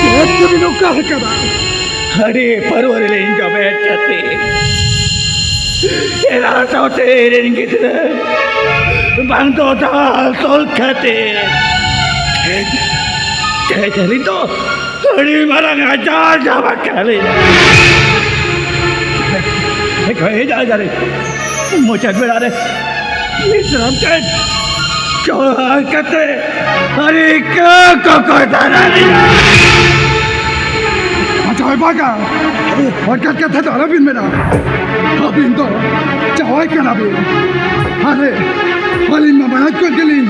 ᱪᱮᱫ ᱛᱮᱵᱤᱱ ᱱᱚᱝᱠᱟ ᱟᱠᱟᱫᱟ? ᱦᱟᱺᱰᱤ ᱯᱟᱹᱨᱣᱟᱹ ᱨᱮᱞᱤᱧ ᱡᱚᱵᱮ ᱠᱟᱛᱮ, ᱮᱨᱟ ᱥᱟᱶᱛᱮ ᱤᱧ ᱨᱮᱱ ᱜᱤᱫᱽᱨᱟᱹ ᱵᱟᱝ ᱫᱚ ᱫᱟᱞ ᱛᱚᱞ ᱠᱟᱛᱮ, ᱛᱮᱦᱮᱧ, ᱛᱮᱦᱮᱧ ᱟᱹᱞᱤᱧ ᱫᱚ ᱟᱹᱰᱤ ᱢᱟᱨᱟᱝ ᱟᱡᱟᱨ ᱧᱟᱢ ᱟᱠᱟᱫ ᱞᱤᱧᱟ᱾ ᱦᱮᱡ ᱟᱡᱟᱨ ᱢᱩᱪᱟᱹᱫ ᱵᱮᱲᱟ ᱨᱮ ᱢᱤᱥᱨᱟᱢ ᱴᱷᱮᱱ ᱡᱚᱦᱟᱨ ᱠᱟᱛᱮ ᱟᱹᱰᱤ ᱠᱚ ᱠᱚᱠᱚᱭ ᱫᱟᱨᱟ ᱞᱤᱧᱟ᱾ ᱪᱟᱵᱟ ᱠᱟᱜ᱾ ᱦᱚᱴᱟᱛ ᱠᱟᱛᱷᱟ ᱫᱚ ᱟᱞᱚᱵᱤᱱ ᱢᱮᱱᱟ᱾ ᱟᱹᱵᱤᱱ ᱫᱚ ᱡᱟᱶᱟᱭ ᱠᱟᱱᱟ ᱵᱤᱱ᱾ ᱟᱨᱮ, ᱟᱹᱞᱤᱧ ᱢᱟ ᱢᱟᱲᱟᱝ ᱠᱷᱚᱱ ᱜᱮᱞᱤᱧ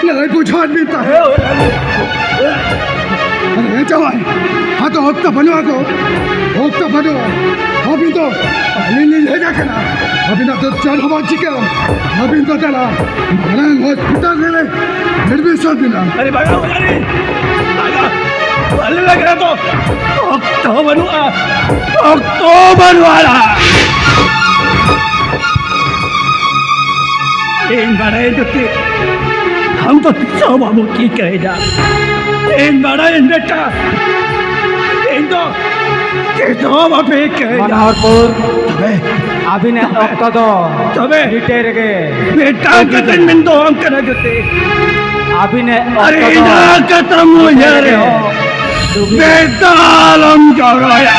ᱞᱟᱹᱭ ᱵᱩᱡᱷᱟᱹᱣᱟᱫ ᱵᱤᱱ ᱛᱟᱦᱮᱸᱫ᱾ ᱟᱨᱮ ᱡᱟᱶᱟᱭ, ᱟᱫᱚ ᱚᱠᱛᱚ ᱵᱟᱹᱱᱩᱜᱼᱟ ᱜᱚ, ᱚᱠᱛᱚ ᱵᱟᱹᱱᱩᱜᱼᱟ᱾ ᱟᱹᱵᱤᱱ ᱫᱚ ᱟᱹᱞᱤᱧ ᱞᱤᱧ ᱦᱮᱡ ᱟᱠᱟᱱᱟ᱾ ᱟᱹᱵᱤᱱᱟᱜ ᱫᱚ ᱪᱮᱫ ᱦᱚᱸ ᱵᱟᱝ ᱪᱤᱠᱟᱹᱜᱼᱟ᱾ ᱟᱹᱵᱤᱱ ᱫᱚ ᱫᱮᱞᱟ ᱢᱟᱲᱟᱝ ᱦᱚᱥᱯᱤᱴᱟᱞ ᱨᱮ ᱮᱰᱢᱤᱥᱚᱱ ᱵᱤᱱᱟ᱾ ᱟᱨᱮ ᱵᱟᱝᱟ, ᱵᱟᱝᱟ, ᱵᱟᱝᱟ, ᱵᱟᱞᱮ ᱞᱟᱜᱟᱜᱼᱟ ᱛᱚ᱾ ᱚᱠᱛᱚ ᱵᱟᱹᱱᱩᱜᱼᱟ, ᱚᱠᱛᱚ ᱵᱟᱹᱱᱩᱜᱼᱟ᱾ ᱤᱧ ᱵᱟᱲᱟᱭᱟᱹᱧ ᱡᱳᱛᱤ, ᱟᱢ ᱫᱚ ᱛᱤᱥ ᱦᱚᱸ ᱵᱟᱢ ᱪᱤᱠᱟᱹᱭᱮᱫᱟ᱾ ᱤᱧ ᱵᱟᱲᱟᱭᱟᱹᱧ ᱵᱮᱴᱟ, ᱤᱧ ᱫᱚ ᱛᱤᱥ ᱦᱚᱸ ᱵᱟᱯᱮ ᱤᱠᱟᱹᱭᱮᱫᱟ᱾ ᱢᱟᱱᱟᱦᱚᱨᱯᱩᱨ, ᱛᱚᱵᱮ ᱟᱹᱵᱤᱱᱟᱜ ᱚᱠᱛᱚ ᱫᱚ ᱛᱚᱵᱮ ᱱᱤᱴᱮ ᱨᱮᱜᱮ᱾ ᱢᱤᱫᱴᱟᱝ ᱠᱟᱛᱷᱟᱧ ᱢᱮᱱ ᱫᱚᱦᱚᱣᱟᱢ ᱠᱟᱱᱟ ᱡᱳᱛᱤ᱾ ᱟᱹᱵᱤᱱᱟᱜ ᱟᱨᱮ ᱚᱠᱛᱚ ᱫᱚ ᱤᱧᱟᱹᱜ ᱠᱟᱛᱷᱟ ᱢᱩᱪᱟᱹᱫ ᱨᱮ ᱰᱩᱵᱩᱡ᱾ ᱵᱮᱴᱟ ᱟᱞᱚᱢ ᱡᱚᱨᱚᱭᱟ᱾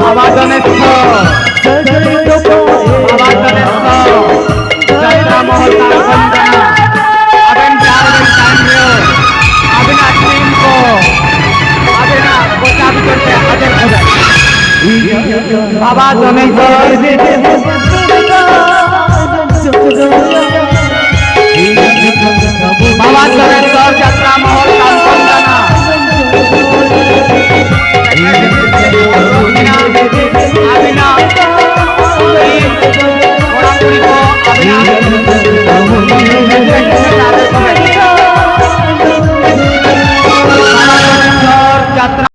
ᱟᱵᱟᱨ ᱫᱚ ᱱᱮᱥ ᱫᱚ, ᱟᱵᱟᱨ ᱫᱚ ᱱᱮᱥ ᱫᱚ ᱡᱟᱛᱨᱟ ᱢᱚᱦᱚᱞ ᱛᱟᱦᱮᱸ ᱠᱟᱱᱟ᱾ ᱟᱵᱮᱱ ᱡᱟᱦᱟᱸ ᱨᱮᱵᱮᱱ ᱛᱟᱦᱮᱱ ᱨᱮᱦᱚᱸ, ᱟᱵᱮᱱᱟᱜ ᱴᱤᱢ ᱠᱚ, ᱟᱵᱮᱱᱟᱜ ᱜᱚᱴᱟ ᱵᱤᱪᱟᱹᱨ ᱛᱮ ᱟᱫᱮᱨ ᱠᱚᱵᱮᱱ᱾ ᱵᱟᱵᱟ ᱫᱚᱱᱮᱥᱚᱨ, ᱵᱟᱵᱟ ᱫᱚᱱᱮᱥᱚᱨ᱾